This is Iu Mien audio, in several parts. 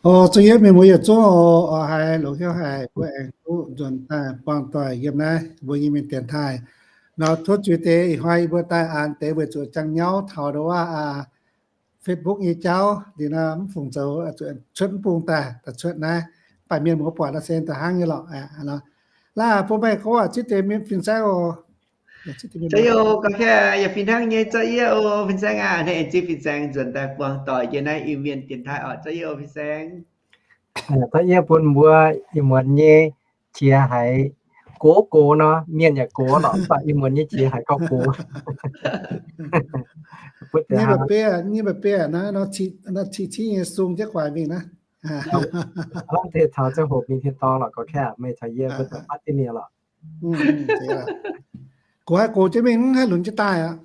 O, zuqc yie mienh muoz yietc zungv oc, oix haiz longc hnyouv haic mbuo aengx duqv nzuonx daaih buangh doic yiem naaiv mbuo nyei mienh dienx taaih. Nor tov zuiz deix ih hnoi yie mbuo daaih aanx deix weic zuqc jangx nyauv taux ndo wuov Facebook nyei jauv liuz nor mv fungc zoux, cuotv mv bung daaih, daaih cuotv naaiv, mv baac mienh muoz buatc nor se da'hnangv nyei lorqc. Laaih bun meih gorngv zipv deix mienh fin-saeng oc. Za'gengh yaac fih hnangv nyei, Zorqv Yie oc, fin-saeng aac, hnangv aengx zipv fin-saeng nzuonx daaih buangh doic yiem naaiv Iu-Mienh dienx taaih oc, Zorqv Yie oc, fin-saeng. Zorqv Yie bun mbuo ih muonz nyei qiex haiz gox gox nor, mienh yaac gox lorqc, mv baac ih muonz nyei qiex haiz gauh gox. Nyei mba'biei, nyei mba'biei naaiv, nor ciqv ciqv nyei sung jienv guaax mingh naaiv. Lamh deix taux ziangh hoc mingh tin-dorngh lorqc, gorx kaeqv meih caux yie mbuo daaih fatv diuh mienh lorqc. Gox haih gox jienv mingh, mv haih lunx jienv daaih aqv.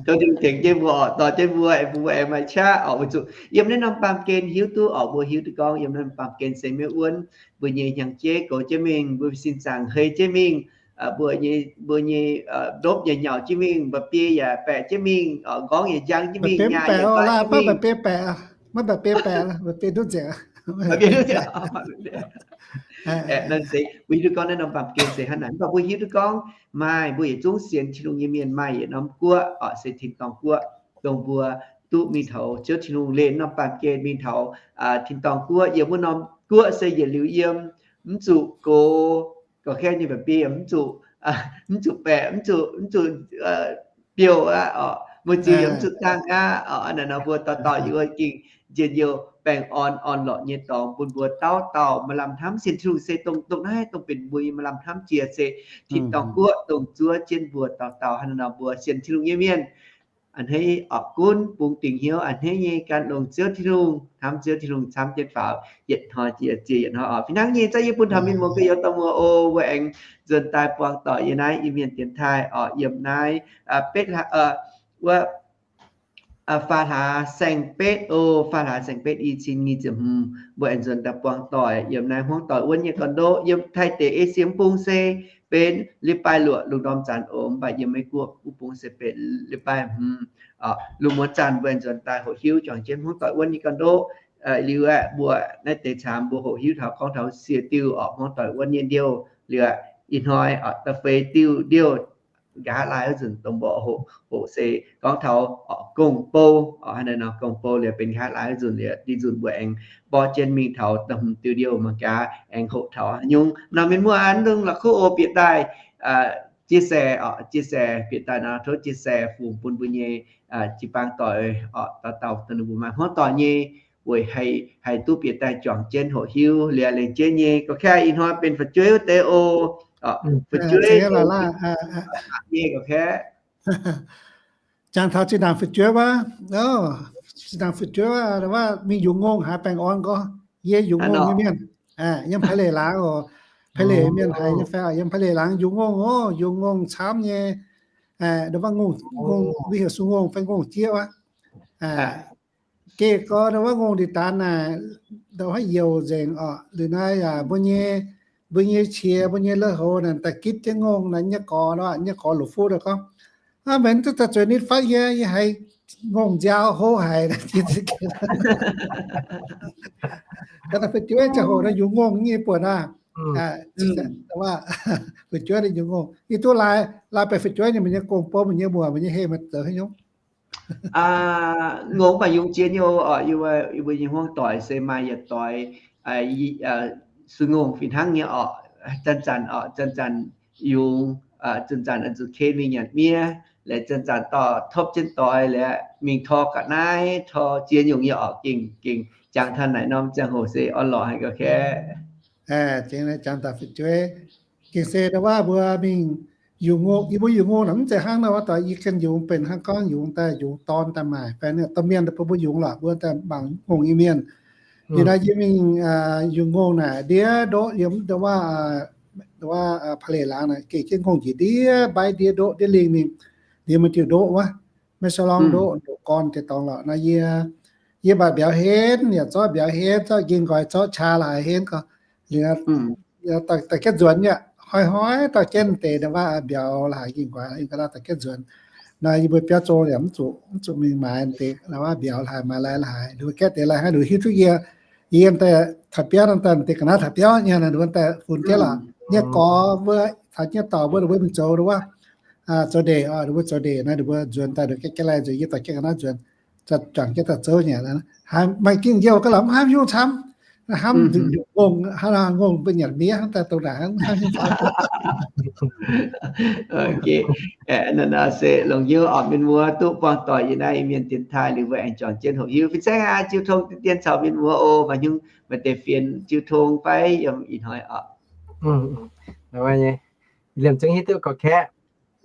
Tov Tin-Hungh tengx jienv mbuo oc, dorh jienv mbuo, bun mbuo aengx maaih qaqv oc, weic zuqc yiem naaiv norm baamh gen hiuv duqv oc, mbuo hiuv duqv gorngv yiem naaiv norm baamh gen se maiv wuonv, mbuo nyei hnyangx-jeiv goux jienv mingh, mbuo sin zaangc hei jienv mingh, mbuo nyei, mbuo nyei ndopv yaac nyauc jienv mingh, mba'biei yaac baeqc jienv mingh, m'nqorngv yaac njang jienv mingh, nyaah yaac nqaatv jienv mingh. Maiv mba'biei baeqc, maiv mba'biei duqv nzengc. Naaiv se mbuo hiuv duqv gorngv naaiv norm baamh gen se hnangv naaic, mv baac mbuo hiuv duqv gorngv maaih mbuo yietc zungv sienx Tin-Hungh nyei mienh maaih yietc norm guoqv oc, se tin-dorngh guoqv, dongh mbuo duqv mingh taux Ziouv Tin-Hungh, leih norm baamh gen mingh taux tin-dorngh guoqv. Yiem wuov norm guoqv se yietc liuz yiem, mv zuqc gox, gorx-kaeqv nyei mba'biei yaac mv zuqc, mv zuqc baeqc, mv zuqc, mv zuqc biouv aqv oc, muoz-ziex yaac mv zuqc dangh aqv oc. Hnangv naaic nor mbuo dauh dauh yiem wuov gengh njien-youh baengh orn orn-lorqc nyei dorngx bun mbuo dauh dauh maaih lamh hnamv sienx Tin-Hungh se dongh, dongh naaiv dongh benx mbuo nyei maaih lamh hnamv jiex se tin-dorngh guoqv dongh zuov jienv mbuo dauh dauh. Hnangv naaic nor mbuo sienx Tin-Hungh nyei mienh a'hneiv oc, gunv bungx dingc hnyouv a'hneiv nyei gan longx Ziouv Tin-Hungh, hnamv Ziouv Tin-Hungh camv jienv faaux yietc hnoi jiex yietc hnoi oc. Fih hnangv nyei, Zorqv Yie bun taux mienh muoz gu'nyuoz dongh muoz oc, mbuo aengx nzuonx daaih buangh doic yiem naaiv Iu-Mienh dienx taaih oc, yiem naaiv betv, wuov, faam hlaax saeng-betv oc, faam hlaax saeng-betv i cin nyic ziepc hmz, mbuo aengx nzuonx daaih buangh doic yiem naaiv hmuangv doic wuonv nyei gorn-ndoqv. Yiem Taiv deic-bung se benx 礼拜六 lungh ndorm zanc oc, mv baac yiem Meiv Guoqv wuov bung se benx 礼拜五 lungh muonz zanc. Mbuo aengx nzuonx daaih hoqc hiuv juangc jienv hmuangv doic wuonv nyei gorn-ndoqv. Liuz aeqv, mbuo naaiv deix camv mbuo hoqc hiuv taux gorngv taux siec diuh oc, hmuangv doic wuonv nyei ndiouh. Liuz aeqv, ih hnoi oc, da'feix diuh ndiouh nqa'haav laai wuov nzunc dongh mbuo hoqc, hoqc se gorngv taux oc, gong-bou oc. Hnangv naaiv nor gong-bou liuz benx nqa'haav laai wuov nzunc liuz, dih nzunc mbuo aengx borqv jienv mingh taux da'hmz diuh ndiouh mangc gaax aengx hoqc taux haaix nyungc. Nor mienh muoz aac, mv dungx la'kuqv oc, bieqc daaih chia sẻ oc, chia sẻ, bieqc daaih nor tov chia sẻ fungx bun mbuo nyei jiu-baang doic oc, dauh dauh dongh ninh mbuo maaih hmuangv doic nyei weic haih, haih duqv bieqc daaih juangc jienv hoqc hiuv liuz lengc jeiv nyei. Gorqv-kaeqv, ih hnoi benx fu'jueiv wuov deix oc. Fu'jueiv nyei gorqv-kaeqv. Jangx taux zinh ndaangc fu'jueiv wuov, zinh ndaangc fu'jueiv wuov, mingh yungz ngongh haaix baengh orn gorngv, yie yungz ngongh nyei mienh, yiem Pei Leic Laangz oc. Pei Leic mienh haiz nyei fai, yiem Pei Leic Laangz yungz ngongh oc, yungz ngongh camv nyei. Ndo wuov ngongh, ngongh, mbuo heuc sung ngongh fai ngongh jieqv wuov. Geh gorx ndo wuov ngongh ndie-daanx naaic, ndo wuov youc nzengc oc. Liuz naaiv yaac mbuo nyei, mbuo nyei qiex, mbuo nyei lui-houx naaic daaih gitv jienv ngongh naaic, nyei gorx, nyei gorx la'fuqv gorngv, meih duqv daaih zueiz nitv fatv yie, yie haiz ngongh nziaaux hlo haic. Fu'jueiv ziangh hoc naaiv yungz ngongh nyei buonc aqv. Fu'jueiv yungz ngongh, yie duqv laaix, laaix baeqc fu'jueiv nyei, meih nyei gong-bou, meih nyei muoc, meih nyei heh, meih zoux haaix nyungc? Ngongh mv baac yungz jiex nyei oc. Yie mbuo nyei hmuangv doic se maaih yietc doix sung ngongh fih hnangv nyei oc. Zanc-zanc oc, zanc-zanc yungz, zanc-zanc zuqc ken mingh nyanc miev, laaix zanc-zanc dorh topv jienv doix laaix mingh tor ga'naaiv, tor ziex nyungc nyei oc. Gengh, gengh jangx taux naaic norm ziangh hoc se orn-lorqc haic gorqv-kaeqv. Jangx daaih fu'jueiv, gengh se ndo wuov mbuo mingh yungz ngongh, yie mbuo yungz ngongh naaic mv zeiz hnangv nor wuov doix, yie ganh yungz benx hnangv gorngv yungz daaih yungz dorn daaih maaic fai dorh mienh daaih bun mbuo yungz lorqc, mbuo daaih mangc ngongh nyei mienh. Liuz nor yie mingh yungz ngongh naaic ndiev ndoqv yiem ndo wuov, ndo wuov Pei Leic Laangz naaic, geh jienv ngongh njiec ndiev mbaiv ndiev ndoqv ndiev lingh mingh, liuz maaih diuh ndoqv wuov, maiv sou lorngv ndoqv, ndoqv gorn deix dorngx lorqc nor, yie, yie mbaac mbiauz henv, yaac zorqv mbiauz henv, zorqv nqing nqoi, zorqv qaqv laaix henv gorx. Liuz daaih jienv nzuonx nyei, hnoi-hnoi daaih jienv deix ndo wuov mbiauz laaix nqing nqoi, daaih jienv nzuonx. Naaiv yie mbuo biauv zong yaac mv zuqc, mv zuqc mingh maaiz deix la'maah mbiauz la'haaix, maaiz lai la'haaix. Ninh mbuo gaeqv deix lai haaix, ninh hiuv duqv yie, yie yiem daaih taux biauv nor, daaih deix ga'naaiv taux biauv nyei, ninh mbuo daaih funx jienv lorqc. Nyei gorx mbuo caux nyei dorc mbuo, ninh mbuo mingh zoux wuov, zoux ndeic oc, ninh mbuo zoux ndeic naaiv, ninh mbuo nzuonx daaih, ninh gaeqv jienv lai nzuonx, yie dorh jienv ga'naaiv nzuonx, juangc jienv daaih zouv nyei. Haiz maaih ging youh ga'lauh mv haih hiuv camv, hnamv nzunc ngongh, hnangv ngongh mbuo nyanc miev hnangv daaih dongh naaic hnangv. Naaiv se longc hnyouv oc, mienh muoz duqv buangh doic yiem naaiv Iu-Mienh dienx taaih liuz mbuo aengx juangc jienv hoqc hiuv. Fin-saeng aac, jiu tong dienx caux mienh muoz oc, maaih hnyungc maaih deix fienx jiu tong fai yiem ih hnoi oc. Liemh zungv hiuv duqv gorx-kaeqv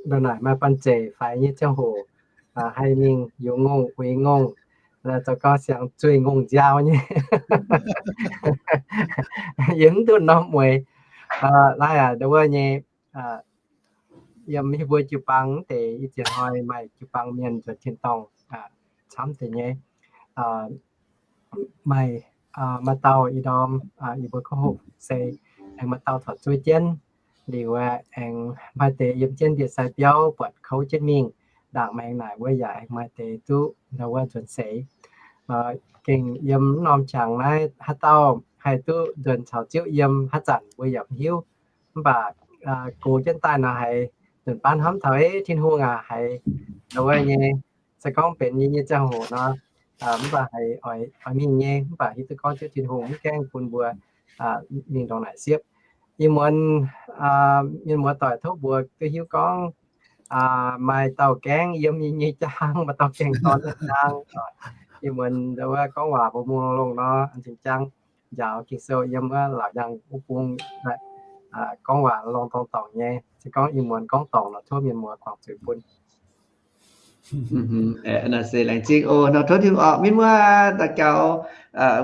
ndongc naaic maaih banh zeic faix nyei ziangh hoc, haih mingh youx ngongh uix ngongh, zoux gau siang zueih ngongh nziaaux nyei. Yie mv duqv norm mueiz. Naaiv aac, ndau wuov nyei, yiem mbuo jiu-baang deix ih ziex hnoi maaih jiu-baang mienh nzuonx tin-dorngh camv deix nyei. Maaih, maaih dauh ih ndorm yie mbuo gorngv hoqc se aengx maaih dauh taux zuov jienv liuz, aengx maaih deix yiem jienv ndie-sai biauv buatc kouv jienv mingh. Ndaangc maengx naaic wuov yaac aengx maaih deix duqv ndau wuov nzuonx seix. Gengh yiem norm qangx naaiv haaix dauh haih duqv nzuonx caux Ziouv yiem haaix zanc mbuo yaac mv hiuv. Mv baac gox jienv daaih nor haiz nzunc baav hnamv taux, Eix, Tin-Hungh aac, haiz ndau wuov nyei, se gorngv benx yie nyei ziangh hoc nor, mv baac haiz oix mingh nyei, mv baac hiuv duqv gorngv Ziouv Tin-Hungh mv gaengh bun mbuo mingh ndongc naaic siepv. Ih muonz mienh muoz doic tov mbuox duqv hiuv gorngv maaih dauh gaengh yiem yie nyei jaang, maaih dauh gaengh dorn nyei jaang. Ih muonz ndau wuov gorngv waac mbuo mungh longx nor, an cing jaang njaaux Ging-Sou yiem wuov laauc yaangh wuov bung, gorngv waac longx dorngc dorngc nyei. Se gorngv ih muonz gorngv dorngc nor, tov mienh muoz guangc zuiz bun. Naaiv se laengz zingh oc, nor tov Tin-Hungh oc, mienh muoz daux gaux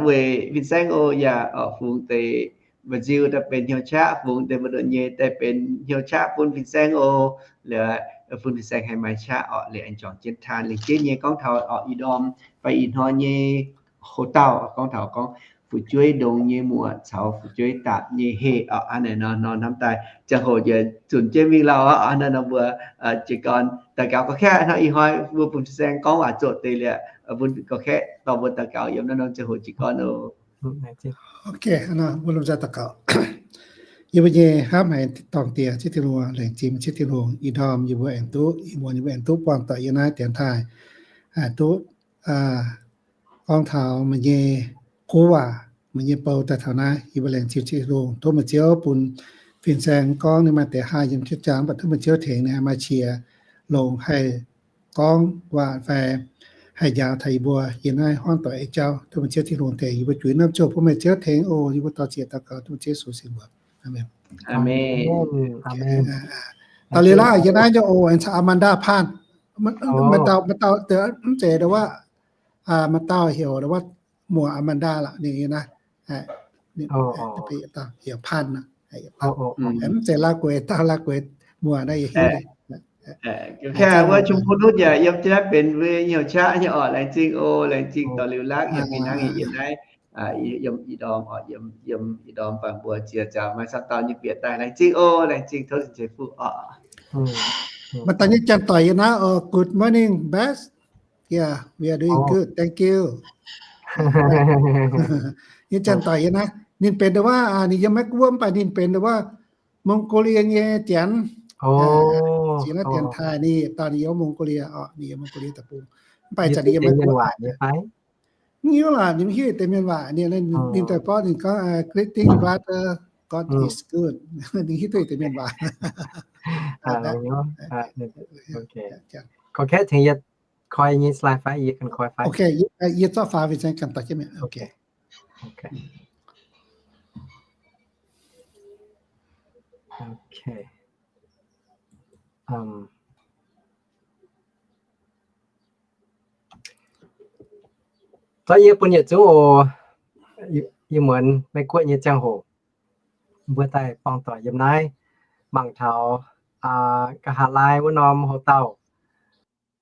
weic fin-saeng oc, yaac oc fungx deix mba'nziu daaih benx hnyouv qaqv, fungx deix mbu'ndongx nyei daaih benx hnyouv qaqv bun fin-saeng oc. Liuz bun fin-saeng haih maaih qaqv oc, liuz aengx juangc jienv taan. Laengz zingh nyei gorngv taux oc ih ndorm fai ih hnoi nyei hoc-dauh, gorngv taux gorngv fu'jueiv ndongx nyei muoc caux fu'jueiv daapc nyei heh oc. Hnangv naaiv nor, nor hnamv daaih ziangh hoc njiec zunc jienv mingh lauh oc. Hnangv naaiv nor mbuo jiez gorn daux gaux gorx-kaeqv hnangv ih hnoi mbuo bun fin-saeng gorngv waac zoqc deix liuz, bun gorx-kaeqv dorh mbuo daux gaux yiem naaiv norm ziangh hoc jiez gorn oc. Ok, mbuo lomh nzoih daux gaux. Yie mbuo nyei hnamv haic dorngh Diex Ziouv Tin-Hungh, laengz zingh Ziouv Tin-Hungh. Ih ndorm yie mbuo aengx duqv, ih muonz yie mbuo aengx duqv buangh doic yiem naaiv dienx taaih, duqv gorngv taux meih nyei guv waac, meih nyei bou daaih taux naaiv, yie mbuo laengz zingh Ziouv Tin-Hungh. Tov meih Ziouv bun fin-saeng gorngv ninh maaih deix haih yiem jienv jaang, mv baac tov meih Ziouv tengx ninh haih maaih qiex longx haih gorngv waac fai haih njaaux taux yie mbuo yiem naaiv huaang doic nyei jauv. Tov meih Ziouv Tin-Hungh tengx yie mbuo juix norm ziouh bun meih Ziouv tengx oc. Yie mbuo daux ziex daux gaux tov meih Ziouv Yesu singx mbuox. Aamen. Aamen. Daux liuz laav yiem naaiv nyei oc, aengx caux Amanda Panh. Maaih dauh, maaih dauh mv zeiz ndau wuov, maaih dauh heuc ndau wuov muoc Amanda lorqc, ninh yiem naaiv. Heuc Panh, mv zeiz Laa Gueix, dauh Laa Gueix muoc naaiv yie hiuv. Wuov Chum Ku Nutv yaac yiem jienv naaiv benx mbuo hnyouv qaqv nyei oc. Laengz zingh oc, laengz zingh dorh liuz lakv yiem fih hnangv yiem naaiv, yiem ih ndorm oc, yiem ih ndorm bangc mbuo ziex nzaaux maaih camv dauh nyei bieqc daaih. Laengz zingh oc, laengz zingh tov ceix fuqv oc. Maaih dauh nyei janx-doic yiem naaiv oc. Good morning, Beth. Yeah, we are doing good. Thank you. Nyei janx-doic yiem naaiv, ninh benx ndau wuov, ninh yiem Meiv Guoqv mv baac ninh benx ndau wuov Mongolia nyei janx. Ziex naaiv dienx taaih ninh dauh ninh yiem Mongolia oc, ninh yiem Mongolia deic-bung. Mv baac ih zanc ninh yiem Meiv Guoqv. Mv hiuv lorqc, ninh mv hiuv deix mienh waac. Ninh daaih borqv ninh gorngv, greeting brother, God is good. Ninh hiuv duqv deix mienh waac. Koi nyei slide fai yie ganh koi fai? Ok, yie zorqv faaux fin-saeng ganh doic jienv mi'aqv. Ok. Ok. Zorqv yie bun yietc zungv oc. Ih muonz Meiv Guoqv nyei ziangh hoc, mbuo daaih buangh doic yiem naaiv, mangc taux nqa'haav laai wuov norm hoc-dauh,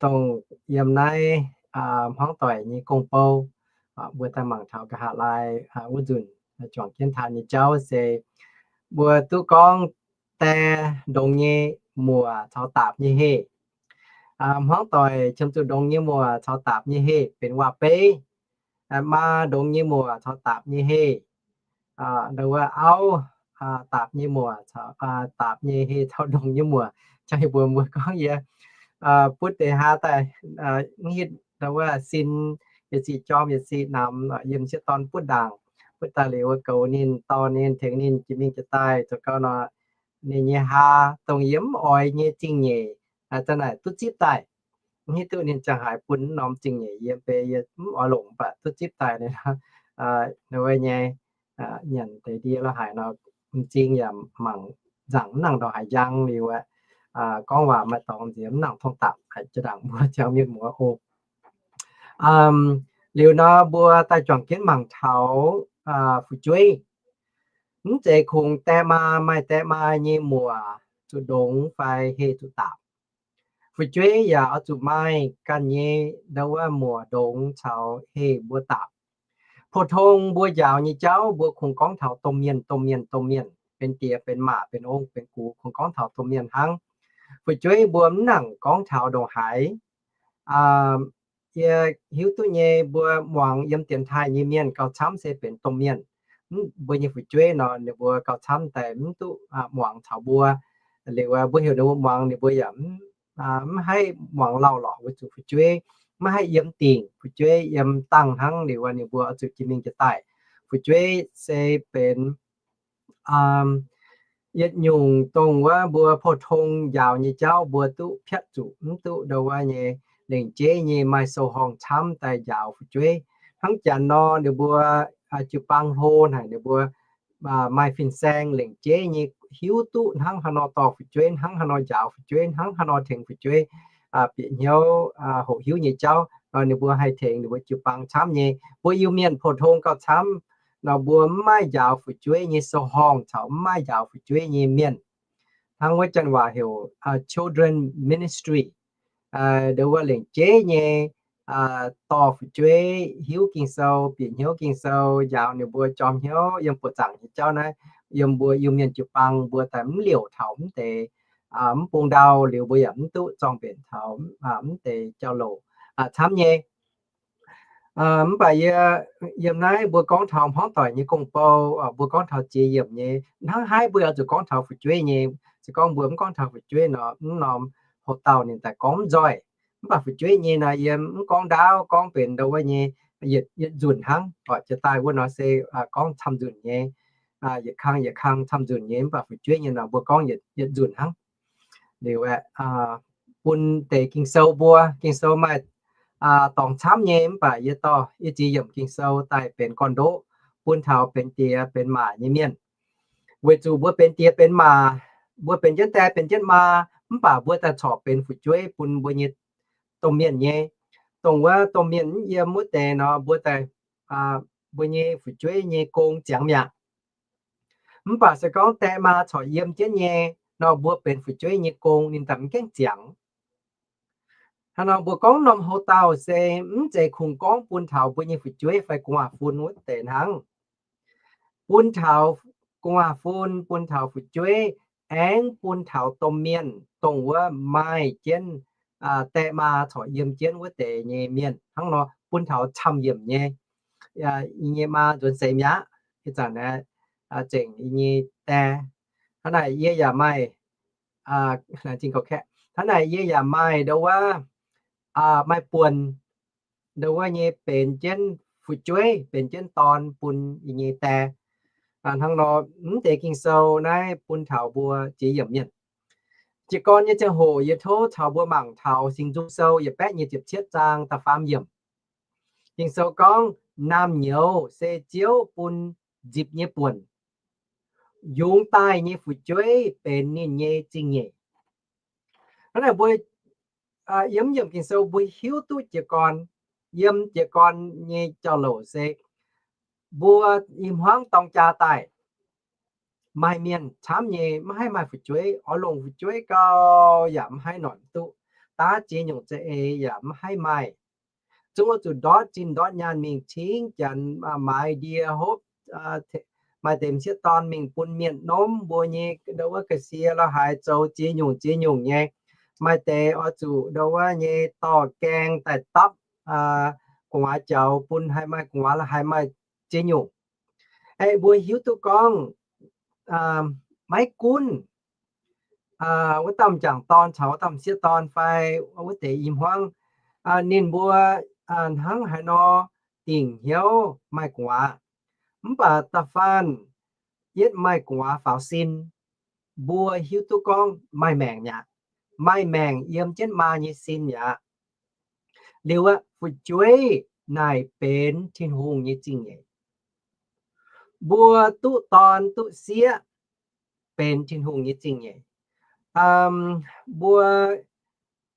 dongh yiem naaiv hmuangv doic nyei gong-bou, mbuo daaih mangc taux nqa'haav laai wuov nzunc juangc jienv taan nyei jauv se mbuo duqv gorngv die ndongx nyei muoc caux daapc nyei heh. Hmuangv doic qiemx zuqc ndongx nyei muoc caux daapc nyei heh benx waac-beiv. Maa ndongx nyei muoc caux daapc nyei heh, ndongc wuov auv, daapc nyei muoc, daapc nyei heh caux ndongx nyei muoc. Jangx yie mbuox mbuo gorngv yie butv deix haa daaih, mv hitv ndongc wuov sin, yietc sic jorm yietc sic namx, yiem sieqv dorn butv ndaangc, butv daaih liuz goux ninh, dorh ninh, tengx ninh jiex mingh jiex daaih zoux gau nor, ninh nyei haa dongh yie mv oix nyei zingh nyeic, za'naaic duqv zipv daaih. Mv hiuv duqv ninh ziangh haaix bun norm zingh nyeic yiem, beiv yie mv oix longc mv baac duqv zipv daaih. Wuov nyei, nyanc deix ndie la'haic nor, m'zing yaac mangc nzangc mv nangc ndongc haaix njang liuz aeqv, gorngv waac maaih dorngx nziex mv nangc tong dapc, haiz jaa-ndaangc mbuo ziangh mienh muoz oc. Liuz nor mbuo daaih juangc jienv mangc taux fu'jueiv. Mv zeiz kungx die maa maaih die maa nyei muoc zuqc ndongx fai heh zuqc daapc. Fu'jueiv yaac oix zuqc maaih ganh nyei ndongc wuov muoc ndongx caux heh mbuo daapc. Pou-tong mbuo njaaux nyei jauv mbuo kungx gorngv taux domh mienh, domh mienh, domh mienh, benx diex benx maac benx ong benx gux kungx gorngv taux domh mienh hnangv. Fu'jueiv mbuo mv nangc gorngv taux ndongc haaix. Yie hiuv duqv nyei, mbuo muangx yiem dienx taaih nyei mienh gauh camv se benx domh mienh. Mbuo nyei fu'jueiv nor ninh mbuo gauh camv daaih mv duqv muangx taux mbuo. Liuz mbuo heuc ninh mbuo muangx ninh mbuo yaac mv haih muangx lauh lorqc weic zuqc fu'jueiv maiv haih yiem dingc, fu'jueiv yiem dangh hnangv. Liuz ninh mbuo oix zuqc jiex mingh jiex daaih. Fu'jueiv se benx yietc nyungc dongh wuov mbuo pou-tong njaaux nyei jauv mbuo duqv piatv zuqc, mv duqv ndongc wuov nyei lengc jeiv nyei maaih sou-horngh camv daaih njaaux fu'jueiv. Hnangv janx nor ninh mbuo jiu-baang hlo haic, ninh mbuo maaih fin-saeng lengc jeiv nyei hiuv duqv hnangv haaix nor dorh fu'jueiv, hnangv haaix nor njaaux fu'jueiv, hnangv haaix nor tengx fu'jueiv bieqc hnyouv hoqc hiuv nyei jauv nor, ninh mbuo haih tengx ninh mbuo jiu-baang camv nyei. Mbuo Iu-Mienh pou-tong gauh camv nor, mbuo mv maaih njaaux fu'jueiv nyei sou-horngh caux mv maaih njaaux fu'jueiv nyei mienh. Hnangv wuov janx waac heuc children ministry. Ndongc wuov lengc jeiv nyei dorh fu'jueiv hiuv Ging-Sou, bieqc hnyouv Ging-Sou, njaaux ninh mbuo jorm hnyouv yiem buoqc zaangc nyei jauv naaiv, yiem mbuo Iu-Mienh jiu-baang mbuo daaih mv liouc taux mv deix, mv bung ndau liuz mbuo yaac mv duqv zorng-mbenc taux mv deix jauv-louc camv nyei. Mv baac yie yiem naaiv mbuo gorngv taux hmuangv doic nyei gong-bou, mbuo gorngv taux jiex yiemc nyei, hnangv haaix mbuo yaac zuqc gorngv taux fu'jueiv nyei. Se gorngv mbuo mv gorngv taux fu'jueiv nor, mv norm houx-dauh ninh daaih gorngv mv nzoih. Mv baac fu'jueiv nyei nor yie mv gorngv ndaauv, gorngv benx ndongc wuov nyei yietc, yietc nzunc hnangv. Oc, jiex daaih wuov nor se gorngv camv nzunc nyei, yietc kang yietc kang camv nzunc nyei. Mv baac fu'jueiv nyei nor mbuo gorngv yietc, yietc nzunc hnangv. Liuz aeqv, bun deix Ging-Sou mbuo, Ging-Sou maaih dorngx camv nyei, mv baac yie dorh yie ziex yiemc Ging-Sou daaih benx gorn-ndoqv bun taux benx diex benx maac nyei mienh. Weic zuqc mbuo benx diex benx maac, mbuo benx jienv die benx jienv maa, mv baac mbuo daaih corc benx fu'jueiv bun mbuo nyei domh mienh nyei. Dongh wuov domh mienh mv yiem wuov deix nor, mbuo daaih, mbuo nyei fu'jueiv nyei gong ziangx mi'aqv. Mv baac se gorngv die maa corc yiem jienv nyei nor, mbuo benx fu'jueiv nyei gong ninh daaih mv gaengh ziangx. Hnangv nor mbuo gorngv norm houx-dauh se mv zeiz kungx gorngv bun taux mbuo nyei fu'jueiv fai gu'nguaaz-fun wuov deix hnangv. Bun taux gu'nguaaz-fun, bun taux fu'jueiv, aengx bun taux domh mienh dongh wuov maaih jienv die maa corc yiem jienv wuov deix nyei mienh hnangv nor, bun taux camv-yiemc nyei. Yie nyei maa nzuonx seix mi'aqv. Ih zanc aeqv, zengc yie nyei die. Hnangv naaic yie yaac maaih, hnangv naaic yie yaac maaih ndongc wuov, maaih buonc ndongc wuov nyei benx jienv fu'jueiv, benx jienv dorn bun yie nyei die. Hnangv nor, mv deix Ging-Sou naaiv bun taux mbuo ziex yiemc mienh. Jiez gorn nyei ziangh hoc yie tov caux mbuo mangc taux Singx Nzung Sou yietc baeqv nyic ziepc cietv zaang da'faam yiemc. Ging-Sou gorngv, naamh nyouz se Ziouv bun nzipc nyei buonc. Yungz daaih nyei fu'jueiv benx ninh nyei zingh nyeic. Hnangv naaic mbuo yiem yiemc Ging-Sou mbuo hiuv duqv jiez gorn, yiem jiez gorn nyei jauv-louc se mbuo i hmuangv dorng jaa daaih, maaih mienh camv nyei maiv haih maaih fu'jueiv, oix longc fu'jueiv gau yaac maiv haih, noic mv duqv, daav ziex nyungc za'eix yaac maiv haih maaih. Zungv oix zuqc ndortv zinh ndortv nyaanh mingh cingv janx, maaiz ndie hopv, maaih deix m'sieqv dorn mingh bun mienh nomv mbuo nyei ndau wuov ga'sie la'haaix, zoux ziex nyungc ziex nyungc nyei. maaih deix oix zuqc ndau wuov nyei dorh gaeng daaih dapv gu'nguaaz jaux bun haih maaih gu'nguaaz, haih maaih ziex nyungc. Aeqv, mbuo hiuv duqv gorngv maiv gunv wuov dauh m'jangc dorn caux wuov dauh m'sieqv dorn fai wuov deix i hmuangv, ninh mbuo hnangv haaix nor dingc hnyouv maaih gu'nguaaz, mv baac da'faanh yietv maaih gu'nguaaz faaux sin, mbuo hiuv duqv gorngv maaih maengc mi'aqv. Maaih maengc yiem jienv maa nyei sin mi'aqv. Liuz aqv, fu'jueiv naaic benx Tin-Hungh nyei zingh nyeic. Mbuo duqv dorn duqv sieqv benx Tin-Hungh nyei zingh nyeic. Mbuo,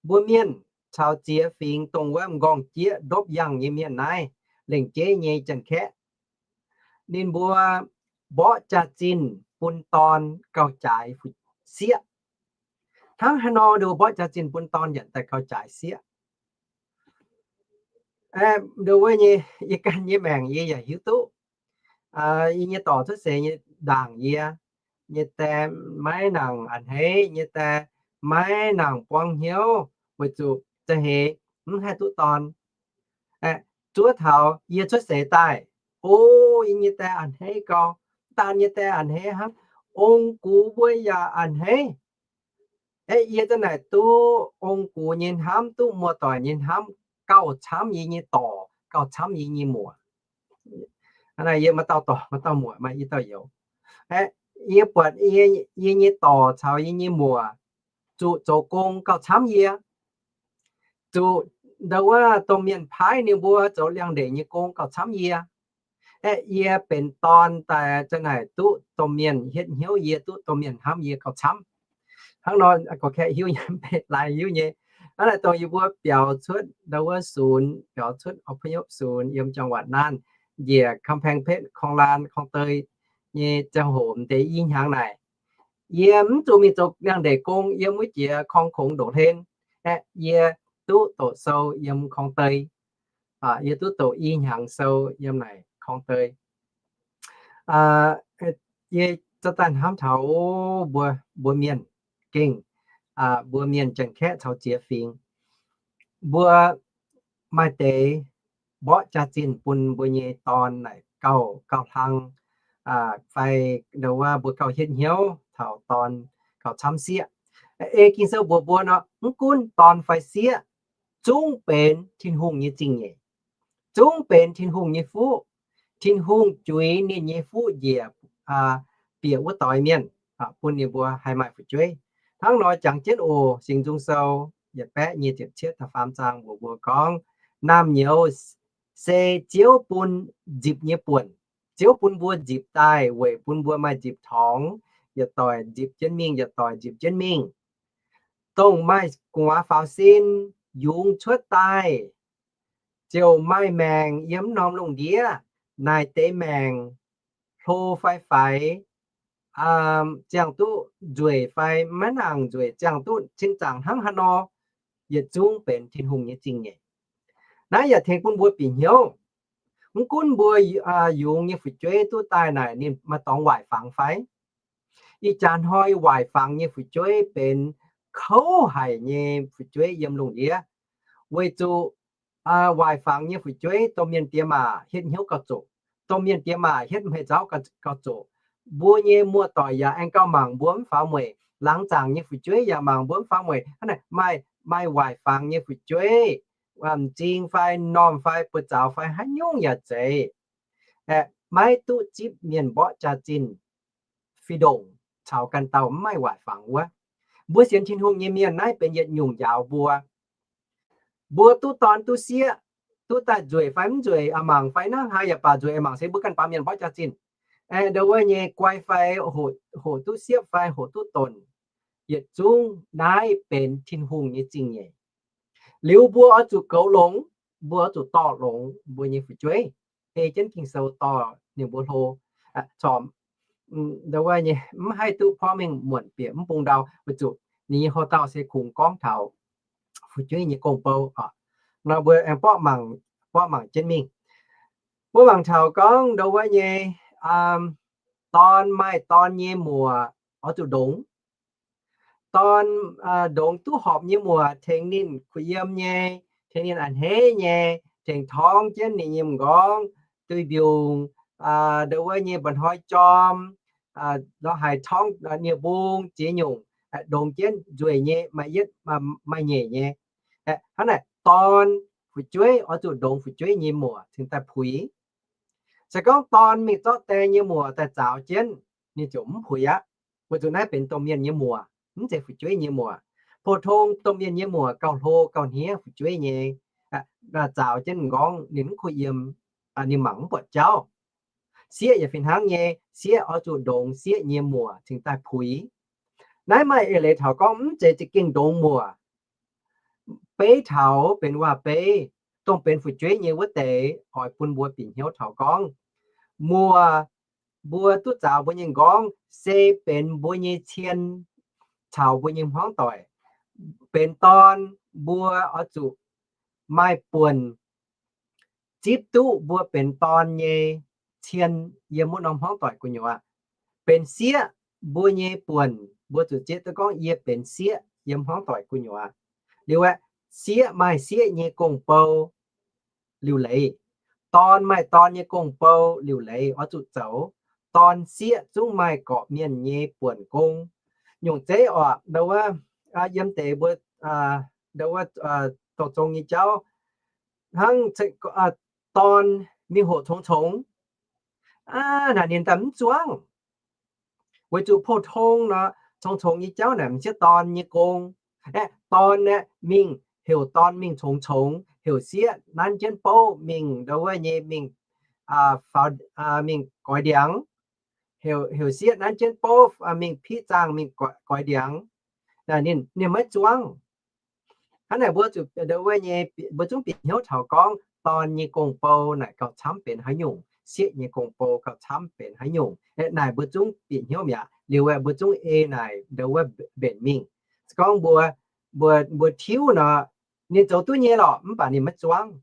mbuo mienh caux ziex fingx dongh wuov m'nqorngv-jieqv ndopv yangh nyei mienh naaiv, lengc jeiv nyei Janx-Kaeqv, ninh mbuo mborqv jaax-zinh bun dorn gauh jaaix fu'jueiv sieqv. Hnangv haaix nor nduov mborqv jaax-zinh bun dorn yaac daaih gauh jaaix sieqv? Nduov wuov nyei, yie ganh nyei maengc yie yaac hiuv duqv. Yie nyei dorc cuotv seix nyei ndaangc yie nyei die maiv nangc a'hneiv, nyei die maiv nangc buangv hnyouv weic zuqc za'heix mv haih duqv dorn. Zuov taux yie cuotv seix daaih, o, yie nyei die a'hneiv gau, daan nyei die a'hneiv hnangv, ong-gux mbuo yaac a'hneiv. Aeqv, yie za'gengh naaic duqv ong-gux nyei hnamv, duqv muoz-doic nyei hnamv gauh camv yie nyei dorc, gauh camv yie nyei muoc. Yie maaih dauh dorc, maaih dauh muoc, maaih i dauh youz. Aeqv, yie buatc yie nyei dorc caux yie nyei muoc zuqc zoux gong gauh camv yie. Zuqc ndau wuov domh mienh paaiv ninh mbuo zoux liangx-ndeic nyei gong gauh camv yie. Aeqv, yie benx dorn daaih za'gengh naaic duqv domh mienh hietv hnyouv yie, duqv domh mienh hnamv yie gauh camv. Hnangv nor, gorqv-kaeqv hiuv nyei, laaix hiuv nyei. Hnangv naaic dongh yie mbuo biaux cuotv ndau wuov sunx, biaux cuotv อพยพศูนย์ yiem จังหวัดน่าน, njiec กำแพงเพชร, Korng-Laan, Korng-Dei nyei ziangh hoc m'deix i hnyangx naaic, yie mv zuqc mingh zoux liangx-ndeic gong yiem wuov jiex Korng-Kungx ndoqc hlen. Aeqv, yie duqv doqc sou yiem Korng-Dei. Yie duqv doqc i hnyangx sou yiem naaic Korng-Dei. Yie za'gengh daaih hnamv taux mbuo, mbuo mienh gengh, mbuo mienh Janx-Kaeqv caux ziex fingx, mbuo maaih deix mborqv jaax-zinh bun mbuo nyei dorn naaic gauh, gauh hlang, fai ndau wuov mbuo gauh hietv hnyouv taux dorn gauh camv sieqv. Ei Ging-Sou mbuox mbuo nor, mv gunv dorn fai sieqv, zungv benx Tin-Hungh nyei zingh nyeic, zungv benx Tin-Hungh nyei fuqv. Tin-Hungh juix ninh nyei fuqv njiec bieqc wuov doix mienh, bun ninh mbuo haih maaih fu'jueiv. Hnangv nor jangx jienv oc. Singx Nzung Sou yietc baeqv nyic ziepc cietv da'faam zaang mbuox mbuo gorngv, naamh nyouz se Ziouv bun nzipc nyei buonc. Ziouv bun mbuo nzipc daaih weic bun mbuo maaih nzipc torngx, yietc doic nzipc jienv mingh, yietc doic nzipc jienv mingh. Dongh maaih gu'nguaaz faaux sin, yungz cuotv daaih, ziouc maaih maengc yiem norm lungh ndiev. Naaic deix maengc hlo fai faix, ziangh duqv nzueic fai maiv nangc nzueic, ziangh duqv cing zaangc hnangv haaix nor, yietc zungv benx Tin-Hungh nyei zingh nyeic. Naaiv yaac tengx bun mbuo bieqc hnyouv. Mv gunv mbuo yungz nyei fu'jueiv duqv daaih naaic ninh maaih dorngx waaic fangx fai? Ih jaax hnoi waaic fangx nyei fu'jueiv benx kouv haic nyei fu'jueiv yiem lungh ndiev. Weic zuqc waaic fangx nyei fu'jueiv domh mienh diex maac hietv hnyouv gauh zoqc, domh mienh diex maac hietv hmei zauv gauh zoqc. Mbuo nyei muoz-doic yaac aengx gauh mangc mbuo mv faaux mueic. Laangz zaangc nyei fu'jueiv yaac mangc mbuo mv faaux mueic. Hnangv naaic maaih, maaih waaic fangx nyei fu'jueiv, m'zing fai m'normh fai buoz-zaux fai haaix nyungc yaac zeiz, maiv duqv zipv mienh mborqv jaax-zinh fih ndongc caux ganh dauh mv maaih waaic fangx wuov. Mbuo sienx Tin-Hungh nyei mienh naaiv benx yietc nyungc njaaux mbuo. Mbuo duqv dorn duqv sieqv, duqv daaih nzueic fai mv nzueic, a'mangc fai hnangv haaix yaac baac nzueic a'mangc se mbuo ganh baamh mienh mborqv jaax-zinh, ndongc wuov nyei guai fai hoqc duqv siepv fai hoqc duqv donc, yietc zungv naaiv benx Tin-Hungh nyei zingh nyeic. Liuz mbuo oix zuqc goux longx, mbuo oix zuqc dorh longx mbuo nyei fu'jueiv, ei jienv Ging-Sou dorh ninh mbuo hlo. Corc, ndongc wuov nyei mv haih duqv porv mengh muonc bieqc mv bung ndau, weic zuqc ninh nyei houx-dauh se kungx gorngv taux fu'jueiv nyei gong-bou oc. Nor mbuo aengx borqv mangc, borqv mangc jienv mingh. Mbuo mangc taux gorngv ndongc wuov nyei, dorn maaih dorn nyei muoc oix zuqc ndongx. dorn ndongx duqv horpc nyei muoc tengx ninh kuh yiem nyei, tengx ninh a'hneiv nyei, tengx torngv jienv ninh nyei m'nqorngv, duih mbiungc, ndo wuov nyei mba'hnoi jorm, lorz haic torngv nie-mbung ziex nyungc, ndongx jienv nzueic nyei, maaih yietv maaih nyeic nyei. Hnangv naaic dorn fu'jueiv oix zuqc ndongx fu'jueiv nyei muoc cingx daaih puix. Se gorngv dorn mingh zorqv die nyei muoc daaih zaaux jienv, ninh ziouc mv puix aqv, weic zuqc naaiv benx domh mienh nyei muoc, mv zeiz fu'jueiv nyei muoc. Pou-tong domh mienh nyei muoc gauh hlo gauh hniev fu'jueiv nyei, zaaux jienv m'nqorngv ninh mv kuh yiem, ninh mangc mv buatc jauv. Sieqv yaac fih hnangv nyei, sieqv oix zuqc ndongx sieqv nyei muoc cingx daaih puix. Naaiv maaih eix leiz taux gorngv mv zeiz za'gengh ndongx muoc. Beiv taux benx waac-beiv, dongh benx fu'jueiv nyei wuov deix oix bun mbuo bieqc hnyouv taux gorngv, muoc mbuo duqv zaaux mbuo nyei m'nqorngv se benx mbuo nyei cien caux mbuo nyei hmuangv doic. Benx dorn mbuo oix zuqc maaih buonc zipv duqv mbuo benx dorn nyei cien yiem wuov norm hmuangv doic gu'nyuoz. Benx sieqv mbuo nyei buonc mbuo zuqc zieqv duqv gorngv yie benx sieqv yiem hmuangv doic gu'nyuoz. Liuz aeqv, sieqv maaih sieqv nyei gong-bou liuc leiz, dorn maaih dorn nyei gong-bou liuc leiz oix zuqc zoux. Dorn sieqv zungv maaih gorqv-mienh nyei buonc gong. Nyungc zeiv oc, ndo wuov, yiem deix mbuo, ndo wuov, dongh zong nyei jauv, hnangv dorn mingh hoqc congx-congx, naaic ninh daaih mv zuangv. Weic zuqc pou-tong nor, congx-congx nyei jauv naaic m'sieqv dorn nyei gong. Aeqv, dorn aeqv mingh, heuc dorn mingh congx-congx, heuc sieqv nanv jienv bouv mingh ndo wuov nyei mingh, mingh goix ndiangx, heuc sieqv nanv jienv bouv mingh piqv zaangh mingh goix ndiangx. Naaic ninh maiv zuangv. Hnangv naaic mbuo zuqc, ndo wuov nyei, mbuo zungv bieqc hnyouv taux gorngv dorn nyei gong-bou naaic gauh camv benx haaix nyungc, sieqv nyei gong-bou gauh camv benx haaix nyungc. Naaic mbuo zungv bieqc hnyouv mi'aqv. Liuz aeqv, mbuo zungv ei naaic ndo wuov mbenc mingh. Se gorngv mbuo, mbuo, mbuo tiuv nor, ninh zoux duqv nyei lorqc, mv baac ninh maiv zuangv.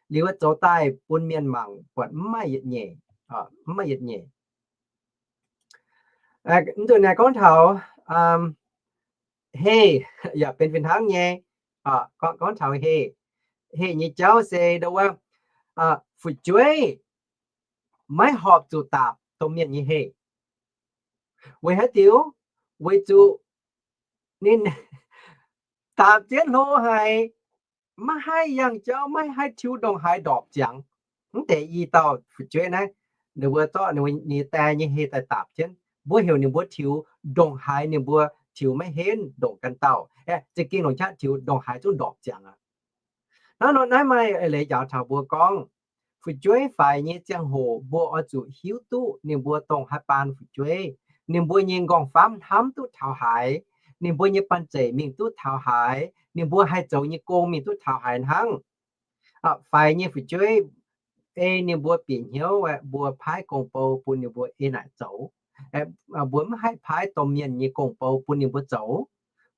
Liuz aeqv, zoux daaih bun mienh mangc buatc mv maaih yietc nyeic, mv maaih yietc nyeic. Mv nzunc naaic gorngv taux heh yaac benx fih hnangv nyei. Gorngv taux heh, heh nyei jauv se ndo wuov, fu'jueiv maiv horpc zuqc daapc domh mienh nyei heh. Weic haaix diuc? Weic zuqc ninh daapc jienv hlo haic, maiv haih yangh jauv, maiv haih tiux ndongc haaix ndorpc ziangx. Mv deix i dauh fu'jueiv naaiv, ninh mbuo zorqv ninh nyei die nyei heh daaih daapc jienv. Mbuo heuc ninh mbuo tiux ndongc haaix ninh mbuo tiux maiv henv, ndongc ganh dauh. Aeqv, za'gengh longc qaqv tiux ndongc haaix zungv ndorpc ziangx aqv. Hnangv nor naaiv maaih eix leiz njaaux taux mbuo gorngv, fu'jueiv faix nyei ziangh hoc mbuo oix zuqc hiuv duqv ninh mbuo dongh haaix baan fu'jueiv, ninh mbuo nyei nqorngv-famv hnamv duqv taux haaix, ninh mbuo nyei banh zeic mingh duqv taux haaix, ninh mbuo haih zoux nyei gong mingh duqv taux haaix hnangv. Faix nyei fu'jueiv ei ninh mbuo bieqc hnyouv, mbuo paaiv gong-bou bun ninh mbuo ei naaic zoux. Mbuo mv haih paaiv domh mienh nyei gong-bou bun ninh mbuo zoux.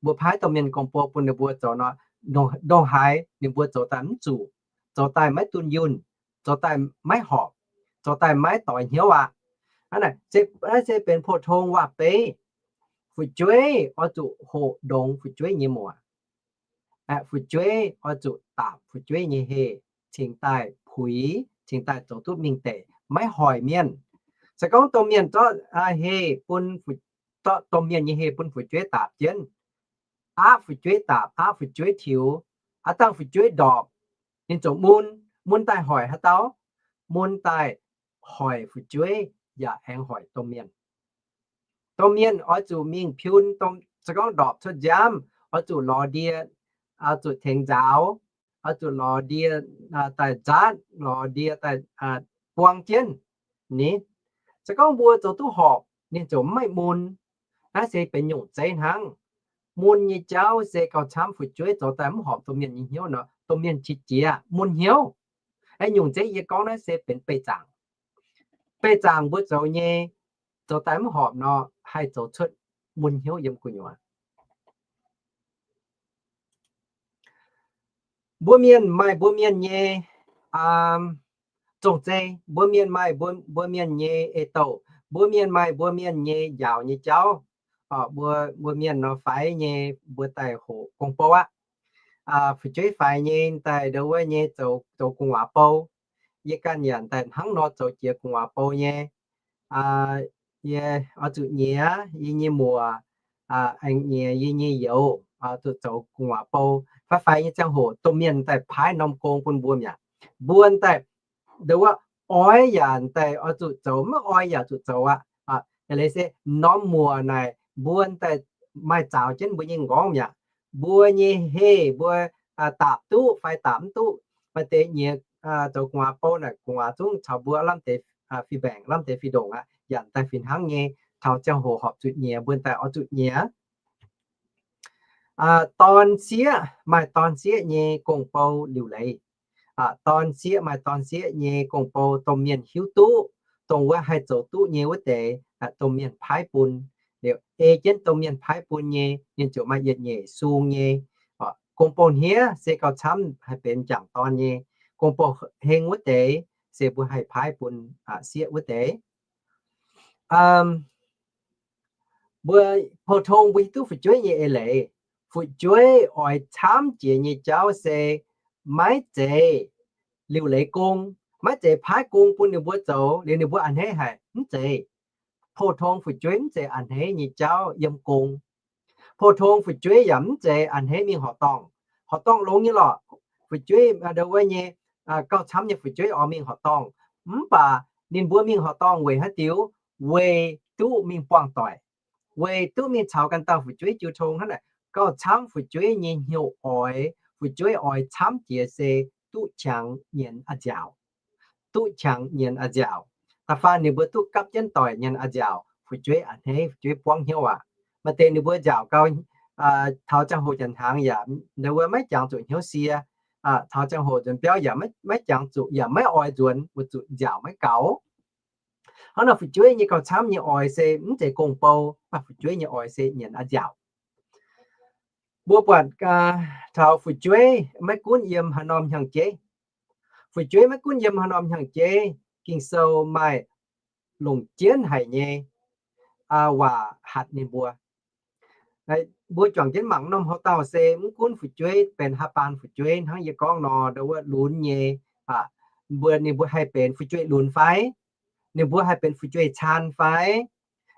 Mbuo paaiv domh mienh gong-bou bun ninh mbuo zoux nor, ndongc haaix ninh mbuo zoux daaih mv zuqc, zoux daaih maiv dunh yunh, zoux daaih maiv horpc, zoux daaih maiv doix hnyouv aqv. Naaiv se benx pou-tong waac-beiv. Fu'jueiv oix zuqc hoqc ndongx fu'jueiv nyei muoc. Fu'jueiv oix zuqc daapc fu'jueiv nyei heh, cingx daaih puix, cingx daaih zoux duqv mingh deic, maiv hoic mienh. Se gorngv domh mienh zorqv heh bun, zorqv domh mienh nyei heh bun fu'jueiv daapc jienv, aapv fu'jueiv daapc, aapv fu'jueiv tiux, aav dangh fu'jueiv ndorpc, ninh ziouc mun, mun daaih hoic haaix dauh? Mun daaih hoic fu'jueiv yaac aengx hoic domh mienh. Domh mienh oix zuqc mingh piun, se gorngv ndorpc cuotv nziaamv, oix zuqc lorz ndie, oix zuqc tengx nzaaux, oix zuqc lorz ndie daaih nzaatv, lorz ndie daaih buang jienv. Ni, se gorngv mbuo zoux duqv horpc, ninh ziouc mv maaih mun. Naaiv se benx nyungc zeiv hnangv. Mun nyei jauv se gauh camv fu'jueiv zoux daaih mv horpc domh mienh nyei hnyouv nor, domh mienh qiex jiez mun hnyouv. Aeqv, nyungc zeiv yie gorngv naaiv se benx beih zaangc. Beih zaangc mbuo zoux nyei, zoux daaih mv horpc nor, haih zoux cuotv mun hnyouv yiem gu'nyuoz. Mbuo mienh maaih mbuo mienh nyei zong-zei, mbuo mienh maaih mbuo mienh nyei ei-douh, mbuo mienh maaih mbuo mienh nyei njaaux nyei jauv. mbuo, mbuo mienh nor faix nyei mbuo daaih hoqc gong-bou aqv. Fu'jueiv faix nyei daaih ndo wuov nyei zoux, zoux gu'nguaaz bou. Yie ganh yaac daaih hnangv nor zoux jiex gu'nguaaz bou nyei. Yie oix zuqc nyiex yie nyei muoc, aengx nyiex yie nyei youz, zuqc zoux gu'nguaaz bou. Faix-faix nyei ziangh hoc domh mienh daaih paaiv norm gong bun mbuo mi'aqv. Mbuo daaih ndo wuov oix yaac daaih oix zuqc zoux, maiv oix yaac zuqc zoux aqv. Leiz se norm muoc naaic mbuo daaih maaih zaux jienv mbuo nyei m'nqorngv mi'aqv. Mbuo nyei heh mbuo daapc duqv fai daapc mv duqv. Maaih deix nyiex zoux gu'nguaaz bou naaic gu'nguaaz zungv caux mbuo lamh deix fih mbaengc, lamh deix fih ndongc aqv. Yaac daaih fih hnangv nyei, taux ziangh hoc horpc zuqc nyiex mbuo daaih oix zuqc nyiex. Dorn sieqv maaih dorn sieqv nyei gong-bou liuc leiz. Dorn sieqv maaih dorn sieqv nyei gong-bou, domh mienh hiuv duqv, dongh wuov haih zoux duqv nyei wuov deix, domh mienh paaiv bun. Liuz ei jienv domh mienh paaiv bun nyei, ninh ziouc maaih yietc nyeic sung nyei. Gong-bou hniev se gauh camv haih benx m'jangc dorn nyei. Gong-bou heng wuov deix se mbuo haih paaiv bun sieqv wuov deix. Mbuo pou-tong mbuo hiuv duqv fu'jueiv nyei eix leiz. Fu'jueiv oix camv jiex nyei jauv se maiv zeiz liuc leiz gong, maiv zeiz paaiv gong bun ninh mbuo zoux liuz ninh mbuo a'hneiv haic, mv zeiz. Pou-tong fu'jueiv mv zeiz a'hneiv nyei jauv yiem gong. Pou-tong fu'jueiv yaac mv zeiz a'hneiv mingh horqc dorngh. Horqc dorngh longx nyei lorqc. Fu'jueiv ndo wuov nyei, gauh camv nyei fu'jueiv oix mingh horqc dorngh. Mv baac ninh mbuo mingh horqc dorngh weic haaix diuc? Weic duqv mingh buangh doic, weic duqv mingh caux ganh dauh fu'jueiv jiu tong hnangv naaic. Gauh camv fu'jueiv nyei hnyouv oix, fu'jueiv oix camv jiex se duqv qangx nyienz a'nziaauc. Duqv qangx nyienz a'nziaauc. Da'faanh ninh mbuo duqv gapv jienv doic nyienz a'nziaauc, fu'jueiv a'hneiv, fu'jueiv buangv hnyouv aqv. Maaih deix ninh mbuo nziaauc gau, taux ziangh hoc janx hnaangx yaac ndo wuov maiv jangx zuqc hnyouv sie. Taux ziangh hoc nzuonx biauv yaac maiv jangx zuqc, yaac maiv oix nzuonx, weic zuqc nziaauc maiv gaux. Hnangv nor fu'jueiv nyei gauh camv nyei oix se mv zeiz gong-bou, mv baac fu'jueiv nyei oix se nyienz a'nziaauc. Mbuo buatc taux fu'jueiv maiv gunv yiem haaix norm hnyangx-jeiv, fu'jueiv maiv gunv yiem haaix norm hnyangx-jeiv, Ging-Sou maaih longc jienv haic nyei waac hatc ninh mbuo. Mbuo juangc jienv mangc norm houv dauh se mv gunv fu'jueiv benx haaix baan fu'jueiv, hnangv yie gorngv nor, ndo wuov lunx nyei, mbuo, ninh mbuo haih benx fu'jueiv lunx fai? Ninh mbuo haih benx fu'jueiv caan fai?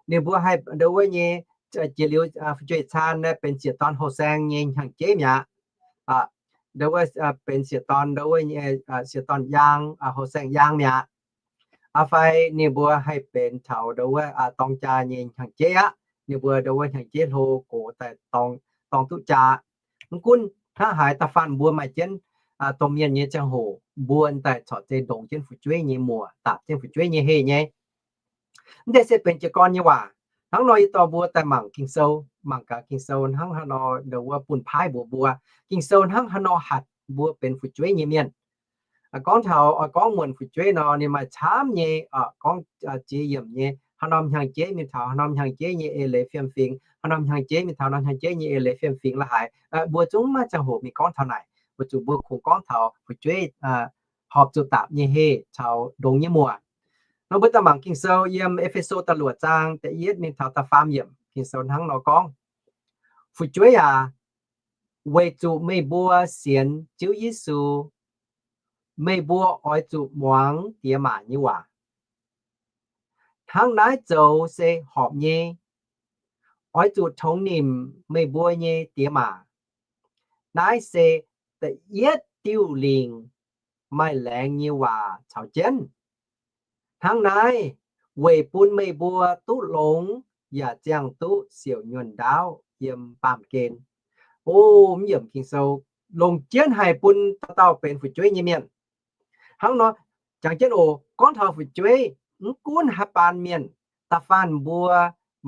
Ninh mbuo haih ndo wuov nyei, jiex liuz fu'jueiv caan naaiv benx sieqv-dorn houh saeng nyei hnyangx-jeiv mi'aqv. Ndo wuov benx sieqv-dorn, ndo wuov nyei sieqv-dorn yaang, houh saeng yaang mi'aqv. Aa fai ninh mbuo haih benx taux ndo wuov dorng jaa nyei hnyangx-jeiv aqv. Ninh mbuo ndo wuov hnyangx-jeiv hlo gox daaih dorng duqv jaa. Mv gunv hnangv haaix, da'faanh mbuo maaih jienv domh mienh nyei ziangh hoc, mbuo daaih corc zeiz ndongx jienv fu'jueiv nyei muoc, daapc jienv fu'jueiv nyei heh nyei. Mv deix se benx jiez gorn nyei waac. Hnangv nor yie dorh mbuo daaih mangc Ging-Sou, mangc gaax Ging-Sou hnangv haaix nor ndo wuov bun paaiv mbuox mbuo, Ging-Sou hnangv haaix nor hatc mbuo benx fu'jueiv nyei mienh. Gorngv taux oix gorngv muonc fu'jueiv nor, ninh maaih camv nyei, gorngv ziex yiemc nyei, haaix norm hnyangx-jeiv mingh taux haaix norm hnyangx-jeiv nyei eix leiz fiem-fingx, haaix norm hnyangx-jeiv mingh taux norm hnyangx-jeiv nyei eix leiz fiem-fingx la'haaix, mbuo zungv maiv ziangh hoc mingh gorngv taux naaic. Weic zuqc mbuo kungx gorngv taux fu'jueiv horpc zuqc daapc nyei heh caux ndongx nyei muoc. Nor mbuo daaih mangc Ging-Sou yiem E^fe^so da'luoqc zaang da'yietv mingh taux da'faam yiemc, Ging-Sou hnangv nor gorngv, Fu'jueiv aac, weic zuqc meih mbuo sienx Ziouv Yesu, meih mbuo oix zuqc muangx diex maac nyei waac. Hnangv naaiv zoux se horpc nyei. Oix zuqc tongx nimc meih mbuo nyei diex maac. Naaiv se da'yietv diuh lingc maaih laengz nyei waac caux jienv. Hnangv naaiv weic bun meih mbuo duqv longx yaac ziangh duqv siouc nyuonh ndaauv yiem baamh gen. O, mv yiemc Ging-Sou longc jienv haic bun dauh dauh benx fu'jueiv nyei mienh. Hnangv nor, jangx jienv oc, gorngv taux fu'jueiv, mv gunv haaix baan mienh, da'faanh mbuo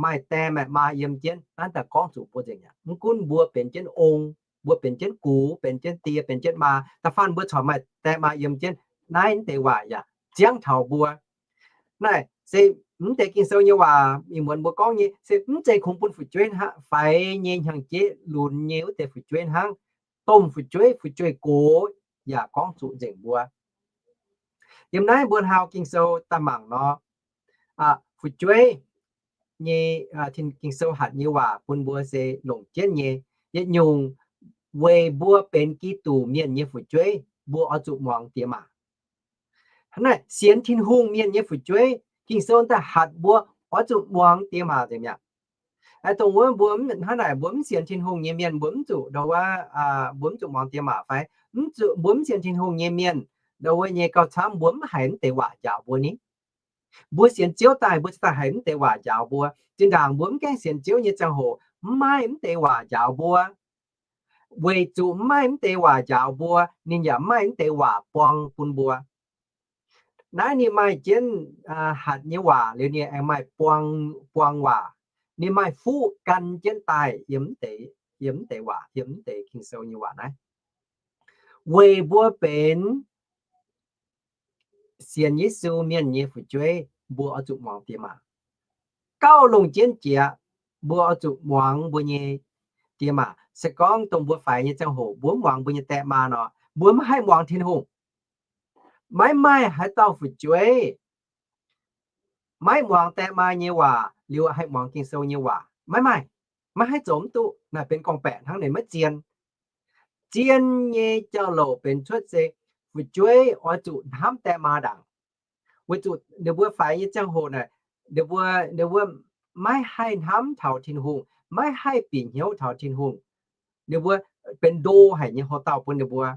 maaih die maaih maa yiem jienv, naaiv daaih gorngv zuqc mbuo nzengc aqv. Mv gunv mbuo benx jienv ong, mbuo benx jienv gux, benx jienv die, benx jienv maa, da'faanh mbuo corc maaih die maa yiem jienv, naaiv deix waac yaac ziangv taux mbuo. Naaiv se mv deix Ging-Sou nyei waac, ih muonz mbuo gorngv nyei se mv zeiz kungx bun fu'jueiv hnangv, faix nyei hnyangx-jeiv lunx nyei wuov deix fu'jueiv hnangv, domh fu'jueiv, fu'jueiv gox yaac gorngv zuqc nzengc mbuo. Yiem naaiv mbuo hlaau Ging-Sou daaih mangc nor, fu'jueiv nyei, Ging-Sou hatc nyei waac bun mbuo se longc jienv nyei. Yietc nyungc weic mbuo benx Giduc mienh nyei fu'jueiv, mbuo oix zuqc muangx diex maac. Hnangv naaic sienx Tin-Hungh mienh nyei fu'jueiv, Ging-Sou daaih hatc mbuo oix zuqc muangx diex maac nzengc mi'aqv. Dongh wuov mbuo hnangv naaic mbuo mv sienx Tin-Hungh nyei mienh mbuo mv zuqc ndo wuov, mbuo mv zuqc muangx diex maac fai? Mv zuqc, mbuo mv sienx Tin-Hungh nyei mienh ndo wuov nyei gauh camv mbuo mv haiz mv deix waac njaaux mbuo ni. Mbuo sienx Ziouv daaih mbuo cingx daaih haiz mv deix waac njaaux mbuo. Zinh ndaangc mbuo mv gaengh sienx Ziouv nyei ziangh hoc mv maaih mv deix waac njaaux mbuo. Weic zuqc mv maaih mv deix waac njaaux mbuo, ninh yaac mv maaih mv deix waac buang bun mbuo. Naaiv ninh maaih jienv hatc nyei waac liuz ninh aengx maaih buang, buang waac. Ninh maaih fuqv gan jienv daaih yiem mv deix, yiem mv deix waac, yiem mv deix Ging-Sou nyei waac naaiv. Weic mbuo benx sienx Yesu mienh nyei fu'jueiv, mbuo oix zuqc muangx diex maac. Gauh longc jienv jiex, mbuo oix zuqc muangx mbuo nyei diex maac. Se gorngv dongh mbuo faix nyei ziangh hoc mbuo mv muangx mbuo nyei die maa nor, mbuo maiv haih muangx Tin-Hungh. Maiv maaih haaix dauh fu'jueiv maiv muangx die maa nyei waac liuz haih muangx Ging-Sou nyei waac. Maiv maaih. Maiv haih zoux mv duqv. Naaiv benx gorngv-baeqc hnangv, ninh maiv zien. Zien nyei jauv-louc benx cuotv se fu'jueiv oix zuqc hnamv die maa ndaangc. Weic zuqc ninh mbuo faix nyei ziangh hoc naaic, ninh mbuo, ninh mbuo maiv haih hnamv taux Tin-Hungh, maiv haih bieqc hnyouv taux Tin-Hungh. Ninh mbuo benx ndo haic nyei houx-dauh bun ninh mbuo.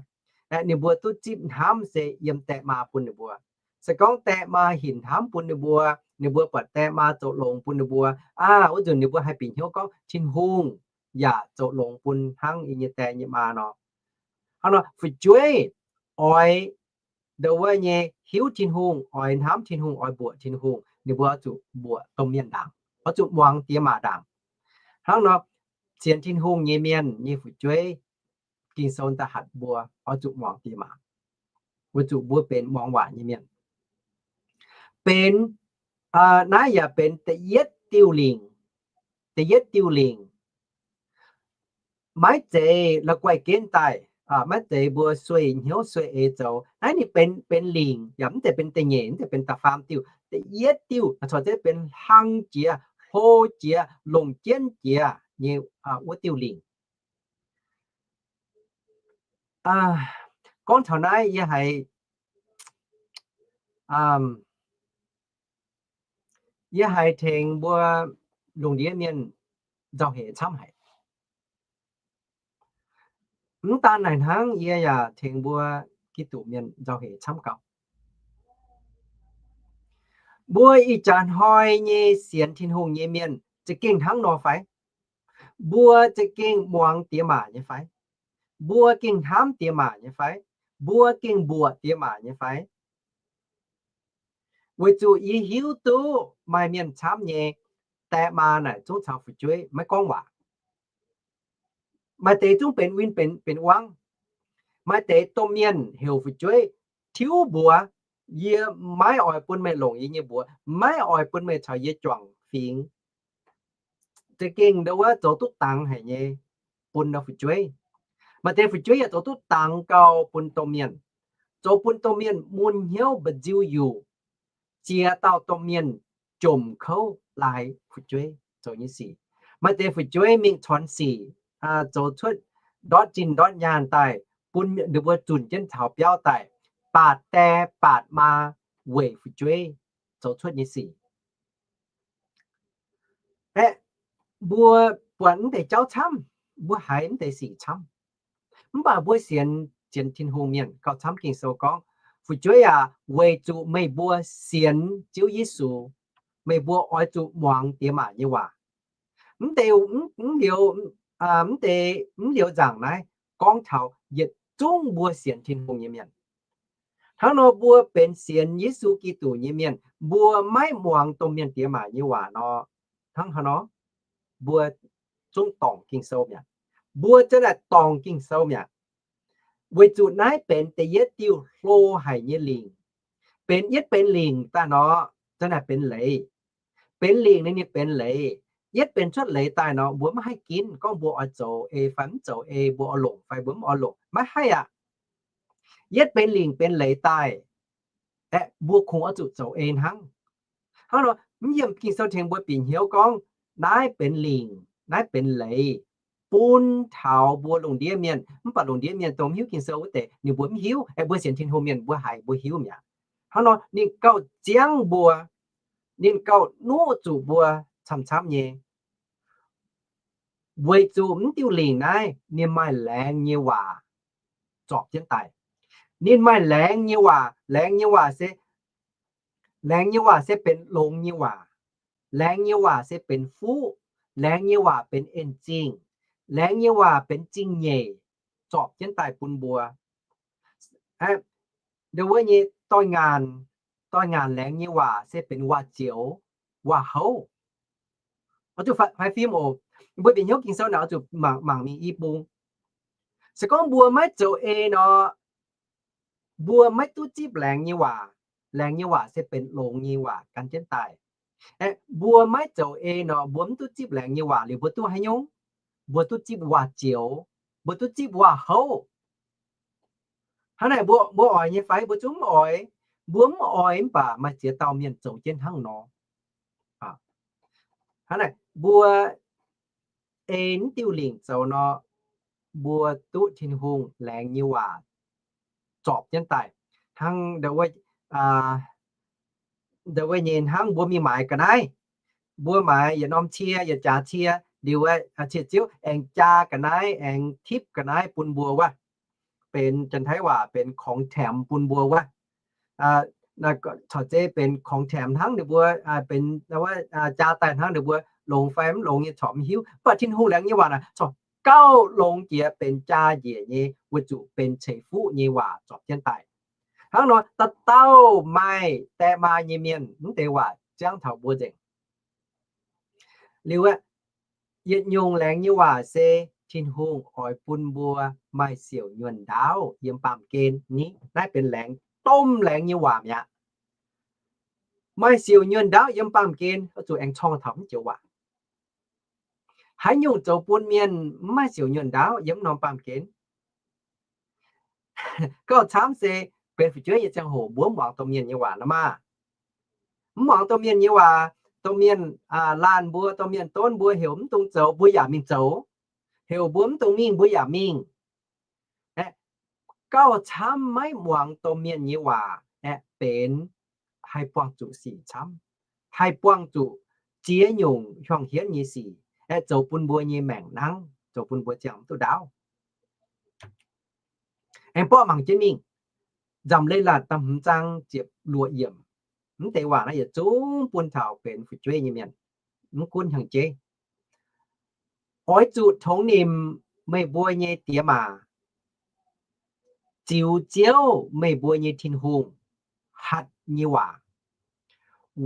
Ninh mbuo duqv zipv hnamv se yiem die maa bun ninh mbuo. Se gorngv die maa hinc hnamv bun ninh mbuo, ninh mbuo buatc die maa zoux longx bun ninh mbuo, aa, wuov nzunc ninh mbuo haih bieqc hnyouv gorngv Tin-Hungh yaac zoux longx bun hnangv yie nyei die nyei maa nor. Hnangv nor fu'jueiv oix ndo wuov nyei hiuv Tin-Hungh, oix hnamv Tin-Hungh, oix mbuoqc Tin-Hungh, ninh mbuo oix zuqc mbuoqc domh mienh ndaangc, oix zuqc muangx diex maac ndaangc. Hnangv nor, sienx Tin-Hungh nyei mienh nyei fu'jueiv, Ging-Sou daaih hatc mbuo oix zuqc muangx diex maac, weic zuqc mbuo benx muangx waac nyei mienh. Benx, naaiv yaac benx da'yietv diuh lingc, da'yietv diuh lingc. Maiv zeiz la'guaih genv daaih, maiv zeiz mbuo sueih hnyouv sueih eix zoux. Naaiv ninh benx, benx lingc, yaac mv zeiz benx da'nyeic, mv zeiz benx da'faam diuh. Da'yietv diuh corc zeiz benx hlang jiex, hlo jiex, longc jienv jiex nyei wuov diuh lingc. Gorngv taux naaiv yie haiz, yie haiz tengx mbuo lungh ndiev mienh nzauh heix camv haic. Mv daan naaic hnangv, yie yaac tengx mbuo Giduc mienh nzauh heix camv gauh. Mbuo ih jaax hnoi nyei sienx Tin-Hungh nyei mienh za'gengh hnangv nor fai? Mbuo za'gengh muangx diex maac nyei fai? Mbuo gengh hnamv diex maac nyei fai? Mbuo gengh mbuoqc diex maac nyei fai? Weic zuqc yie hiuv duqv maaih mienh camv nyei die maa naaic zungv caux fu'jueiv maiv gorngv waac. Maaih deix zungv benx win benx, benx wangv. Maaih deix domh mienh heuc fu'jueiv tiuv mbuox, yie maiv oix bun meih longc yie nyei mbuox, maiv oix bun meih caux yie juangc fingx. Za'gengh ndo wuov zoux duqv dangx haic nyei bun fu'jueiv. Maaih deix fu'jueiv yaac zoux duqv dangx gau bun domh mienh, zoux bun domh mienh mun hnyouv mba'nziu yuqc, ziex dauh domh mienh jomc kouv laaix fu'jueiv zoux nyei sic. Maaih deix fu'jueiv mingh cornx sic, zoux cuotv ndortv zinh ndortv nyaanh daaih, bun ninh mbuo zunc jienv taux biauv daaih, baatc die baatc maa weic fu'jueiv zoux cuotv nyei sic. Aeqv, mbuo buatc mv deix jauv camv, mbuo haiz mv deix sic camv. Mv baac mbuo sienx, sienx Tin-Hungh mienh gauh camv. Ging-Sou gorngv, fu'jueiv aac, weic zuqc meih mbuo sienx Ziouv Yesu, meih mbuo oix zuqc muangx diex maac nyei waac. Mv deix, mv, mv liuz, mv deix, mv liuz nzaangc naaiv gorngv taux yietc zungv mbuo sienx Tin-Hungh nyei mienh. Hnangv nor mbuo benx sienx Yesu Giduc nyei mienh, mbuo maiv muangx domh mienh diex maac nyei waac nor, hnangv haaix nor mbuo zungv dorngc Ging-Sou mi'aqv. Mbuo zanc naaic dorngc Ging-Sou mi'aqv. Weic zuqc naaiv benx da'yietv diuh hlo haic nyei lingc. Benx yietv benx lingc daaih nor, zanc naaic benx leiz. Benx lingc ninh, ninh benx leiz. Yietv benx cuotv leiz daaih nor, mbuo maiv haih ginv gorngv mbuo oix zoux ei fai mv zoux ei, mbuo oix longc fai mbuo mv oix longc, maiv haih aqv. Yietv benx lingc benx leiz daaih, aeqv, mbuo kungx oix zuqc zoux ei hnangv. Hnangv nor, Mv yiem Ging-Sou tengx mbuo bieqc hnyouv gorngv naaiv benx lingc, naaiv benx leiz bun taux mbuo lungh ndiev mienh. Mv baac lungh ndiev mienh dongh mv hiuv Ging-Sou wuov deix, ninh mbuo mv hiuv. Aengx mbuo sienx Tin-Hungh mienh mbuo haiz mbuo hiuv mi'aqv. Hnangv nor ninh gauh ziangv mbuo, ninh gauh nuqv zuqc mbuo camv-camv nyei, weic zuqc mv diuh lingc naaiv ninh maaih laengz nyei waac zorpc jienv daaih. Ninh maaih laengz nyei waac. Laengz nyei waac se, laengz nyei waac se benx longx nyei waac. Laengz nyei waac se benx fuqv. Laengz nyei waac benx en-zingh. Laengz nyei waac benx zingh nyeic, zorpc jienv daaih bun mbuo. Ndo wuov nyei doix-ngaanc, doix-ngaanc laengz nyei waac se benx waac-zioux, waac-houv. Oix zuqc faix fim oc. Mbuo bieqc hnyouv Ging-Sou naaic oix zuqc mangc, mangc mingh i bung. Se gorngv mbuo maiv zoux ei nor, mbuo maiv duqv zipv laengz nyei waac. Laengz nyei waac se benx longx nyei waac gan jienv daaih. Aeqv, mbuo maiv zoux ei nor, mbuo mv duqv zipv laengz nyei waac liuz mbuo duqv haaix nyungc? Mbuo duqv zipv waac-zioux, mbuo duqv zipv waac-houv. Hnangv naaic mbuo, mbuo oix nyei fai? Mbuo zungv mv oix. Mbuo mv oix mv baac maaih ziex dauh mienh zoux jienv hnangv nor. Hnangv naaic mbuo ei mv diuh lingc zoux nor, mbuo duqv Tin-Hungh laengz nyei waac zorpc jienv daaih. Hnangv ndo wuov nyei, hnangv mbuo mingh maaiz ga'naaiv, mbuo maaiz yietc norm cie, yietc jaax cie, liuz cie-ziouv aengx jaa ga'naaiv, aengx tipv ga'naaiv bun mbuo wuov. Benx janx-taiv waac benx ของแถม bun mbuo wuov. Corc zeiz benx ของแถม hnangv ninh mbuo benx jaa daaih hnangv ninh mbuo longx fai mv longx nyei corc mv hiuv. Mv baac Tin-Hungh laengz nyei waac naaic corc gauh longx jiex benx jaa njiec nyei, weic zuqc benx ceix fuqv nyei waac zorpc jienv daaih. Hnangv nor, dauh dauh maaih die maa nyei mienh mv deix waac ziangv taux mbuo nzengc. Liuz aeqv, yietc nyungc laengz nyei waac se Tin-Hungh oix bun mbuo maaih siouc nyuonh ndaauv yiem baamh gen. Ni, naaiv benx laengz, domh laengz nyei waac mi'aqv. Maaih siouc nyuonh ndaauv yiem baamh gen, oix zuqc aengx corng taux mv joux waac. Haaix nyungc zoux bun mienh mv maaih siouc nyuonh ndaauv yiem mv norm baamh gen? Gauh camv se benx fu'jueiv nyei ziangh hoc mbuo mv muangx domh mienh nyei waac nor maah. Mv muangx domh mienh nyei waac, domh mienh laanh mbuo, domh mienh donv mbuo, heuc mv dungx zoux mbuo yaac mingh zoux, heuc mbuo mv dungx mingh mbuo yaac mingh. Aeqv, gauh camv maiv muangx domh mienh nyei waac aeqv, benx haih buangh zuqc sic camv, haih buangh zuqc ziex nyungc hiuang hienv nyei sic aeqv, zoux bun mbuo nyei maengc nangv, zoux bun mbuo ziangh mv duqv ndaauv. Aengx borqv mangc jienv mingh, Nzamc Leiz-Latc da'hmz zaang ziepc luoqc yiemc. Mv deix waac naaiv yietc zungv bun taux benx fu'jueiv nyei mienh, mv gunv hnyangx-jeiv. Oix zuqc tongx nimc meih mbuo nyei diex maac, ziux Ziouv, meih mbuo nyei Tin-Hungh, hatc nyei waac,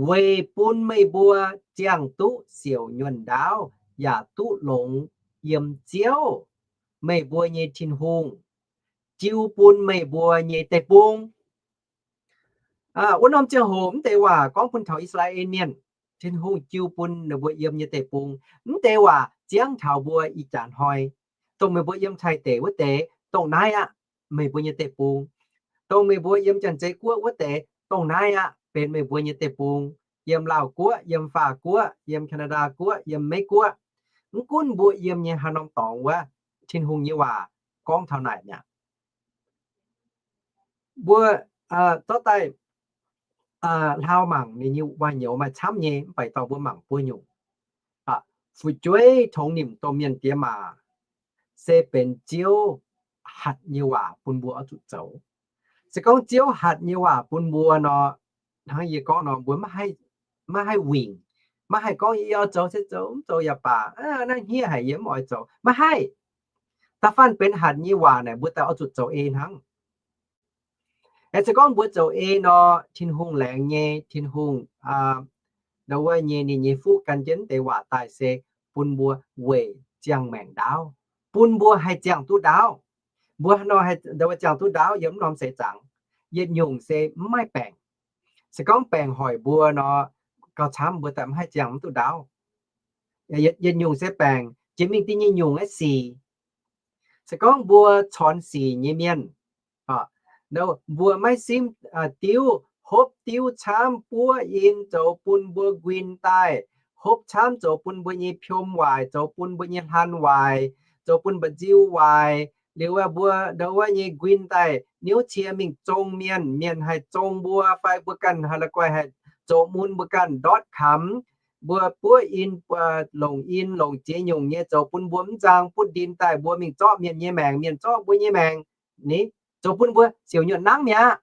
weic bun meih mbuo ziangh duqv siouc nyuonh ndaauv yaac duqv longx yiem Ziouv, meih mbuo nyei Tin-Hungh, jiu bun meih mbuo nyei deic-bung. Wuov norm ziangh hoc mv deix waac gorngv bun taux I^saa^laa^en Mienh, Tin-Hungh jiu bun ninh mbuo yiem nyei deic-bung. Mv deix waac ziangv taux mbuo ih jaax hnoi, dongh meih mbuo yiem Taiv deic wuov deix, dongh naaiv aqv, meih mbuo nyei deic-bung. Dongh meih mbuo yiem Janx-Zei Guoqv wuov deix, dongh naaiv aqv, benx meih mbuo nyei deic-bung. Yiem Laauh Guoqv, yiem Faah Guoqv, yiem Canada Guoqv, yiem Meiv Guoqv, mv gunv mbuo yiem nyei haaix norm dorngx wuov, Tin-Hungh nyei waac gorngv taux naaic mi'aqv. Mbuo zorqv daaih hlaau mangc ninh nyei waac-nyouz maaih camv nyei, mv baac dorh mbuo mangc buo nyungc. Fu'jueiv tongx nimc domh mienh diex maac se benx Ziouv hatc nyei waac bun mbuo oix zuqc zoux. Se gorngv Ziouv hatc nyei waac bun mbuo nor, hnangv yie gorngv nor, mbuo maiv haih wingc, maiv haih gorngv yie oix zoux se zoux, mv zoux yaac baac, naaiv hniev haic yie mv oix zoux. Maiv haih. Da'faanh benx hatc nyei waac naaic mbuo daaih oix zuqc zoux ei hnangv. Aeqv, se gorngv mbuo zoux ei nor, Tin-Hungh laengz nyei, Tin-Hungh ndo wuov nyei ninh nyei fuqv gan jienv deix waac daaih se bun mbuo weic ziangh maengc ndaauv, bun mbuo haih ziangh duqv ndaauv. Mbuo nor haih ndo wuov ziangh duqv ndaauv yiem mv norm seix zaangc. Yietc nyungc se mv maaih baengc. Se gorngv baengc hoic mbuo nor, gauh camv, mbuo daaih mv haih ziangh mv duqv ndaauv. Yietc nyungc se baengc jiex mingh dinh nyei nyungc aeqv, sic. Se gorngv mbuo corn sic nyei mienh, mbuo maiv simv diuv hopv diuv camv buov in zoux bun mbuo nquin daaih, hopv camv zoux bun mbuo nyei piom waaic, zoux bun mbuo nyei hlan waaic, zoux bun mba'nziu waaic. Liuz mbuo ndau wuov nyei nquin daaih niouv cie mingh zong mienh, mienh haih zong mbuo fai mbuo ganh haih la'guaih haih zoux mun mbuo ganh ndortv kamx, mbuo buov in, longc in longc ziex nyungc nyei zoux bun mbuo mv nzang butv ndin daaih mbuo mingh zorqv mienh nyei maengc, mienh zorqv mbuo nyei maengc. Ni, zoux bun mbuo siouc nyuonh nangv mi'aqv.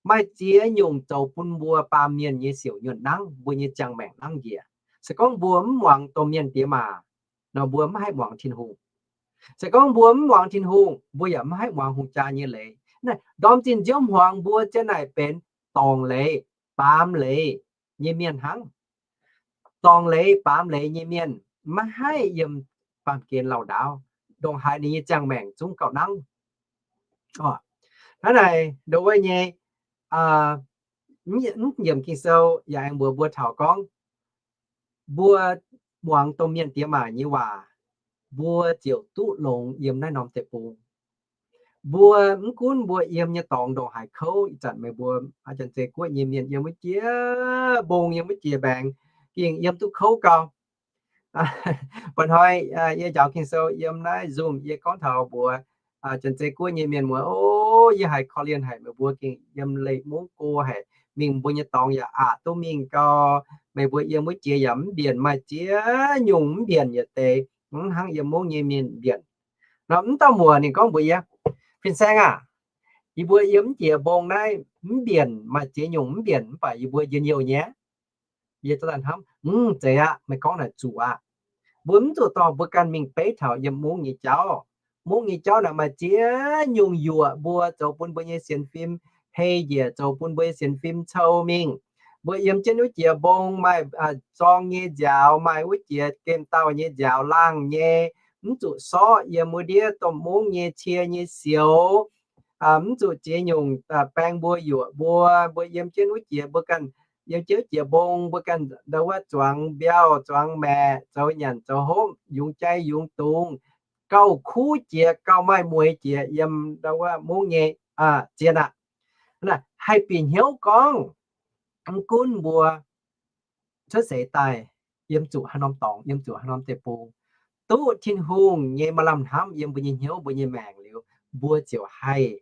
Maaih ziex nyungc zoux bun mbuo baamh mienh nyei siouc nyuonh nangv, mbuo nyei ziangh maengc nangv njiec. Se gorngv mbuo mv muangx domh mienh diex maac nor, mbuo mv haih muangx Tin-Hungh. Se gorngv mbuo mv muangx Tin-Hungh, mbuo yaac mv haih muangx hungh jaa nyei leiz. Naaiv ndorm zinh nziouv hmuangx mbuo zien naaic benx dorngc leiz, baamz leiz nyei mienh hnangv. Dorngc leiz, baamz leiz nyei mienh maiv haih yiem baamh gen lauh ndaauv, ndongc haaix ninh nyei ziangh maengc zungv gauh nangv. Hnangv naaic ndau wuov nyei, mv nyiemc Ging-Sou yaac aengx mbuox mbuo taux gorngv, mbuo muangx domh mienh diex maac nyei waac, mbuo ziouc duqv longx yiem naaiv norm deic-bung. Mbuo mv gunv mbuo yiem nyei dorngx ndongc haaix kouv, ih zanc meih mbuo Janx-Zei Guoqv nyei mienh yiem wuov jiex mbong, yiem wuov jiex mbaengx, gengh yiem duqv kouv gau. Mba'hnoi yie njaaux Ging-Sou yiem naaiv Zoom, yie gorngv taux mbuox Janx-Zei Guoqv nyei mienh muoz, o, yie haiz korv-lienh haic, meih mbuo gengh yiem leih mungv go haic, mingh mbuo nyei dorngx yaac aqc duqv mingh gau. Meih mbuo yiem wuov jiex yaac mv mbienc, maaih ziex nyungc mv mbienc yietc deix, mv hnangv yiem mungv nyei mienh mbienc. Nor mv dauh muoc ninh gorngv mbuox yie, Fin-Saeng aah, yie mbuo yiem mv jiex mbong naaiv mv mbienc, maaih ziex nyungc mv mbienc, mv baac yie mbuo njien-youh nyei. Yie hnamv, mv zeiz aqv, meih gorngv naaic zuqc aqv. Mbuo mv zuqc dorh mbuo ganh mingh beiv taux yiem mungv nyei jauv. Mungv nyei jauv naaic maaih ziex nyungc yuoqc mbuo, zoux bun mbuo nyei sienx fim hei njiec, zoux bun mbuo nyei sienx fim cou mingh. Mbuo yiem jienv wuov jiex mbong maaih zorng nyei nziaaux, maaih wuov jiex gemh dauh nyei nziaaux laangh nyei, mv zuqc sorqv yiem wuov ndiev domh mungv nyei cie nyei sioux. Mv zuqc ziex nyungc baeng mbuo yuoqc mbuo. Mbuo yiem jienv wuov jiex, mbuo ganh yiem jienv wuov jiex mbong, mbuo ganh ndau wuov zuangx mbiauh, zuangx maeqc, zoux nyanc zoux hopv, yungz jai yungz dungz, gauh kuv jiex, gauh maaih mueix jiex yiem ndau wuov mungv nyei zien aqv. Haih bieqc hnyouv gorngv, mv gunv mbuo cuotv seix daaih yiem zuqc haaix norm dorngx, yiem zuqc haaix norm deic-bung, duqv Tin-Hungh nyei maaih lamh hnamv yiem mbuo nyei hnyouv, mbuo nyei maengc liuz, mbuo ziouc haih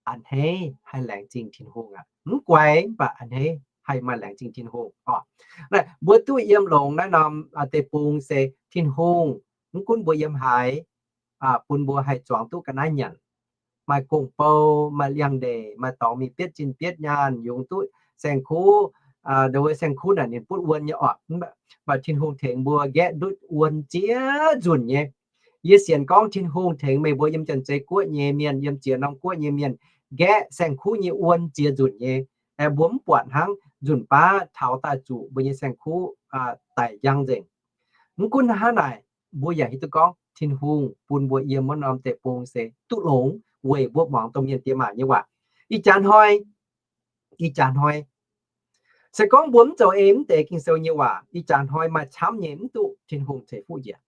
a'hneiv, haih laengz zingh Tin-Hungh aqv. Mv guaix mv baac a'hneiv haih maaih laengz zingh Tin-Hungh oc. Mbuo duqv yiem longx naaiv norm deic-bung se Tin-Hungh, mv gunv mbuo yiem haaix, bun mbuo haih zuangx duqv ga'naaiv nyanc, maaih gong-bou, maaih liangx-ndeic, maaih dorngx mingh bietv zinh bietv nyaanh, yungz duqv saeng-kuv. Ndau wuov saeng-kuv naaic ninh butv wuon nyei oc, mv baac Tin-Hungh tengx mbuo nqaeqv ndutv wuon ziex nzunc nyei. Yie sienx gorngv Tin-Hungh tengx meih mbuo yiem Janx-Zei Guoqv nyei mienh, yiem ziex norm guoqv nyei mienh nqaeqv saeng-kuv nyei wuon ziex nzunc nyei. Aeqv, mbuo mv buatc hnangv, nzunc baav taux daaih zuqc mbuo nyei saeng-kuv daic njang nzengc. Mv gunv hnangv naaic, mbuo yaac hiuv duqv gorngv Tin-Hungh bun mbuo yiem wuov norm deic-bung se duqv longx weic mbuo muangx domh mienh diex maac nyei waac. Ih jaax hnoi, ih jaax hnoi, se gorngv mbuo mv zoux ei mv deix Ging-Sou nyei waac, ih jaax hnoi maaih camv nyei mv duqv Tin-Hungh ceix fuqv njiec.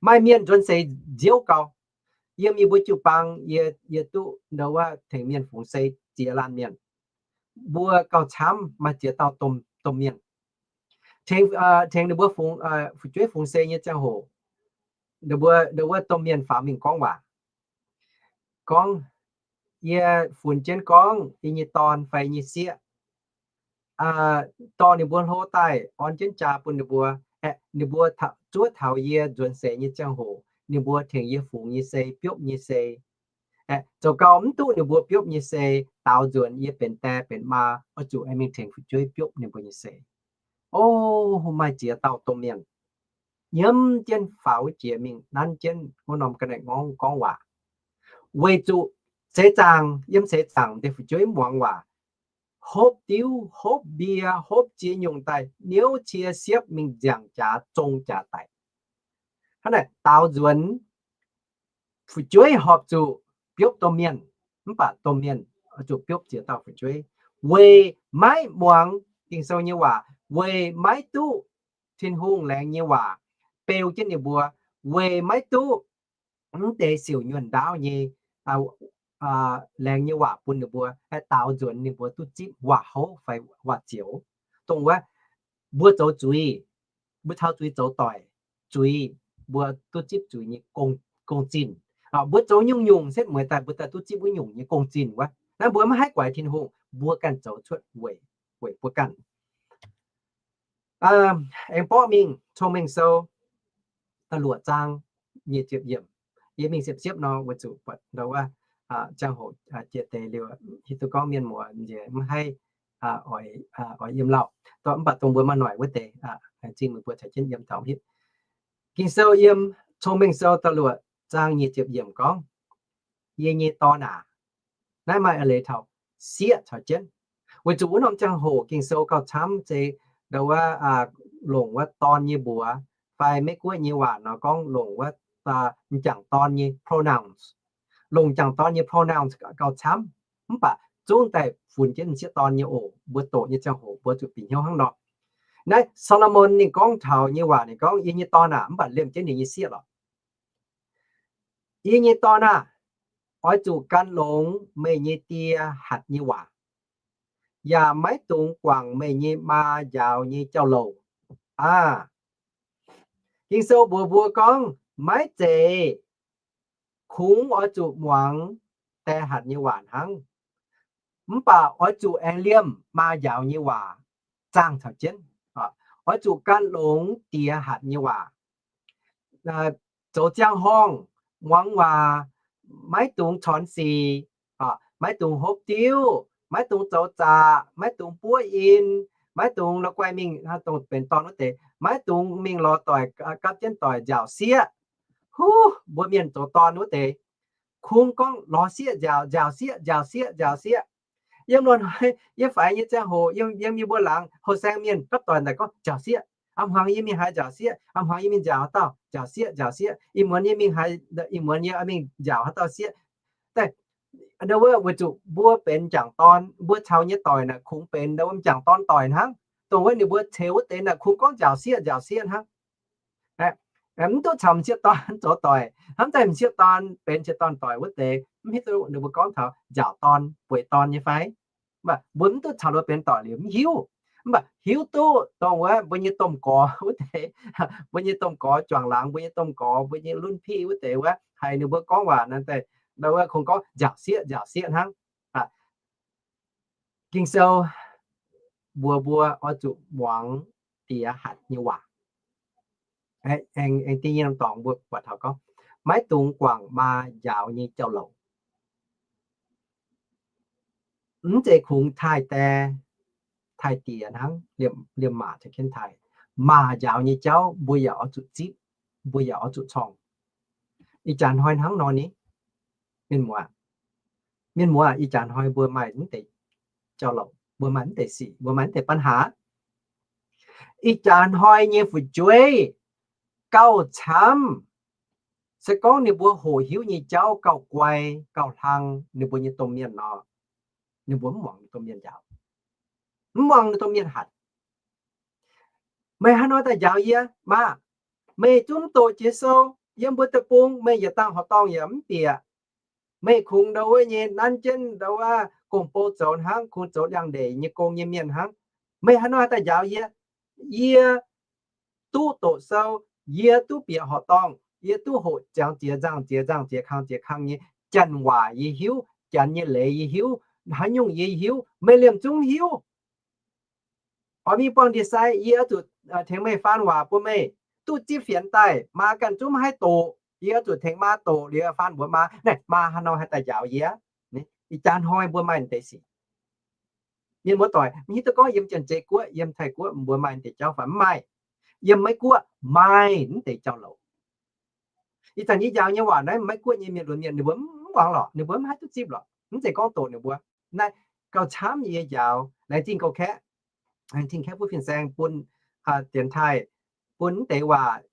Maaih mienh nzuonx seix nziouv gau. Yiem yie mbuo jiu-baang, yie, yie duqv ndau wuov tengx mienh fungx sei ziex laanh mienh. Mbuo gauh camv maaih ziex dauh domh, domh mienh. Tengx, tengx ninh mbuo fungx, fu'jueiv fungx sei nyei ziangh hoc, ndau wuov domh mienh faaux mingh gorngv waac, gorngv, yie funx jienv gorngv yie nyei dorn fai yie nyei sieqv, dorh ninh mbuo hlo daaih orn jienv jaa bun ninh mbuo. Aeqv, ninh mbuo zuov taux yie nzuonx seix nyei ziangh hoc, ninh mbuo tengx yie fungx nyei sei, biopv nyei sei. Aeqv, zoux gau mv duqv ninh mbuo biopv nyei sei, daaux nzuonx yie benx die benx maa, oix zuqc aengx mingh tengx fu'jueiv biopv ninh mbuo nyei sei. O, maaih ziex dauh domh mienh nyiemv jienv faaux wuov jiex mingh nanv jienv wuov norm ga'naaiv ngorngv gorngv waac. Weic zuqc seix zaangc, yiem seix zaangc deix fu'jueiv muangx waac, hopv diuv, hopv mbie, hopv ziex nyungc daaih niouv cie siepv mingh nziangc jaax zong jaax daic. Hnangv naaic daaux nzuonx fu'jueiv horpc zuqc biopv domh mienh, mv baac domh mienh zuqc biopv ziex dauh fu'jueiv, weic maiv muangx Ging-Sou nyei waac, weic maiv duqv Tin-Hungh laengz nyei waac beu jienv ninh mbuo, weic maiv duqv mv deix siouc nyuonh ndaauv nyei laengz nyei waac bun ninh mbuo, haih daaux nzuonx ninh mbuo duqv zipv waac-houv fai waac-ziouc. Dongh wuov, mbuo zoux zuiz, mbuo taux zuiz zoux doic, zuiz, mbuo duqv zipv zuiz nyei gong-zinh. Mbuo zoux nyungc-nyungc setv mueiz daaih mbuo daaih duqv zipv wuov nyungc nyei gong-zinh wuov. Naaiv mbuo maiv haih guaix Tin-Hungh, mbuo ganh zoux cuotv weic, weic mbuo ganh. Aengx borqv mingh Cong-Mengh Sou da'luoqc zaang nyic ziepc yiemc. Yie mingh siepv-siepv nor weic zuqc buatc ndau wuov ziangh hoc jiex deix liuz, hiuv duqv gorngv mienh muoz nziex maiv haih oix yiem lauh. Mv baac dongh mbuo maaih noic wuov deix, laengz zingh meih mbuo caux jienv yiem taux hitv. Ging-Sou yiem Cong-Mengh Sou da'luoqc zaang nyic ziepc yiemc gorngv, Yie nyei dorn aac, naaiv maaih eix leiz taux sieqv caux jienv. Weic zuqc wuov norm ziangh hoc Ging-Sou gauh camv se ndau wuov longc wuov dorn nyei mbuox, fai Meiv Guoqv nyei waac nor gorngv longc wuov m'jangc dorn nyei pronouns. Longc m'jangc dorn nyei pronouns gauh camv, mv baac zungv daaih funx jienv m'sieqv dorn nyei oc. Mbuo doqc nyei ziangh hoc mbuo zuqc bieqc hnyouv hnangv nor. Naaiv Saa^lo^morn ninh gorngv taux nyei waac ninh gorngv, Yie nyei dorn aac, mv baac liemh jienv ninh nyei sieqv lorqc. Yie nyei dorn aah! Oix zuqc gan longx meih nyei die hatc nyei waac, yaac maiv dungx guangc meih nyei maa njaaux nyei jauv-louc. Aa, Ging-Sou mbuox mbuo gorngv, maiv zeiz kungx oix zuqc muangx die hatc nyei waac hnangv, mv baac oix zuqc aengx liemh maa njaaux nyei waac zaangh caux jienv. Oix zuqc gan longx die hatc nyei waac. Zoux ziangh horngh, muangx waac, maiv dungx corn sic, maiv dungx hopv diuv, maiv dungx zoux zaqc, maiv dungx buov in, maiv dungx la'guaih mingh, dongh benx dorn wuov deix, maiv dungx mingh lorz doic, gapv jienv doic njaaux sieqv. Huv, mbuo mienh zoux dorn wuov deix, kungx gorngv lorz sieqv njaaux, njaaux sieqv, njaaux sieqv, njaaux sieqv. Yiem loz-hnoi yie faix nyei ziangh hoc, yiem, yiem yie mbuo laangz houh saeng mienh gapv doic naaic gorngv njaaux sieqv. A'hmuangx yie mingh haaix njaaux sieqv, a'hmuangx yie mingh njaaux haaix dauh njaaux sieqv, njaaux sieqv. Ih muonz yie mingh haaix, ih muonz yie mingh njaaux haaix dauh sieqv. Daaih, ndau wuov weic zuqc mbuo benx m'jangc dorn, mbuo caux nyei doic naaic kungx benx ndau wuov m'jangc dorn doic hnangv. Dongh wuov ninh mbuo ceux wuov deix naaic kungx gorngv njaaux sieqv, njaaux sieqv hnangv. Mv duqv caux m'sieqv dorn zoux doic, hnamv daaih m'sieqv dorn benx m'sieqv dorn doic wuov deix, mv hiuv duqv ninh mbuo gorngv taux njaaux dorn, bueix dorn nyei fai? Mv baac mbuo mv duqv caux ninh mbuo benx doic liuz mv hiuv. Mv baac hiuv duqv dongh wuov mbuo nyei domh gorx wuov deix, mbuo nyei domh gorx juangc laangz, mbuo nyei domh gorx, mbuo nyei รุ่นพี่ wuov deix wuov, haiz ninh mbuo gorngv waac naaic daaih, ndau wuov kungx gorngv njaaux sieqv, njaaux sieqv hnangv. Ging-Sou mbuox mbuo oix zuqc muangx diex hatc nyei waac. Aengx, aengx da'nyeic norm dorngx mbuo buatc taux gorngv, maiv dungx guangc maa njaaux nyei jauv-louc. Mv zeiz kungx taaih die, taaih diex hnangv, liemh, liemh maac caux jienv taaih. Maa njaaux nyei jauv mbuo yaac oix zuqc zipv, mbuo yaac oix zuqc corngh. Ih jaax hnoi hnangv nor ni, mienh muoz, mienh muoz, ih jaax hnoi mbuo maaih mv deix jauv-louc, mbuo maaih mv deix sic, mbuo maaih mv deix ปัญหา. Ih jaax hnoi nyei fu'jueiv gauh camv. Se gorngv ninh mbuo hoqc hiuv nyei jauv gauh guai, gauh hlang ninh mbuo nyei domh mienh nor, ninh mbuo mv muangx ninh domh mienh njaaux, mv muangx ninh domh mienh hatc. Meih haaix nor daaih njaaux yie? Maa, meih zungv mv doqc jiex sou. Yiem mbuo deic-bung meih yietc dangh horqc dorngh yaac mv bieqc. Meih kungx ndau wuov nyei nanv jienv ndau wuov gong-bou zoux hnangv, kungx zoux liangx-ndeic nyei gong nyei mienh hnangv. Meih haaix nor daaih njaaux yie? Yie duqv doqc sou, yie duqv bieqc horqc dorngh, yie duqv hoqc ziangx ziex nzangh ziex nzangh ziex kang ziex kang nyei janx-waac yie hiuv, janx nyei leiz yie hiuv, haaix nyungc yie hiuv, meih liemh zungv hiuv. Oix mingh buangh ndie-sai, yie oix zuqc tengx meih faan waac bun meih. Duqv zipv fienx daaih, maa ganh zungv maiv haih doqc, yie oix zuqc tengx maa doqc liuz faan mbuox maa, naaiv maa haaix nor haih daaih njaaux yie? Ih jaax hnoi mbuo maaih deix sic. Mienh muoz-doic, mv hiuv duqv gorngv yiem Janx-Zei Guoqv, yiem Taiv-Guoqv mbuo maaih deix jauv fai mv maaih? Yiem Meiv-Guoqv maaih mv deix jauv-louc. Ih zanc yie njaaux nyei waac naaiv Meiv-Guoqv nyei mienh lunx mienh ninh mbuo mv muangx lorqc, ninh mbuo mv haih duqv zipv lorqc, mv zeiz gorngv doqc ninh mbuo. Naaiv gauh camv yie njaaux, laengz zingh gauh kaeqv, laengz zingh kaeqv butv fin-saeng bun dienx taaih, bun mv deix waac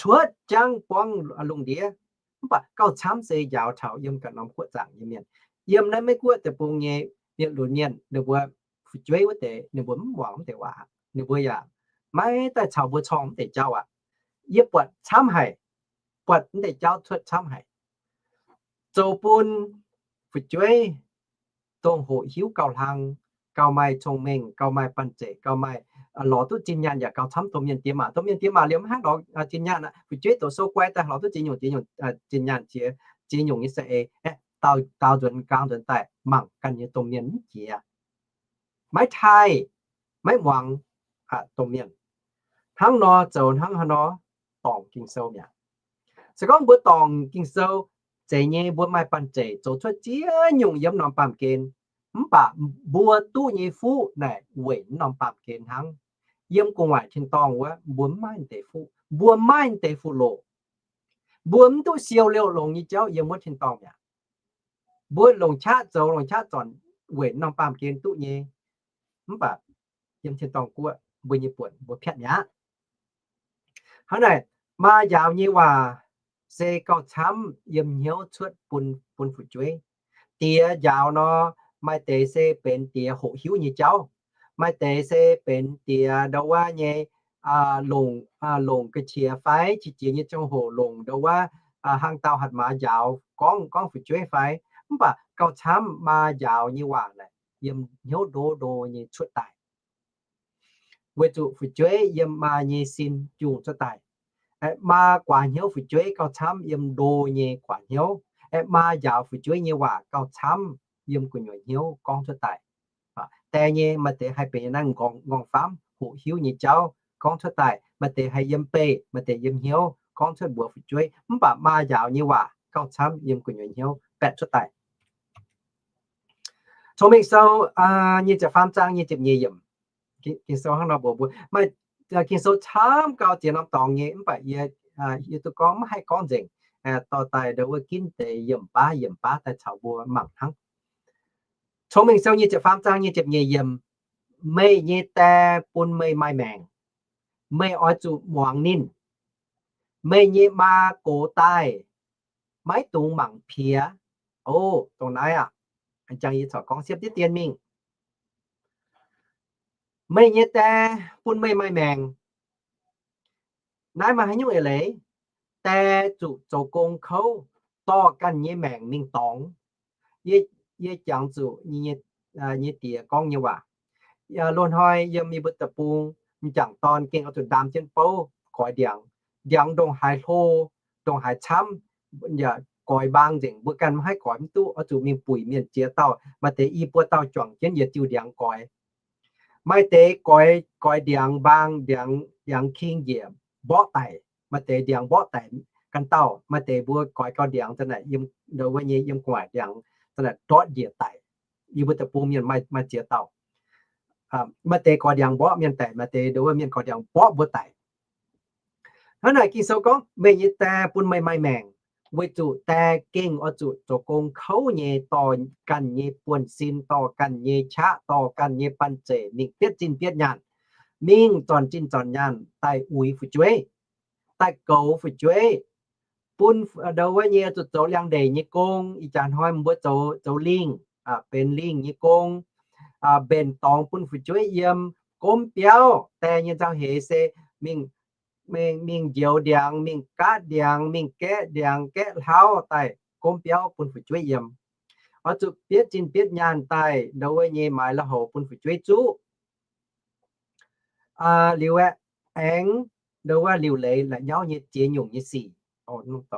cuotv jangv buangv lungh ndiev. Mv baac gauh camv se njaaux taux yiem ganh norm guoqv zaangc nyei mienh. Yiem naaiv Meiv-Guoqv deic-bung nyei mienh lunx mienh, ninh mbuo fu'jueiv wuov deix ninh mbuo mv muangx mv deix waac, ninh mbuo yaac maiv daaih caux mbuo corngh mv deix jauv aqv. Yie buatc camv haic, buatc mv deix jauv cuotv camv haic, zoux bun fu'jueiv dongh hoqc hiuv gauh hlang, gauh maaih cong-mengh, gauh maaih banh zeic, gauh maaih lorz duqv zinh nyaanh yaac gauh camv domh mienh diex maac. Domh mienh diex maac liemh maiv haih lorz zinh nyaanh aqv. Fu'jueiv doqc sou guai daaih lorz duqv ziex nyungc, ziex nyungc, ziex nyungc nyei saeng-eix, aeqv, daaux nzuonx nqaang nzuonx daaih mangc ganh nyei domh mienh mv jiex, maiv taaih, maiv muangx domh mienh. Hnangv nor zoux hnangv haaix nor dorngc Ging-Sou mi'aqv. Se gorngv mbuo dorngc Ging-Sou zeiz nyei, mbuo maaih banh zeic zoux cuotv ziex nyungc yiem norm baamh gen, mv baac mbuo duqv nyei fuqv naaic weic norm baamh gen hnangv. Yiem gu'nguaaic tin-dorngh wuov mbuo maiv maaih deix fuqv, mbuo maiv maaih deix fuqv loc. Mbuo mv duqv siou liouh longx nyei jauv yiem wuov tin-dorngh mi'aqv. Mbuo longc qaqv zoux, longc qaqv zornc weic norm baamh gen duqv nyei. Mv baac yiem tin-dorngh guoqv mbuo nyei buonc mbuo piatv mi'aqv. Hnangv naaic, maa njaaux nyei waac se gauh camv yiem hnyouv cuotv bun, bun fu'jueiv. Diex njaaux nor, maaih deix se benx diex hoqc hiuv nyei jauv. Maaih deix se benx diex ndau wuov nyei, longc, longc ga'qiex fai qiex jiez nyei ziangh hoc longc ndau wuov hang dauh hatc maaz njaaux gorngv, gorngv fu'jueiv fai. Mv baac gauh camv maa njaaux nyei waac naaic yiem hnyouv ndo ndo nyei cuotv daaih. Weic zuqc fu'jueiv yiem maa nyei sin jungh cuotv daaih. Maa guaax hnyouv fu'jueiv gauh camv yiem ndo nyei guaax hnyouv. Maa njaaux fu'jueiv nyei waac gauh camv yiem gu'nyuoz hnyouv gorngv cuotv daaih. Die nyei maaih deix haih benx naaiv nqorngv-faamv hoqc hiuv nyei jauv gorngv cuotv daaih. Maaih deix haih yiem beih, maaih deix yiem hnyouv gorngv cuotv mbuox fu'jueiv. Mv baac maa njaaux nyei waac gauh camv yiem gu'nyuoz hnyouv baeqc cuotv daaih. Cong-Mengh Sou nyei ziepc faam zaang nyei ziepc nyeic yiemc. Ging-Sou hnangv nor mbuox mbuo, maaih Ging-Sou camv gauh ziex norm dorngx nyei, mv baac yie, yie duqv gorngv maiv haih gorngv nzengc, dorh daaih ndau wuov ginv deix yiemc baav yiemc baav daaih caux mbuo mangc hnangv. Cong-Mengh Sou nyei ziepc faam zaang nyei ziepc nyeic yiemc, meih nyei die bun meih maaih maengc, meih oix zuqc muangx ninh. Meih nyei maa gox daaih, maiv dungx mangc piex. O, dongh naaiv aqv. Jangx yie corc gorngv siepv diqv dien mingh. Meih nyei die bun meih maaih maengc. Naaiv maaih haaix nyungc eix leiz? Die zuqc zoux gong kouv dorh ganh nyei maengc mingh dorngx. Yie, yie jangx zuqc nyei diex gorngv nyei waac. Loz-hnoi yiem yie mbuo deic-bung, m'jangc dorn gengh oix zuqc ndaam jienv bouv goix ndiangx. Ndiangx ndongc haaix hlo, ndongc haaix camv, yaac goix mbaang nzengc, mbuo ganh maiv haih goix mv duqv, oix zuqc mingh buic mienh ziex dauh, maaih deix i buo dauh juangc jienv yietc diuh ndiangx goix. Maaih deix goix, goix ndiangx mbaang, ndiangx, ndiangx king njiec mborqv daic, maaih deix ndiangx mborqv daic ganh dauh, maaih deix mbuo goix gau ndiangx za'naaic yiem, ndau wuov nyei yiem gu'nguaaic ndiangx za'naaic ndortv njiec daic. Yie mbuo deic-bung mienh maaih, maaih ziex dauh. Maaih deix goix ndiangx mborqv mienh daic, maaih deix ndau wuov mienh goix ndiangx mborqv mbuo daic. Hnangv naaic Ging-Sou gorngv, meih nyei die bun meih maaih maengc, weic zuqc die gengh oix zuqc zoux gong kouv nyei dorh ganh nyei buonv-sin, dorh ganh nyei qaqv, dorh ganh nyei banh zeic mingh bietv zinh bietv nyaanh, mingh zornc zinh zornc nyaanh daaih uix fu'jueiv, daaih goux fu'jueiv, bun ndau wuov nyei zuqc zoux liangx-ndeic nyei gong. Ih jaax hnoi mbuo zoux, zoux lingh, benx lingh nyei gong, mbenc dorngx bun fu'jueiv yiem, gomv biauv. Die nyei nzauh heix se mingh, mingh njoux ndiangx, mingh gaatv ndiangx, mingh gaeqv ndiangx, gaeqv hlauv daaih gomv biauv bun fu'jueiv yiem. Oix zuqc bietv zinh bietv nyaanh daaih ndau wuov nyei maaiz lui-houx bun fu'jueiv zuqv. Liuz aeqv, aengx ndau wuov liuc leiz la'nyauv nyei ziex nyungc nyei sic, zuqv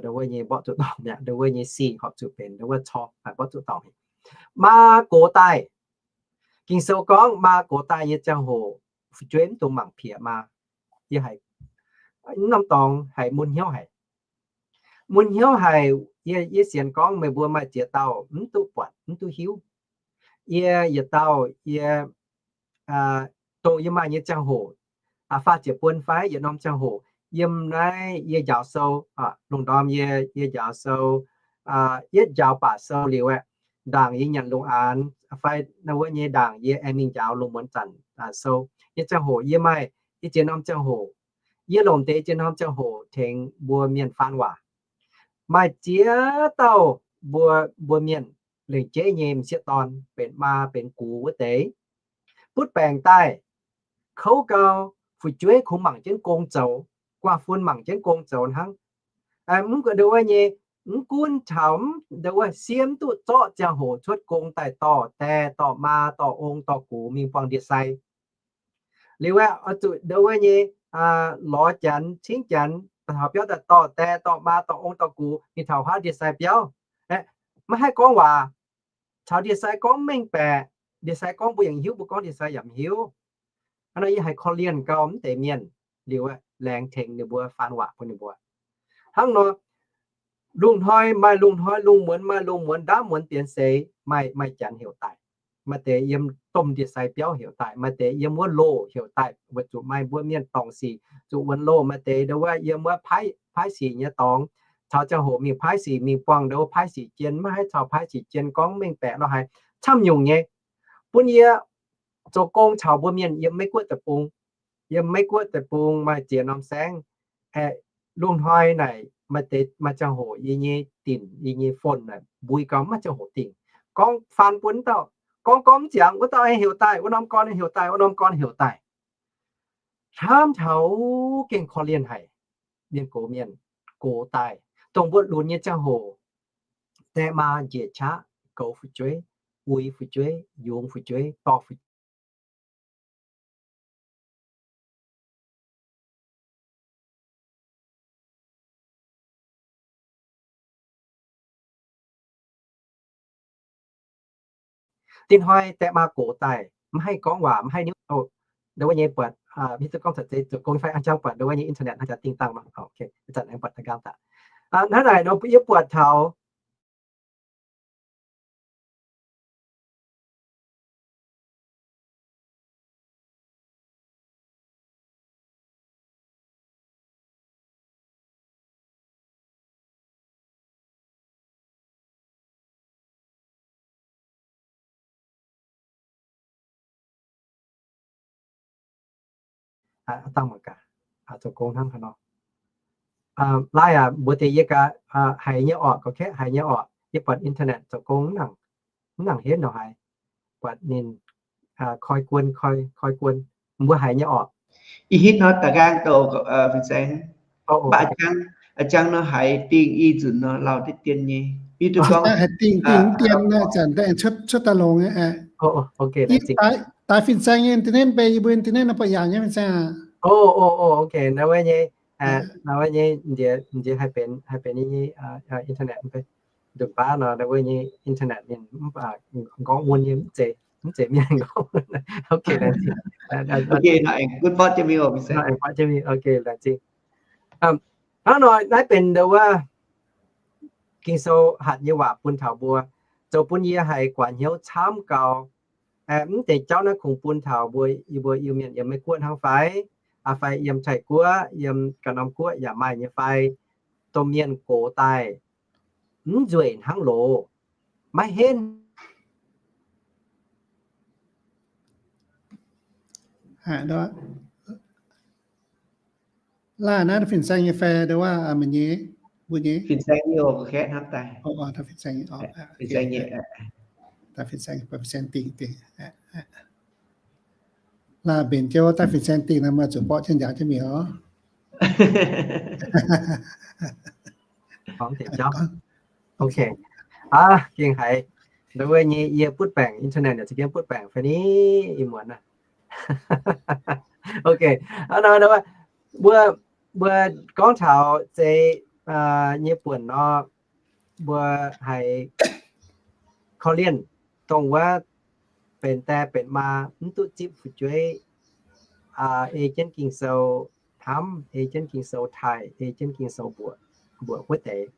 ndau wuov nyei mborqv zuqc dorngc mi'aqv, ndau wuov nyei sic horpc zuqc benx ndau wuov cor mborqv zuqc dorngc. Maa gox daaih. Ging-Sou gorngv maa gox daaih nyei ziangh hoc fu'jueiv mv dungx mangc piex maa. Yie haiz mv norm dorngx haiz mun hnyouv haic. Mun hnyouv haic. Yie, yie sienx gorngv meih mbuo maaih ziex dauh mv duqv buatc mv duqv hiuv. Yie yietc dauh yie, dongh yie maaih nyei ziangh hoc, faah ziepc buon fai yietc norm ziangh hoc, yiem naaiv yie njaaux sou, lungh ndorm yie, yie njaaux sou, yietv njaaux baac sou liuz aeqv, ndaangc yie nyanc lungh aanx fai naaiv wuov nyei ndaangc yie aengx mingh njaaux lungh muonz zanc sou nyei ziangh hoc, yie maaih yie ziex norm ziangh hoc. Yie longc deix ziex norm ziangh hoc tengx mbuo mienh faan waac. Maaih ziex dauh mbuo, mbuo mienh lengc jeiv nyei m'sieqv dorn benx maa benx gux wuov deix, butv baengc daaih, kouv gau, fu'jueiv kungx mangc jienv gong zoux, gu'nguaaz-fun mangc jienv gong zoux hnangv. Mv ndau wuov nyei, mv gunv taux mv, nduov wuov, siev mv duqv zorqv ziangh hoc cuotv gong daaih dorh die, dorh maa, dorh ong, dorh gux mingh buangh ndie-sai. Liuz aeqv, oix zuqc nduov wuov nyei lorz janx, cingv janx, taux biauv daaih dorh die, dorh maa, dorh ong, dorh gux mingh taux huaav ndie-sai biauv. Maiv haih gorngv waac, caux ndie-sai gorngv mv mengh baeqc. Ndie-sai gorngv mbuo yaac hiuv, mbuo gorngv ndie-sai yaac mv hiuv. Hnangv nor yie haiz korv-lienh gau mv deix mienh. Liuz aeqv, laengz tengx ninh mbuo, faan waac bun ninh mbuo. Hnangv nor, lungh hnoi maaih lungh hnoi, lungh muonz maaih lungh muonz, ndaamv muonz bienx seix, maaih, maaih janx heuc daaih. Maaih deix yiem domh ndie-sai biauv heuc daaih, maaih deix yiem wuov loh heuc daaih, weic zuqc maaih mbuo mienh dorngc sic zuqc wuonx loh, maaih deix nduov wuov yiem wuov paaiv, paaiv sic nyei dorngx, caux ziangh hoc mingh paaiv sic, mingh buangh nduov wuov paaiv sic jien, maiv haih caux paaiv sic jien gorngv mv mengh baeqc lorh haic, camv nyungc nyei. Bun yie zoux gong caux mbuo mienh yiem Meiv Guoqv deic-bung, yiem Meiv Guoqv deic-bung maaih ziex norm saengv, aeqv, lungh hnoi naaic maaih deix, maaih ziangh hoc yie nyei dinc, yie nyei phone naaic mbui gau, maiv ziangh hoc dingh. Gorngv faan bun dauh, gorngv gorngv mv ziangx, wuov dauh heuc daaih, wuov norm gorn heuc daaih, wuov norm gorn heuc daaih. Hnamv taux gengh korv-lienh haic. Mienh gox mienh gox daaih, dongh mbuo lunx nyei ziangh hoc, die maa njiec qaqv, goux fu'jueiv, uix fu'jueiv, yungz fu'jueiv, dorh fu'jueiv. Dinh hnoi die maa gox daaih, mv haih gorngv waac, mv haih niuv. Nduov wuov nyei buatc, hiuv duqv gorngv zoux gong fai, a'jang buatc nduov wuov nyei internet hnangv jaax dingh dangh nor. Zanc aengx buatc da'nqaang daaih. Hnangv naaic nor yie buatc taux Dangh mangc gaax, zoux gong hnangv haaix nor. Laih aac, mbuox deix yie gaax, haiz nyei orqc, ga'kaeqv haiz nyei orqc. Yie buatc internet zoux gong mv nangc, mv nangc henv nor haiz. Buatc ninh koi guon, koi, koi guon. Mbuo haiz nyei orqc. Ih hitv nor da'nqaang douc fin-saeng. Mv baac a'jang nor haiz dingh i nzunc nor lauh deix dien nyei. Haiz dingh, dingh dien, zanc daaih cuotv daaih longx. Daix fin-saeng nyei internet, mv bei yie mbuo internet nor buatc yaauc nyei fin-saeng aac. Ok, naaiv wuov nyei, naaiv wuov nyei, nziex haih benx, haih benx nyei internet, nduqc baav nor, naaiv wuov nyei internet ninh mv baac nqorngv mun nyei, mv zeiz, mv zeiz mienh nqorngv. Ok, laengz zingh. Ok, laengz zingh. Hnangv nor naaiv benx nduqc wuov Ging-Sou hatc nyei waac bun taux mbuo, zoux bun yie haih guaax hnyouv camv gau. Mv deix jauv naaiv kungx bun taux mbuo, yie mbuo Iu-Mienh yiem Meiv Guoqv hnangv fai, fai yiem Taiv-Guoqv, yiem ganh norm guoqv yaac maaih nyei fai, domh mienh gox daaih mv nzueic hnangv loz, maiv henv. Laih naaiv fin-saeng nyei fai nduqc wuov, meih nyei, mbuo nyei? Fin-saeng nyei oc, ga'kaeqv hnamv daaih. Fin-saeng nyei oc. Daaih fin-saeng, fin-saeng dingh, dingh. Laih mbenc jienv wuov daaih fin-saeng dingh nor, meih zuqc borqv jienv njaaux jienv mingh oc. Ok. Aav, gengh haiz nduqc wuov nyei yie butv baengc internet yaac za'gengh butv baengc fai ni, ih muonz aav. Ok, hnangv nor mbuo, mbuo gorngv taux zeiz nyei buonc nor, mbuo haiz korv-lienh dongh wuov benx die benx maa mv duqv zipv fu'jueiv, ei jienv Ging-Sou hnamv, ei jienv Ging-Sou taaih, ei jienv Ging-Sou mbuoqc, mbuoqc wuov deix.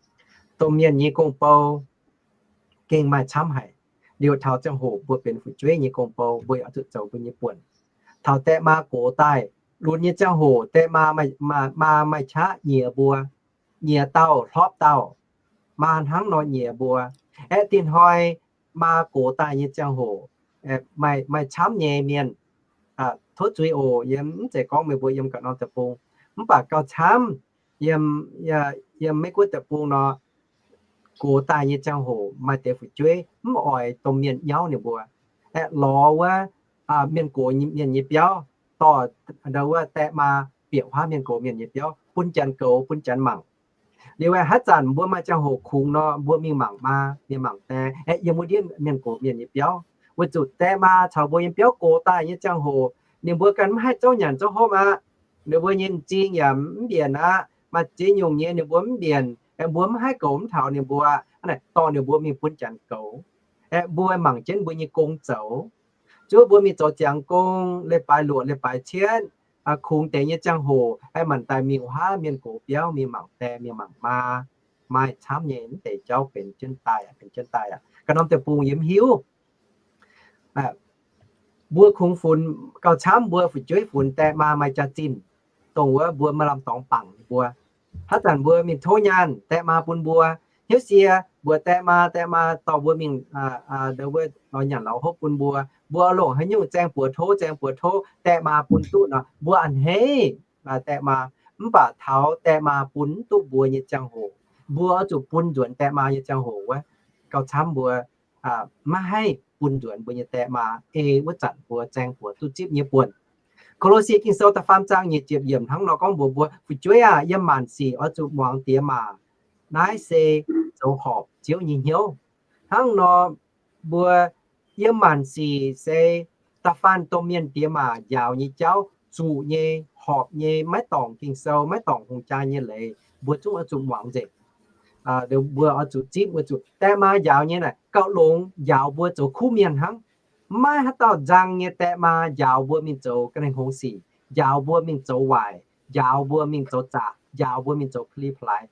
Domh mienh nyei gong-bou gengh maaih camv haic. Liuz taux ziangh hoc mbuo benx fu'jueiv nyei gong-bou, mbuo yaac zuqc zoux mbuo nyei buonc. Taux die maa gox daaih, lunx nyei ziangh hoc die maa, maa maaih qaqv nyiex mbuo, nyiex dauh hlorpv dauh, maa hnangv nor nyiex mbuo. Aeqv, dinh hnoi maa gox daaih nyei ziangh hoc, maaih, maaih camv nyei mienh, tov zuiz oc, yie mv zeiz gorngv meih mbuo yiem ganh norm deic-bung, mv baac gauh camv yiem, yiem Meiv Guoqv deic-bung nor, gox daaih nyei ziangh hoc maaih deix fu'jueiv mv oix domh mienh nyauv ninh mbuo. Aeqv, lorz wuov mienh gox mienh nyei biauv, dorh nduqc wuov die maa bieqc huaav mienh gox mienh nyei biauv bun janx goux, bun janx mangc. Liuz aeqv, haaix zanc mbuo maaih ziangh hoc kungx nor, mbuo mingh mangc maa, mingh mangc die, aeqv, yiem wuov ndiev mienh gox mienh nyei biauv, weic zuqc die maa caux mbuo nyei biauv gox daaih nyei ziangh hoc, ninh mbuo ganh mv haih zouv nyanc zouv hopv aqv. Ninh mbuo nyei m'zing yaac mv mbienc aqv. Maaih ziex nyungc nyei ninh mbuo mv mbienc, aeqv, mbuo mv haih goux mv taux ninh mbuo, hnangv naaic dorh ninh mbuo mingh bun janx goux. Aeqv, mbuo mangc jienv mbuo nyei gong zoux. Zuov mbuo mingh zoux ziangx gong, leiz-baaix luoqc leiz-baaix cietv, kungx deix nyei ziangh hoc, aeqv, manc daaih mingh wuov mienh gox biauv mingh mangc die, mingh mangc maa. Maaih camv nyei mv deix jauv benx jienv daaih, benx jienv daaih aqv. Ganh norm deic-bung yie mv hiuv. Mbuo kungx funx gauh camv mbuo fu'jueiv funx die maa maaih jaax-zinh, dongh wuov mbuo maaih lamh dorngx bangc mbuo. Haaix zanc mbuo mingh tov nyaanh, die maa bun mbuo. Hnyouv sie mbuox die maa, die maa dorh mbuo mingh, ndo wuov, lorz nyanc lorz hopv bun mbuo. Mbuo longc haaix nyungc zaeng buoz tov, zaeng buoz tov, die maa bun duqv nor, mbuo a'hneiv die maa. Mv baac taux die maa bun mv duqv mbuo nyei ziangh hoc, mbuo oix zuqc bun nzuonx die maa nyei ziangh hoc wuov, gauh camv mbuo maiv haih bun nzuonx mbuo nyei die maa ei wuov zanc mbuo zaeng buoz duqv zipv nyei buonc. Ko^lo^sie Ging-Sou da'faam zaang nyic ziepc yiemc hnangv nor gorngv mbuox mbuo, fu'jueiv aah! Yiem maanc sic oix zuqc muangx diex maac. Naaiv se zoux horpc Ziouv nyei hnyouv. Hnangv nor, mbuo yiem maanc sic se da'faanh domh mienh diex maac njaaux nyei jauv, zuqc nyei, horpc nyei, maiv dorngc Ging-Sou, maiv dorngc hungh jaa nyei leiz, mbuo zungv oix zuqc muangx nzengc. Mbuo oix zuqc zipv, oix zuqc, die maa njaaux nyei naaic gauh longx, njaaux mbuo zoux kuv mienh hnangv. Maiv maaih haaix dauh nzang nyei die maa njaaux mbuo mingh zoux ga'naaiv hngongx sic, njaaux mbuo mingh zoux waaic, njaaux mbuo mingh zoux zaqc, njaaux mbuo mingh zoux pa'li pa'laaix.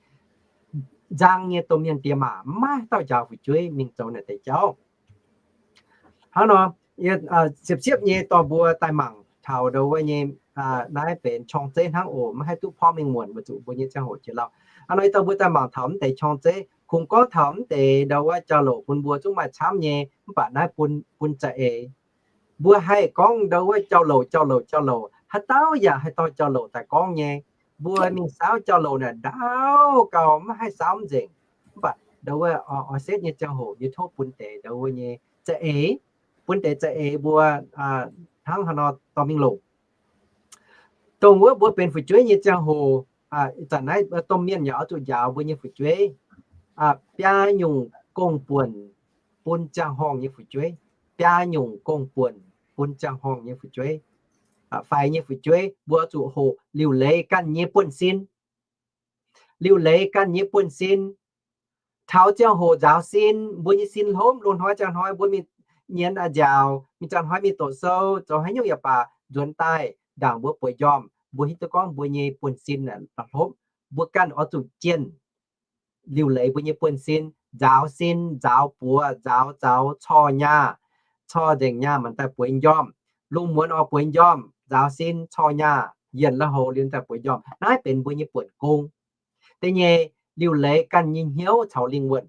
Nzang nyei domh mienh diex maac maiv maaih haaix dauh njaaux fu'jueiv mingh zoux naaic deix jauv. Hnangv nor, siepv-siepv nyei dorh mbuo daaih mangc taux ndo wuov nyei, naaiv benx qorng-zeiv hnangv oc, maiv haih duqv porv mengh muonc weic zuqc mbuo nyei ziangh hoc jiex lauh. Hnangv nor, yie dorh mbuo daaih mangc taux mv deix qorng-zeiv, kungx gorngv taux mv deix ndo wuov jauv-louc bun mbuo zungv maaih camv nyei, mv baac naaiv bun, bun za'eix. Mbuo haih gorngv ndo wuov jauv-louc, jauv-louc, jauv-louc, haaix dauh yaac haih dorh jauv-louc daaih gorngv nyei. Mbuo mingh saauv jauv-louc naaic ndaauv gau maiv haih saauv nzengc. Mv baac ndo wuov oix setv nyei ziangh hoc yie tov bun deix ndo wuov nyei za'eix, bun deix za'eix mbuo hnangv haaix nor dorh mingh longc. Dongh wuov mbuo benx fu'jueiv nyei ziangh hoc, ih zanc naaiv domh mienh yaac oix zuqc njaaux mbuo nyei fu'jueiv. Biaa nyungc gong-buonc bun ziangh horngh nyei fu'jueiv. Biaa nyungc gong-buonc bun ziangh horngh nyei fu'jueiv. Faix nyei fu'jueiv mbuo oix zuqc hoqc liuc leiz ganh nyei buonv-sin. Liuc leiz ganh nyei buonv-sin. Taux ziangh hoc nzaaux sin, mbuo nyei sin hlopv, loz-hnoi ziangh hnoi mbuo mingh nyienz a'nziaauc, mingh ziangh hnoi mingh doqc sou, zoux haaix nyungc yaac baac, nzuonx daaih ndaangc mbuo bueix njormh, mbuo hiuv duqv gorngv mbuo nyei buonv-sin la'hlopv. Mbuo ganh oix zuqc jienh liuc leiz mbuo nyei buonv-sin, nzaaux sin, nzaaux buoz, nzaaux zaux, corc nyaah, corc nzengc nyaah manc daaih bueix njormh, lungh muonz oix bueix njormh, nzaaux sin, corc nyaah, yienc lui-houx liuz daaih bueix njormh. Naaiv benx mbuo nyei buonc gong. Da'nyeic, liuc leiz ganh nyei hnyouv caux lingh wuonh.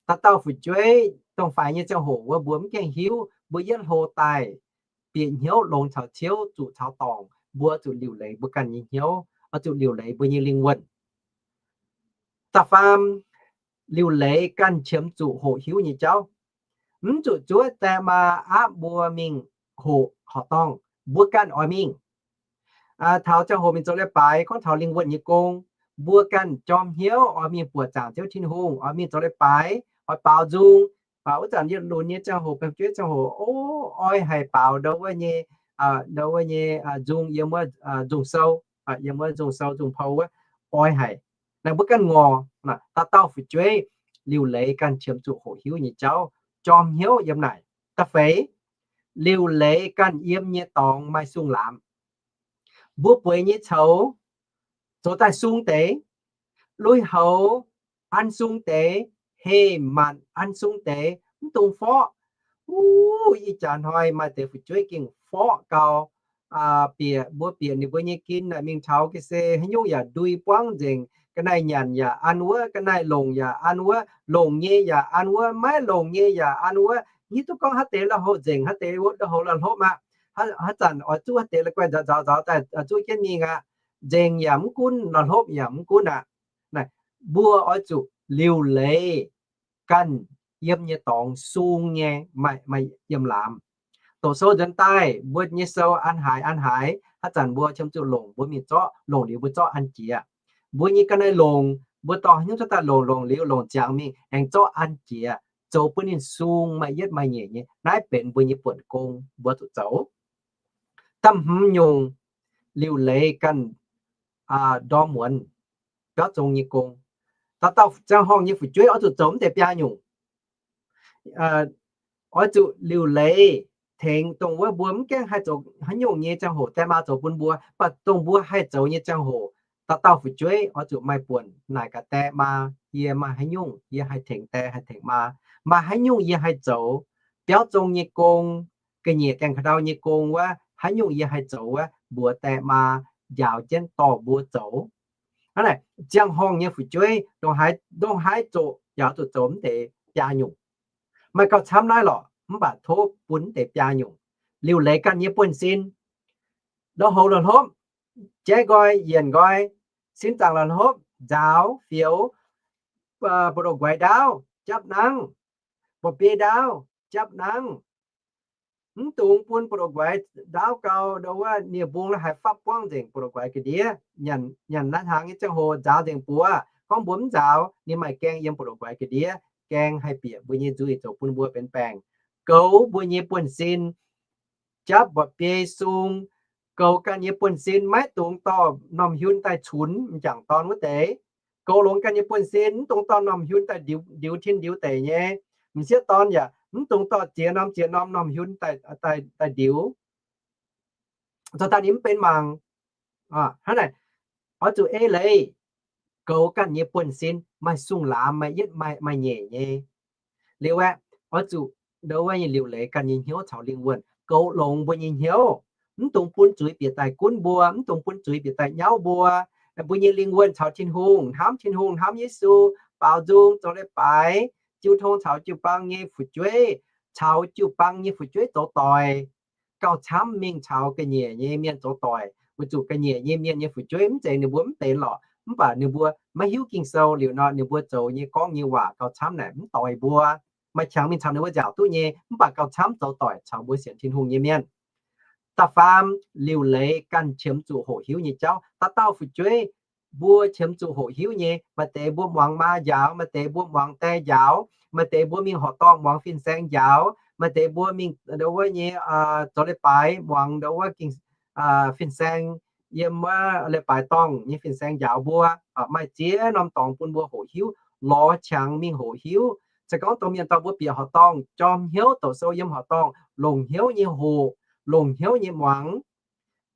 Dauh dauh fu'jueiv dongh faix nyei ziangh hoc wuov mbuo mv gaengh hiuv, mbuo yietv hlo daaih bieqc hnyouv longx caux ciouv, zuqc caux dorngc, mbuo zuqc liuc leiz mbuo ganh nyei hnyouv, oix zuqc liuc leiz mbuo nyei lingh wuonh. Da'faam, liuc leiz ganh qiemx zuqc hoqc hiuv nyei jauv. Mv zuqc zuov die maa aapv mbuo mingh hoqc horqc dorngh, mbuo ganh oix mingh. Taux ziangh hoc mingh zoux leiz-baaix, gorngv taux lingh wuonh nyei gong, mbuo ganh jorm hnyouv oix mingh buoqc zaangc Ziouv Tin-Hungh, oix mingh zoux leiz-baaix, oix baaux nzung. Wuov zanc yietc lunx nyei ziangh hoc, baengh jueiv ziangh hoc, o, oix haic baaux ndo wuov nyei, ndo wuov nyei nzung yiem wuov nzung sou, yiem wuov nzung sou nzung pou wuov, oix haic. Naaic mbuo ganh ngorc, dauh dauh fu'jueiv liuc leiz ganh qiemx zuqc hoqc hiuv nyei jauv, jorm hnyouv yiem naaic. Da'feix, liuc leiz ganh yiem nyei dorngx maaih sung laamz. Mbuo bueix nyei coux zoux daaih sung deix, lui-houx an sung deix, heh manc an sung deix, mv dungx forqv. Uv, ih jaax hnoi maaih deix fu'jueiv gengh forqv gau. Bieqc, mbuo bieqc ninh mbuo nyei gin naaic mingh taux ga'sie haaix nyungc yaac ndui buangv nzengc. Ga'naaiv nyanc yaac an wuov, ga'naaiv longc yaac an wuov, longc nyei yaac an wuov, maiv longc nyei yaac an wuov. Hiuv duqv gorngv haaix deix lui-houx nzengc, haaix deix lui-houx la'hlopv aqv. Haaix zanc oix zuqc haaix deix la'guaih nzaaux nzaaux nzaaux daaih zuqv jienv mingh aqv. Nzengc yaac mv gunv, la'hlopv yaac mv gunv aqv. Naaic, mbuo oix zuqc liuc leiz ganh yiem nyei dorngx sung nyei maaih, maaih yiem laamz. Doqc sou nzuonx daaih, mbuo nyei sou an haaix an haaix, haaix zanc mbuo qiemx zuqc longc, mbuo mingh zorqv, longc liuz mbuo zorqv an jiex. Mbuo nyei ga'naaiv longc, mbuo dorh haaix nyungc cuotv daaih longc, longc liuz longc ziangx mingh aengx zorqv an jiex, zoux bun ninh sung maaih yietv maaih nyeic nyei. Naaiv benx mbuo nyei buonc gong mbuo zuqc zoux. Da'faam nyungc, liuc leiz ganh ndorm muonz biauv zong nyei gong. Dauh dauh ziangh horngh nyei fu'jueiv oix zuqc zoux mv deix biaa nyungc. Oix zuqc liuc leiz tengx dongh wuov mbuo mv gaengh haih zoux haaix nyungc nyei ziangh hoc die maa zoux bun mbuo, mv baac dongh mbuo haih zoux nyei ziangh hoc, dauh dauh fu'jueiv oix zuqc maaih buonc naaic gaax die maa, yie maaih haaix nyungc yie haih tengx die haih tengx maa, maaih haaix nyungc yie haih zoux biauv zong nyei gong, ga'nyiec gaengh ka'ndau nyei gong wuov, haaix nyungc yie haih zoux wuov, mbuox die maa njaaux jienv dorh mbuo zoux. Hnangv naaic, ziangh horngh nyei fu'jueiv ndongc haaix zoqc yaac zuqc zoux mv deix biaa nyungc. Maaih gauh camv naaiv lorqc, mv baac tov bun mv deix biaa nyungc. Liuc leiz ganh nyei buonv-sin, la'houx la'hlopv, jaiv nqoi yienc nqoi, sin zaangc la'hlopv, nzaaux fioux, buoz-ndoqv nquaix ndaauv japv nangv, mba'biei ndaauv japv nangv. Mv dungx bun buoz-ndoqv nquaix ndaauv gau, ndau wuov nie-mbung la'haaix fapv buangv nzengc buoz-ndoqv nquaix ga'ndiev. Nyanc naaiv hnaangx nyei ziangh hoc nzaaux nzengc buoz. Gorngv mbuo mv nzaaux, ninh maaih gaeng yiem buoz-ndoqv nquaix ga'ndiev, gaeng haih bieqc mbuo nyei nzuih zoux bun mbuo benx baengc. Goux mbuo nyei buonv-sin, japv mba'biei sung, goux ganh nyei buonv-sin, maiv dungx dorh m'normh hiun daaih cunx m'jangc dorn wuov deix. Goux longx ganh nyei buonv-sin, mv dungx dorh m'normh hiun daaih ndiux tin ndiux deic nyei. M'sieqv dorn yaac mv dungx dorh ziex norm ziex norm m'normh hiun daaih ndiux, zoux daaih ninh mv benx mangc. Hnangv naaic, oix zuqc ei leiz goux ganh nyei buonv-sin, maaih sung-laamz, maaih yietv maaih nyeic nyei. Liuz aeqv, oix zuqc ndau wuov nyei liuc leiz ganh nyei hnyouv caux lingh wuonh, goux longx mbuo nyei hnyouv. Mv dungx bun zuiz bieqc daaih gunv mbuo, mv dungx bun zuiz bieqc daaih nyauv mbuo. Mbuo nyei lingh wuonh caux Tin-Hungh, hnamv Tin-Hungh, hnamv Yesu, baaux nzung, zoux leiz-baaix, jiu tong caux jiu-baang nyei fu'jueiv, caux jiu-baang nyei fu'jueiv zoux doic. Gauh camv mingh caux ga'nyiec nyei mienh zoux doic, weic zuqc ga'nyiec nyei mienh nyei fu'jueiv mv zeiz ninh mbuo mv benx lorqc, mv baac ninh mbuo maiv hiuv Ging-Sou liuz nor, ninh mbuo zoux nyei gorngv nyei waac gauh camv naaic mv doix mbuo. Maaih qangx mingh caux ninh mbuo nziaauc duqv nyei, mv baac gauh camv zoux doic caux mbuo sienx Tin-Hungh nyei mienh. Da'faam, liuc leiz ganh qiemx zuqc hoqc hiuv nyei jauv. Dauh dauh fu'jueiv mbuo qiemx zuqc hoqc hiuv nyei. Maaih deix mbuo muangx maa njaaux, maaih deix mbuo muangx die njaaux, maaih deix mbuo mingh horqc dorngh muangx fin-saeng njaaux, maaih deix mbuo mingh ndau wuov nyei zoux leiz-baaix muangx ndau wuov fin-saeng, yiem wuov leiz-baaix dorngh nyei fin-saeng njaaux mbuo. Maaih ziex norm dorngx bun mbuo hoqc hiuv, lorz qangx mingh hoqc hiuv. Se gorngv domh mienh dorh mbuo bieqc horqc dorngh, jorm hnyouv doqc sou yiem horqc dorngh, longc hnyouv nyei hoqc, longc hnyouv nyei muangx.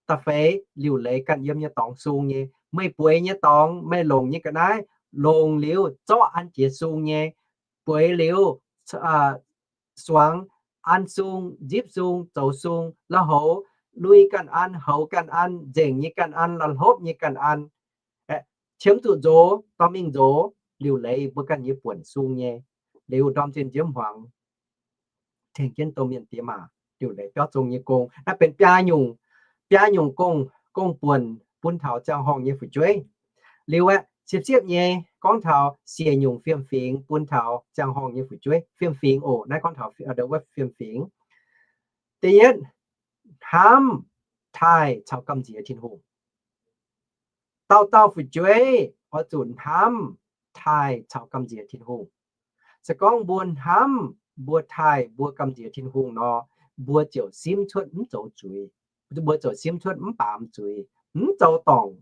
Da'feix, liuc leiz ganh yiem nyei dorngx sung nyei. Meih bueix nyei dorngx, meih longc nyei ga'naaiv, longc liuz zorqv an jiex sung nyei. Bueix liuz suangx an sung, nzipv sung, zoux sung, la'houx lui ganh an, houx ganh an, nzengc nyei ganh an, la'hlopv nyei ganh an. Qiemx zuqc nzox, dorh mingh nzox, liuc leiz mbuo ganh nyei buonc sung nyei. Liuz ndorm zinh nziouv hmuangx tengx jienv domh mienh diex maac liuc leiz biauv zong nyei gong. Naaiv benx biaa nyungc, biaa nyungc gong, gong-buonc bun taux ziangh horngh nyei fu'jueiv. Liuz aeqv, siepv-siepv nyei gorngv taux siec nyungc fiem-fingx bun taux ziangh horngh nyei fu'jueiv. Fiem-fingx oc, naaiv gorngv taux wuov fiem-fingx. Da'yietv, hnamv, taaih caux gamh nziex Tin-Hungh. Dauh dauh fu'jueiv oix zuqc hnamv, taaih caux gamh nziex Tin-Hungh. Se gorngv mbuo hnamv, mbuo taaih, mbuo gamh nziex Tin-Hungh nor, mbuo ziouc simv cuotv mv zoux zuiz. Mbuo ziouc simv cuotv mv baamz zuiz, mv zoux dorngc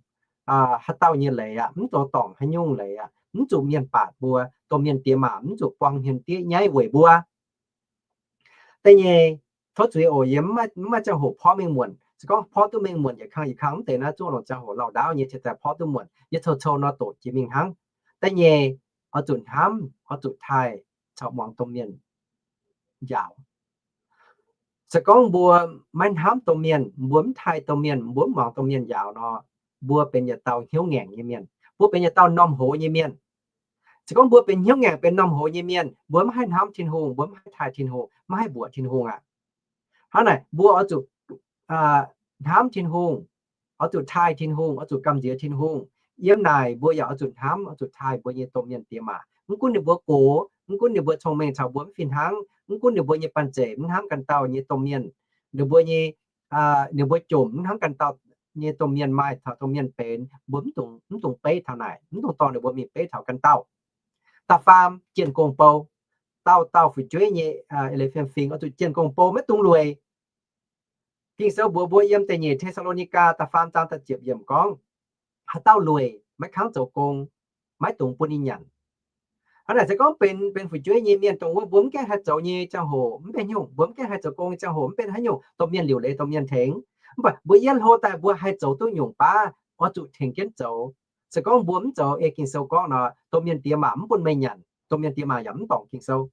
haaix dauh nyei leiz aqv, mv zoux dorngc haaix nyungc leiz aqv, mv zuqc mienh baatc mbuo, domh mienh diex maac mv zuqc buang hmien diev nyaiv weic mbuo. Da'nyeic, tov zuiz oc, yie mv maaih ziangh hoc porv mengh muonc. Se gorngv porv duqv mengh muonc yietc kang yietc kang mv deix naaiv, zungv longc ziangh hoc lauh ndaauv nyei ciex daaih porv duqv muonc, yie cou-cou nor doqc jiex mingh hnangv. Da'nyeic, oix zuqc hnamv, oix zuqc taaih caux muangx domh mienh njaaux. Se gorngv mbuo maiv hnamv domh mienh, mbuo mv taaih domh mienh, mbuo mv muangx domh mienh njaaux nor, mbuo benx yietc dauh hnyouv ngaengc nyei mienh. Mbuo benx yietc dauh m'normh hoz nyei mienh. Se gorngv mbuo benx hnyouv ngaengc, benx m'normh hoz nyei mienh, mbuo mv haih hnamv Tin-Hungh, mbuo mv haih taaih Tin-Hungh, mv haih mbuoqc Tin-Hungh aqv. Hnangv naaic, mbuo oix zuqc hnamv Tin-Hungh, oix zuqc taaih Tin-Hungh, oix zuqc gamh nziex Tin-Hungh. Yiem naaic mbuo yaac oix zuqc hnamv, oix zuqc taaih mbuo nyei domh mienh diex maac. Mv gunv ninh mbuo gox, mv gunv ninh mbuo cong-mengh caux mbuo mv fih hnangv, mv gunv ninh mbuo nyei banh zeic mv hnamv ganh dauh nyei domh mienh, ninh mbuo nyei, ninh mbuo jomc mv hnamv ganh dauh nyei domh mienh maaih taux domh mienh benx, mbuo mv dungx, mv dungx beiv taux naaic, mv dungx dorh ninh mbuo mingh beiv taux ganh dauh. Da'faam, jien gong bou. Dauh dauh fu'jueiv nyei eix fiem-fingx oix zuqc jien gong bou, maiv dungx lueic. Ging-Sou mbuox mbuo yiem da'nyeic Te^saa^lo^ni^gaa da'faam zaang da'ziepc yiemc gorngv, haaix dauh lueic, maiv kangv zoux gong, maiv dungx bun ninh nyanc. Hnangv naaic se gorngv benx, benx fu'jueiv nyei mienh, dongh wuov mbuo mv gaengh haih zoux nyei ziangh hoc mv benx haaix nyungc, mbuo mv gaengh haih zoux gong nyei ziangh hoc mv benx haaix nyungc, domh mienh liuc leiz domh mienh tengx. Mv baac mbuo yietv hlo daaih mbuo haih zoux duqv nyungc baav, oix zuqc tengx jienv zoux. Se gorngv mbuo mv zoux ei Ging-Sou gorngv nor, domh mienh diex maac mv bun meih nyanc, domh mienh diex maac yaac mv dorngc Ging-Sou.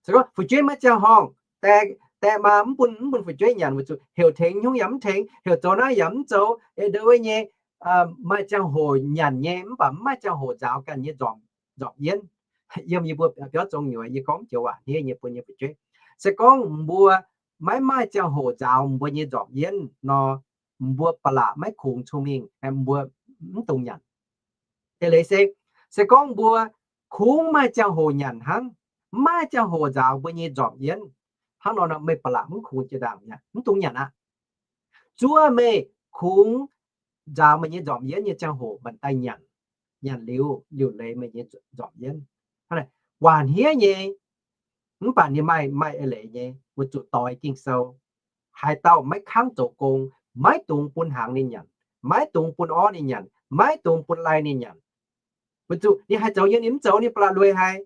Se gorngv fu'jueiv maiv ziangh horngh, die, die maa mv bun, mv bun fu'jueiv nyanc weic zuqc heuc tengx nyungc yaac mv tengx, heuc zoux naaiv yaac mv zoux, ei ndau wuov nyei, maaih ziangh hoc nyanc nyei mv baac mv maaih ziangh hoc nzaaux ganh nyei nzormc, nzormc yienv. Yiem yie mbuo biauv zong nyuoz yie gorngv joux waac hniev nyei bun nyei fu'jueiv. Se gorngv mbuo maiv maaih ziangh hoc nzaaux mbuo nyei nzormc yienv nor, mbuo ba'laqc maiv kungx cong-mengh, mbuo mv dungx nyanc. Eix leiz se, se gorngv mbuo kungx maaih ziangh hoc nyanc hnangv, mv maaih ziangh hoc nzaaux mbuo nyei nzormc yienv, hnangv nor nor meih ba'laqc mv kungx jiex ndaangc mi'aqv, mv dungx nyanc aqv. Zuov meih kungx nzaaux meih nyei nzormc yienv nyei ziangh hoc mbuo daaih nyanc, nyanc liuz liuc leiz meih nyei nzormc yienv. Waac hniev nyei, mv baac ninh maaih, maaih eix leiz nyei, weic zuqc doix Ging-Sou. Haaix dauh maiv kangv zoux gong, maiv dungx bun hnaangx ninh nyanc, maiv dungx bun orv ninh nyanc, maiv dungx bun lai ninh nyanc. Weic zuqc ninh haih zoux nyei ninh mv zoux ninh ba'laqc lueic haic.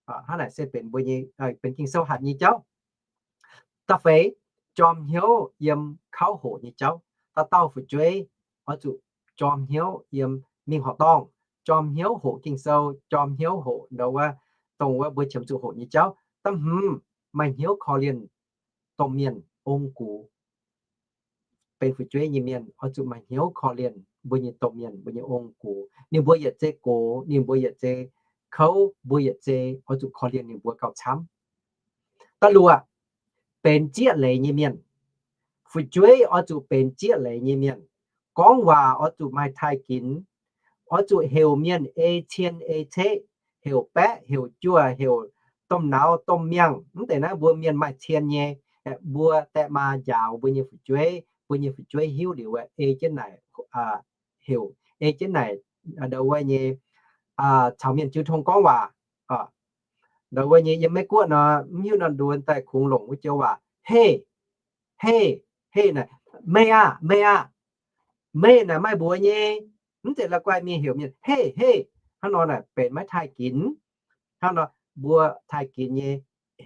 Hnangv naaic se benx mbuo nyei, benx Ging-Sou hatc nyei jauv. Da'feix, jorm hnyouv yiem kauv hoqc nyei jauv. Dauh dauh fu'jueiv oix zuqc jorm hnyouv yiem mingh horqc dorngh, jorm hnyouv hoqc Ging-Sou, jorm hnyouv hoqc ndau wuov, dongh wuov mbuo qiemx zuqc hoqc nyei jauv. Da'hmz, maaih hnyouv korv-lienh domh mienh ong-gux. Benx fu'jueiv nyei mienh oix zuqc maaih hnyouv korv-lienh mbuo nyei domh mienh, mbuo nyei ong-gux. Ninh mbuo yietc zei gox, ninh mbuo yietc zei kouv, mbuo yietc zei oix zuqc korv-lienh ninh mbuo gauh camv. Da'luoqc, benx zieqv leiz nyei mienh. Fu'jueiv oix zuqc benx zieqv leiz nyei mienh. Gorngv waac oix zuqc maaih taaih ginx, oix zuqc heuc mienh ei cien ei ceqv, heuc baeqv, heuc juoh, heuc domh nauz domh miangh. Mv deix naaiv mbuo mienh maaih cien nyei, mbuo die maa njaaux mbuo nyei fu'jueiv, mbuo nyei fu'jueiv hiuv liuz ei jienv naaic, heuc ei jienv naaic, ndau wuov nyei, caux mienh jiu tong gorngv waac. Ndau wuov nyei yiem Meiv Guoqv nor, mv hiuv nor nduonx daaih kungx longc wuov joux waac, hei, hei, hei naaic, meih aah, meih aah, meih naaic maaih mbuox nyei. Mv zeiz la'guaih mingh heuc mienh, hei, hei. Hnangv nor naaic benx maiv taaih ginx. Hnangv nor mbuo taaih ginx nyei,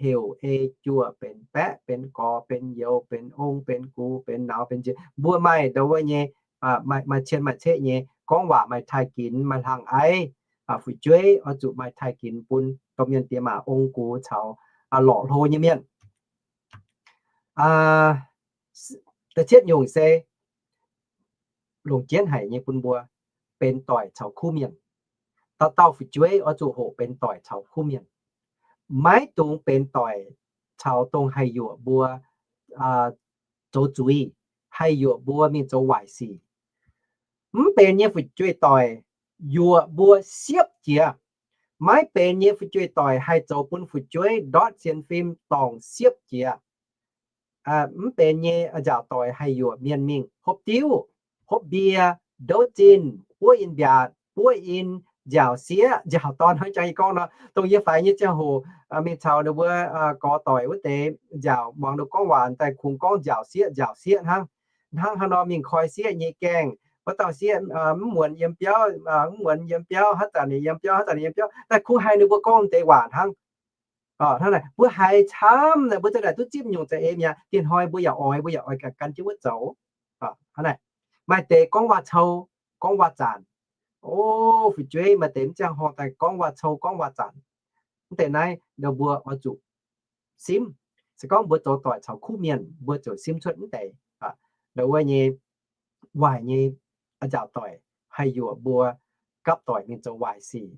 heuc ei juoh benx baeqv, benx gorx, benx youz, benx ong, benx gux, benx nauz, benx nziex. Mbuo maaih ndau wuov nyei, maaih cien maaih ceqv nyei, gorngv waac maaih taaih ginx, maaih hlang aiv. Fu'jueiv oix zuqc maaih taaih ginx bun domh mienh diex maac ong-gux caux lorqc hlo nyei mienh. Da'cietv nyungc se longc jienv haic nyei bun mbuo, benx doic caux kuv mienh. Dauh dauh fu'jueiv oix zuqc hoqc benx doic caux kuv mienh. Maiv dungx benx doic caux dongh haih yuoqc mbuo zoux zuiz, haih yuoqc mbuo mingh zoux waaic sic. Mv benx nyei fu'jueiv doic yuoqc mbuo siepv jiez. Maiv benx nyei fu'jueiv doic haih zoux bun fu'jueiv ndortv sienx fim dorngc siepv jiez. Mv benx nyei nzaaux doic haih yuoqc mienh mingh hopv diuv, hopv mbie, ndouv zinh, buov in mbiaatc, buov in, nziaauc sieqv, nziaauc dorn hnangv jang yie gorngv nor, dongh yie faix nyei ziangh hoc mingh caux ninh mbuo gorx doic wuov deix nziaauc, muangx ninh gorngv waac daaih kungx gorngv nziaauc sieqv, nziaauc sieqv hnangv. Hnangv haaix nor mingh koi sieqv nyei gaengh, wuov dauh sieqv mv muonz yiem biauv, mv muonz yiem biauv, haaix zanc ninh yiem biauv, haaix zanc ninh yiem biauv, daaih kungx haiz ninh mbuo gorngv deix waac hnangv. Hnangv naaic mbuo haiz camv naaic, mbuo za'naaic duqv zipv nyungc za'eix mi'aqv. Diex hnoi mbuo yaac oix, mbuo yaac oix ganh jienv wuov zoux. Hnangv naaic, maaih deix gorngv waac-cou, gorngv waac-zanc. O, fu'jueiv maaih deix mv ziangh horngh daaih gorngv waac-cou, gorngv waac-zanc. Mv deix naaiv ndau mbuo oix zuqc simv. Se gorngv mbuo zoux doic caux kuv mienh, mbuo ziouc simv cuotv mv deix ndau wuov nyei waaic nyei nzaaux doic haih yuoqc mbuo gapv doic mingh zoux waaic sic,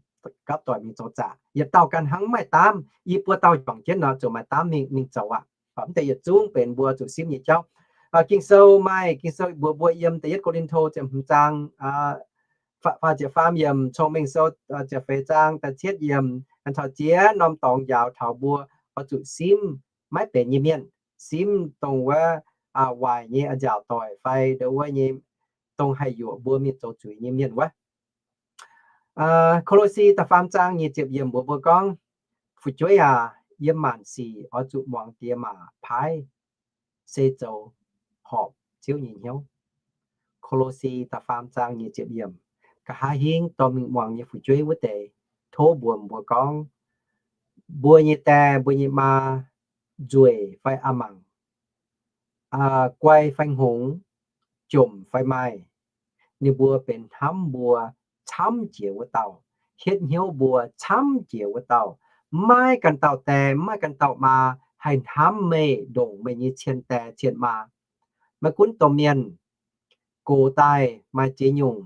gapv doic mingh zoux zaqc. Yietc dauh ganh hnangv mv maaih daamv, i buo dauh juangc jienv nor ziouc maaih daamv mingh, mingh zoux aqv. Mv deix yietc zungv benx mbuo zuqc simv nyei jauv. Ging-Sou maaih, Ging-Sou mbuox mbuo yiem da'yietv Ko^lin^to ziepc hmz zaang faah ziepc faam yiemc, Cong-Mengh Sou ziepc feix zaang da'cietv yiemc, taux ziex norm dorngx njaaux taux mbuo oix zuqc simv maiv benx nyei mienh, simv dongh wuov waaic nyei a'nziaauc doic fai ndau wuov nyei dongh haih yuoqc mbuo mingh zoux zuiz nyei mienh wuov. Ko^lo^si da'faam zaang nyic ziepc yiemc mbuox mbuo gorngv, fu'jueiv aac, yiem maanc sic oix zuqc muangx diex maac paaiv, se zoux horpc Ziouv nyei hnyouv. Ko^lo^si da'faam zaang nyic ziepc yiemc, nqa'haav hingv dorh mingh muangx nyei fu'jueiv wuov deix, tov mbuox mbuo gorngv, mbuo nyei die, mbuo nyei maa, nzueic fai a'mangc, guai fai hngongx, jomc fai maaih, ninh mbuo benx hnamv mbuo camv jiex wuov dauh, hietv hnyouv mbuo camv jiex wuov dauh, maiv ganh dauh die, maiv ganh dauh maa haih hnamv meih ndongc meih nyei cien die cien maa. Maiv gunv domh mienh gox daaih maaih ziex nyungc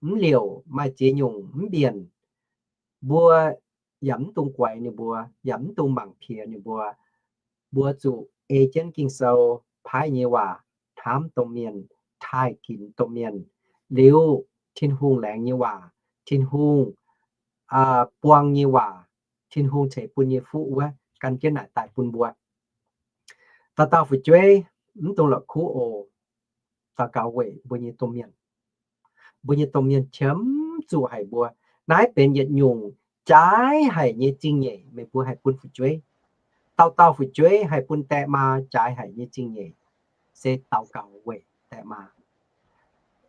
mv liouc, maaih ziex nyungc mv mbienc, mbuo yaac mv dungx guaix ninh mbuo, yaac mv dungx mangc piex ninh mbuo. Mbuo zuqc ei jienv Ging-Sou paaiv nyei waac hnamv domh mienh, taaih ginx domh mienh, liuz Tin-Hungh laengz nyei waac, Tin-Hungh buang nyei waac, Tin-Hungh ceix bun nyei fuqv wuov gan jienv naaic daaih bun mbuo. Dauh dauh fu'jueiv mv dungx la'kuqv oc. Daux gaux weic mbuo nyei domh mienh. Mbuo nyei domh mienh qiemx zuqc haic mbuo. Naaiv benx yietc nyungc jaaix haic nyei zingh nyeic meih mbuo haih bun fu'jueiv. Dauh dauh fu'jueiv haih bun die maa jaaix haic nyei zingh nyeic se daux gaux weic die maa.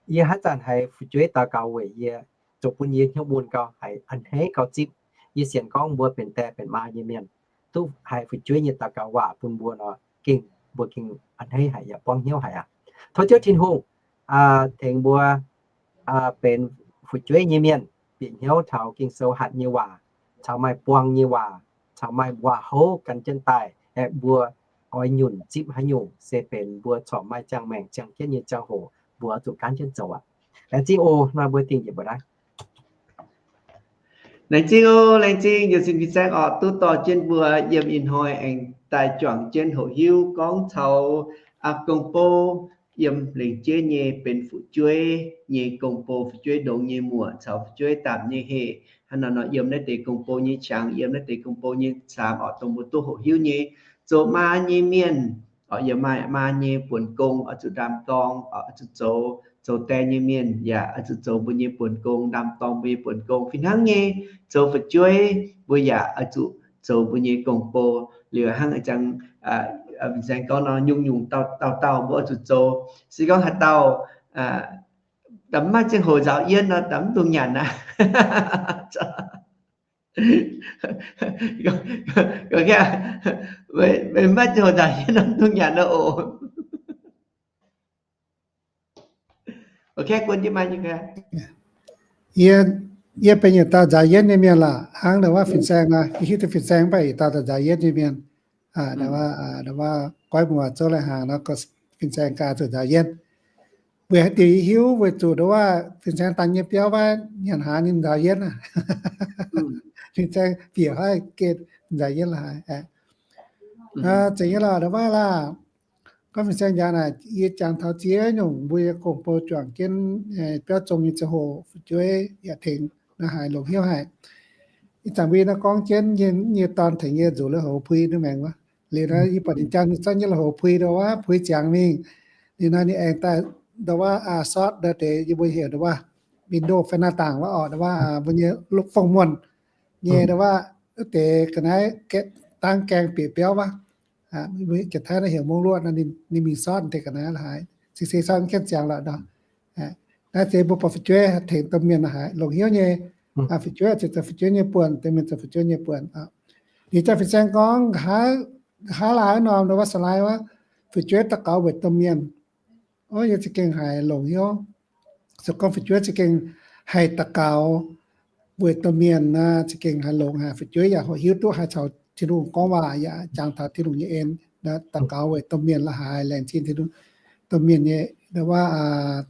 Yie haaix zanc haiz fu'jueiv daux gaux weic yie, zoux bun yie hnyouv mun gau, haiz a'hneiv gau zipv. Yie sienx gorngv mbuo benx die benx maa nyei mienh duqv haiz fu'jueiv nyei daux gaux waac bun mbuo nor, gengh mbuo gengh a'hneiv haic yaac buangv hnyouv haic aqv. Tov Ziouv Tin-Hungh tengx mbuo benx fu'jueiv nyei mienh, bieqc hnyouv taux Ging-Sou hatc nyei waac, caux maaih buang nyei waac, caux maaih waac-houv gan jienv daaih, aeqv, mbuo oix nyunc zipv haaix nyungc se benx mbuo corc maaih ziangh maengc ziangh jienv nyei ziangh hoc mbuo oix zuqc gaanv jienv zoux aqv. Laengz zingh oc. Nor mbuo dingh njiec mbuo naaiv. Laengz zingh oc, laengz zingh njiec sin fin-saeng orqc, duqv dorh jienv mbuo yiem ih hnoi aengx daaih juangc jienv hoqc hiuv gorngv taux gong-bou yiem lengc jeiv nyei benx fu'jueiv nyei gong-bou, fu'jueiv longx nyei muoc caux fu'jueiv daapc nyei heh. Hnangv nor nor yiem naaiv deix gong-bou nyei qangx, yiem naaiv deix gong-bou nyei caamx orqc, dongh mbuo duqv hoqc hiuv nyei, zoux maa nyei mienh orqc, yiem maaih maa nyei buonc gong oix zuqc ndaam-dorng, oix zuqc zoux, zoux die nyei mienh yaac oix zuqc zoux mbuo nyei buonc gong, ndaam-dorng mbuo nyei buonc gong. Fih hnangv nyei, zoux fu'jueiv mbuo yaac oix zuqc zoux mbuo nyei gong-bou. Liuz hnangv a'jang fin-saeng gorngv nor, nyungc-nyungc dauh dauh mbuo oix zuqc zoux. Se gorngv haaix dauh maiv maaih ziangh hoc nzaaux yienv nor, mv dungx nyanc aqv. Maiv maaih ziangh hoc nzaaux yienv nor, mv dungx nyanc nor oc. Yie, yie benx yietc dauh nzaaux yienv nyei mienh lorqc. Hnangv ndongc wuov fin-saeng nor, yie hiuv duqv fin-saeng mv baac yietc dauh nzaaux yienv nyei mienh. Ndongc wuov goiv muoz zouv lai hnaangx nor, fin-saeng gaax zuqc nzaaux yienv. Weic haaix diuc yie hiuv? Weic zuqc ndongc wuov fin-saeng dangx nyei biauv wuov nyanc hnaangx ninh nzaaux yienv aqv. Fin-saeng bieqc haiv geh nzaaux yienv lorqc haic. Zeiz nyei lorqc, ndongc wuov laah. Gorngv fin-saeng jaax naaic, yie jangx taux ziex nyungc mbuo nyei gong-bou juangc jienv biauv zong nyei ziangh hoc fu'jueiv yaac tengx naaiv haiz longc hnyouv haic. Ih zanc mbuo naaiv gorngv jienv nyei dorn tengx yie nzuqc lui-houx pui naaiv maengx wuov. Liuz nor yie buatc ninh jangx ninh zorqv nyei lui-houx pui ndongc wuov pui ziangx mingh. Liuz nor ninh aengx daaih ndongc wuov sort ndau deix yie mbuo heuc ndongc wuov window fai หน้าต่าง wuov orqc, ndongc wuov mbuo nyei lov fong muonh nyei ndongc wuov deix ga'naaiv dangv gaeng bieqc biauv wuov. Jiex Taiv naaiv heuc mong luoqv nor, ninh mingh sort deix ga'naaiv la'haaix, se se sort mv gaengh ziangx lorqc nor. Naaiv se mbuo buatc fu'jueiv tengx domh mienh la'haaix longc hnyouv nyei. Fu'jueiv ziouc zoux fu'jueiv nyei buonc, domh mienh zoux fu'jueiv nyei buonc. Liuz jaax fin-saeng gorngv nqa'haav laai wuov norm ndongc wuov สไลด์ wuov, fu'jueiv daux gaux weic domh mienh. Yie za'gengh haiz longc hnyouv. Se gorngv fu'jueiv za'gengh haih daux gaux weic domh mienh nor, za'gengh haiz longx haic. Fu'jueiv yaac hoqc hiuv duqv haih caux Tin-Hungh gorngv waac, yaac jangx taux Tin-Hungh nyei en, daux gaux weic domh mienh la'haaix, laengz zingh Tin-Hungh, domh mienh nyei ndongc wuov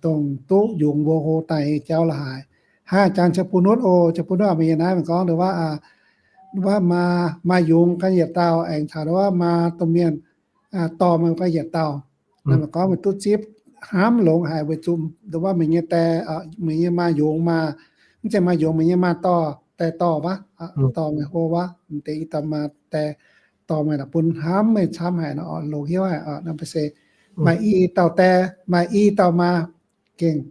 dongh duqv yungz mbuo hlo daaih nyei jauv la'haaix. Hnangv jangx Ziouv Bun Nutv oc, Ziouv Bun Nutv meih yiem naaiv mingh gorngv ndongc wuov, ndongc wuov maa, maa yungz gan yietc dauh aengx caux ndongc wuov maa domh mienh dorh meih gan yietc dauh. Naaiv meih gorngv meih duqv zipv hnamv longx haic weic zuqc ndongc wuov meih nyei die, meih nyei maa yungz maa, mv zeiz maa yungz, meih nyei maa dorh, die dorh wuov, dorh meih hlo wuov, m'deix i dauh maa die dorh meih la'bun hnamv meih camv haic nor, longx hnyouv haic nor, mv baac se maaih i dauh die, maaih i dauh maa, gengh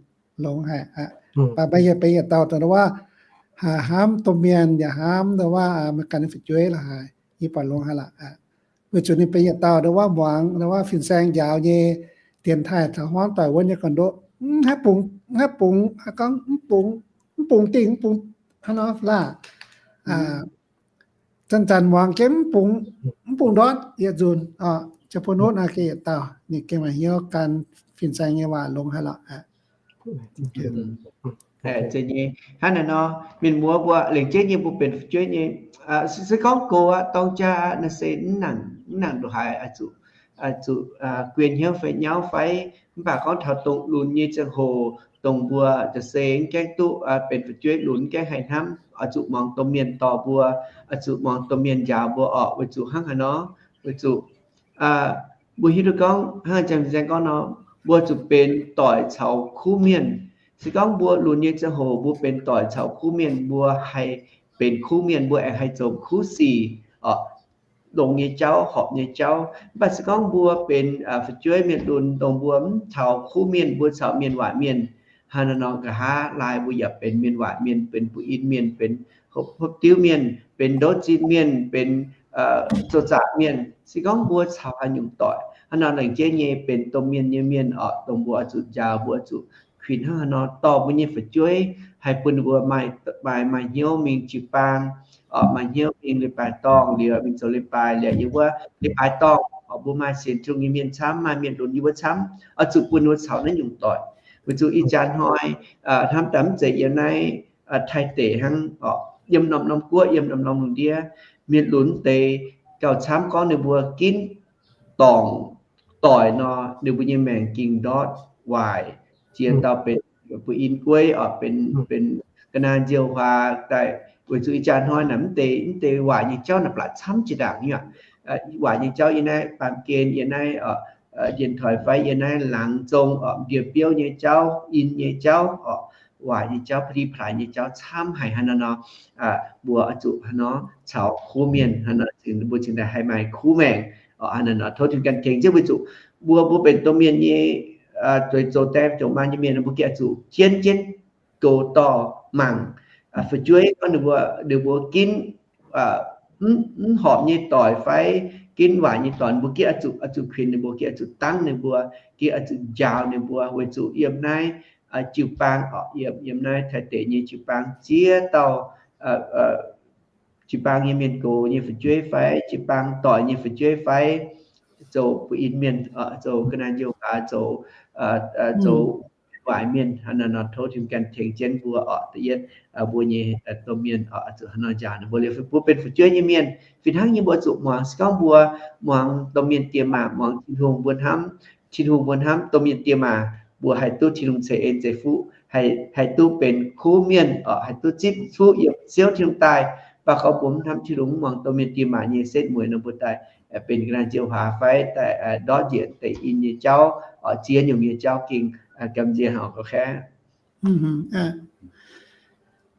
longx haic aqv. Mv baac meih yaac benx yietc dauh dongh wuov, hnamv domh mienh yaac hnamv dongh wuov meih ganh nyei fu'jueiv la'haaix, yie buatc longx haic lorqc. Weic zuqc ninh benx yietc dauh dongh wuov muangx dongh wuov fin-saeng njaaux nyei dienx taaih taux hmuangv doic wuonv nyei gorn-ndoqv, mv haih bungx, mv haih bungx, gorngv mv bungx, mv bungx dingh, mv bungx hnangv nor laah. Zanc-zanc muangx jienv mv bungx, mv bungx ndortv yietc nzunc. Ziouc bun wuov naaiv gengh yietc dauh, ninh gengh maaih hnyouv gan fin-saeng nyei waac longx haic lorqc. Hnangv naaiv nor, mienh muoz mbuo lengc jeiv nyei mbuo benx fu'jueiv nyei, se gorngv gox aqv, dorng jaa aqv, naaiv se mv nangc, mv nangc ndongc haaix, zuqc, zuqc guei hnyouv fai nyauv fai, mv baac gorngv taux dongh lunx nyei ziangh hoc, dongh mbuo jaax se mv gaengh duqv benx fu'jueiv lunx, mv gaengh haih hnamv, oix zuqc muangx domh mienh dorh mbuo, oix zuqc muangx domh mienh njaaux mbuo orqc. Weic zuqc hnangv haaix nor? Weic zuqc mbuo hiuv duqv gorngv hnangv Janx-Fin-Saeng gorngv nor, mbuo zuqc benx doic caux kuv mienh. Se gorngv mbuo lunx nyei ziangh hoc mbuo benx doic caux kuv mienh, mbuo haih benx kuv mienh, mbuo aengx haih zoux kuv sic, longx nyei jauv, horpc nyei jauv. Mv baac se gorngv mbuo benx fu'jueiv mienh lunx, dongh mbuo mv caux kuv mienh, mbuo caux mienh waaic mienh, hnangv naaiv nor nqa'haav laai mbuo yaac benx mienh waaic mienh, benx buoz-in mienh, benx hopv diuv mienh, benx ndouv zinh mienh, benx zoux zaqc mienh. Se gorngv mbuo caux haaix nyungc doic, hnangv nor lengc jeiv nyei benx domh mienh nyei mienh orqc, dongh mbuo oix zuqc njaaux, mbuo oix zuqc kuinx hnangv haaix nor dorh mbuo nyei fu'jueiv, haih bun ninh mbuo maaih, maaih, maaih hnyouv mingh jiu-baang, maaih hnyouv mingh leiz-baaix dorngh liuz, mingh zoux leiz-baaix liuz, yiem wuov leiz-baaix dorngh, mbuo maaih sienx Tin-Hungh nyei mienh camv, maaih mienh lunx yiem wuov camv, oix zuqc bun ninh mbuo caux naaiv nyungc doic. Weic zuqc ih jaax hnoi hnamv daaih mv zeiz yiem naaiv Taiv deic hnangv orqc, yiem norm-norm guoqv, yiem norm-norm lungh ndiev, mienh lunx deix gauh camv gorngv ninh mbuo ginv dorngc doic nor, ninh mbuo nyei maengc ging ndortv waaic, jiex dauh benx buoz-in gueiv orqc, benx, benx ga'naaiv nziouv huaax daaih. Weic zuqc ih jaax hnoi naaic mv deix, mv deix waaic nyei jauv naaic blatc camv jiex ndaangc nyei aqv. Waaic nyei jauv yiem naaiv baamh gen, yiem naaiv dienx toic fai yiem naaiv laangz zong orqc, ndie-biouv nyei jauv, in nyei jauv orqc, waaic nyei jauv, pa'di plaaix nyei jauv camv haic hnangv naaiv nor. Mbuo oix zuqc hnangv nor caux kuv mienh hnangv nor, mbuo cingx daaih haih maaih kuv maengc orqc. Hnangv naaiv nor tov Tin-Hungh ganh tengx jienv weic zuqc mbuo, mbuo benx domh mienh nyei, zoux die zoux maa nyei mienh, mbuo gengh oix zuqc jienv jienv goux dorh mangc fu'jueiv gorngv ninh mbuo, ninh mbuo ginv mv horpc nyei doic fai ginv waaic nyei doic, mbuo gengh oix zuqc, oix zuqc kuinx ninh mbuo, gengh oix zuqc dangv ninh mbuo, gengh oix zuqc njaaux ninh mbuo. Weic zuqc yiem naaiv jiu-baang orqc, yiem, yiem naaiv Taiv deic nyei jiu-baang ziex dauh jiu-baang nyei mienh gox nyei fu'jueiv fai jiu-baang doic nyei fu'jueiv fai zoux buoz-in mienh, zoux ga'naaiv nziouv huaax, zoux, zoux waaic mienh. Hnangv naaiv nor tov Tin-Hungh ganh tengx jienv mbuo orqc. Da'yietv, mbuo nyei domh mienh oix zuqc hnangv nor njaaux ninh mbuo. Liuz mbuo benx fu'jueiv nyei mienh fih hnangv nyei, mbuo zuqc muangx. Se gorngv mbuo muangx domh mienh diex maac, muangx Tin-Hungh, mbuo hnamv Tin-Hungh, mbuo hnamv domh mienh diex maac, mbuo haih duqv Tin-Hungh ceix en ceix fuqv, haih, haih duqv benx kuv mienh orqc, haih duqv zipv fuqv yiem Ziouv Tin-Hungh daaih. Mv baac gorngv mbuo mv hnamv Tin-Hungh, mv muangx domh mienh diex maac nyei setv mueiz nor, mbuo daaih benx ga'naaiv nziouv huaax fai daaih ndortv njiec deix in nyei jauv orqc, ziex nyungc nyei jauv gengh gamh nziex haic orqc.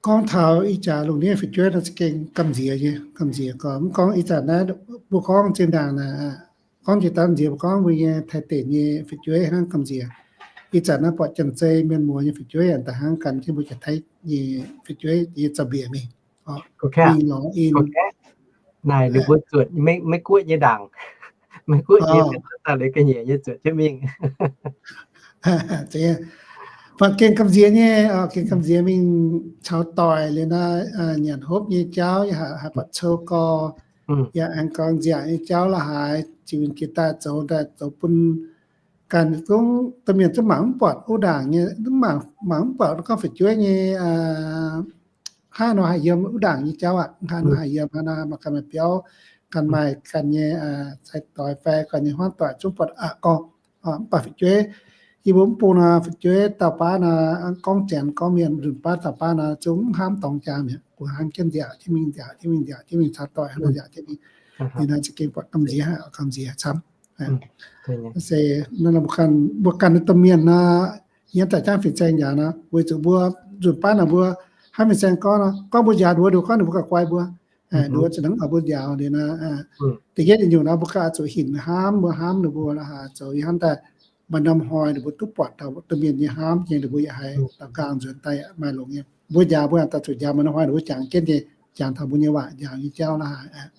Gorngv taux ih jaax lungh ndiev fu'jueiv nor za'gengh gamh nziex nyei, gamh nziex gorngv, mv gorngv ih zanc naaiv mbuo gorngv zinh ndaangc naaic, gorngv jiex daaih nziex mbuo gorngv mbuo nyei Taiv deic nyei fu'jueiv hnangv gamh nziex. Ih zanc naaiv buatc Janx-Zei mienh muoz nyei fu'jueiv yaac daaih hnangv gan jienv mbuo Janx-Taiv nyei fu'jueiv nyei zaux-mbiec mingh, mingh lorz in. Naaic ninh mbuo zuotc Meiv-Guoqv nyei ndaangc, Meiv-Guoqv nyei mienh daaih liuz ga'nyiec nyei zuotc jienv mingh. Buatc gengh gamh nziex nyei, gengh gamh nziex mingh caux doic liuz naaiv, nyanc hopv nyei jauv yaac haih buatc cou gorx, yaac aengx gorngv nziaauc nyei jauv la'haaix, ziux jiex daaih zoux, daaih zoux bun ganh zungv domh mienh zungv mangc mv buatc wuov ndaangc nyei, mangc mv buatc gorngv fu'jueiv nyei hnangv nor haih yiem wuov ndaangc nyei jauv aqv. Hnangv nor haih yiem, hnangv nor maaih ganh maaih biauv, ganh maaih ganh nyei sai-doix fai ganh nyei hmuangv doic zungv buatc aqv gorngv. Mv baac fu'jueiv, yie mbuo mv bung nor, fu'jueiv dauh baav nor, gorngv Janx gorngv mienh nzunc baav dauh baav nor zungv mv hnamv dorngx jaax mi'aqv. Kungx hnamv jienv nziaauc jienv mingh, nziaauc jienv mingh, nziaauc jienv mingh, caux doic hnangv nor nziaauc jienv mingh. Ninh nor za'gengh buatc gamh nziex, gamh nziex camv. Se mbuo ganh, mbuo ganh nyei domh mienh nor, yie daaih jangv fin-saeng njaaux nor, weic zuqc mbuo nzunc baav naaic mbuo hnamv fin-saeng gorngv nor, gorngv mbuo njaaux nduov, nduov gorngv ninh mbuo gauh guai mbuo. Nduov za'gengh oix mbuo njaaux liuz nor, da'yietv nyungc nor mbuo ganh oix zuqc hinc hnamv, mbuo hnamv ninh mbuo la'haaix zoux yie hnamv daaih maaih norm hnoi ninh mbuo duqv buatc taux domh mienh nyei hnamv nyei, ninh mbuo yaac haiz daux gaux nzuonx daaih yaac maaih longx nyei. Mbuo njaaux mbuo daaih zuqc njaaux maaih norm hnoi ninh mbuo jangx jienv nyei, jangx taux mbuo nyei waac, njaaux nyei jauv la'haaix.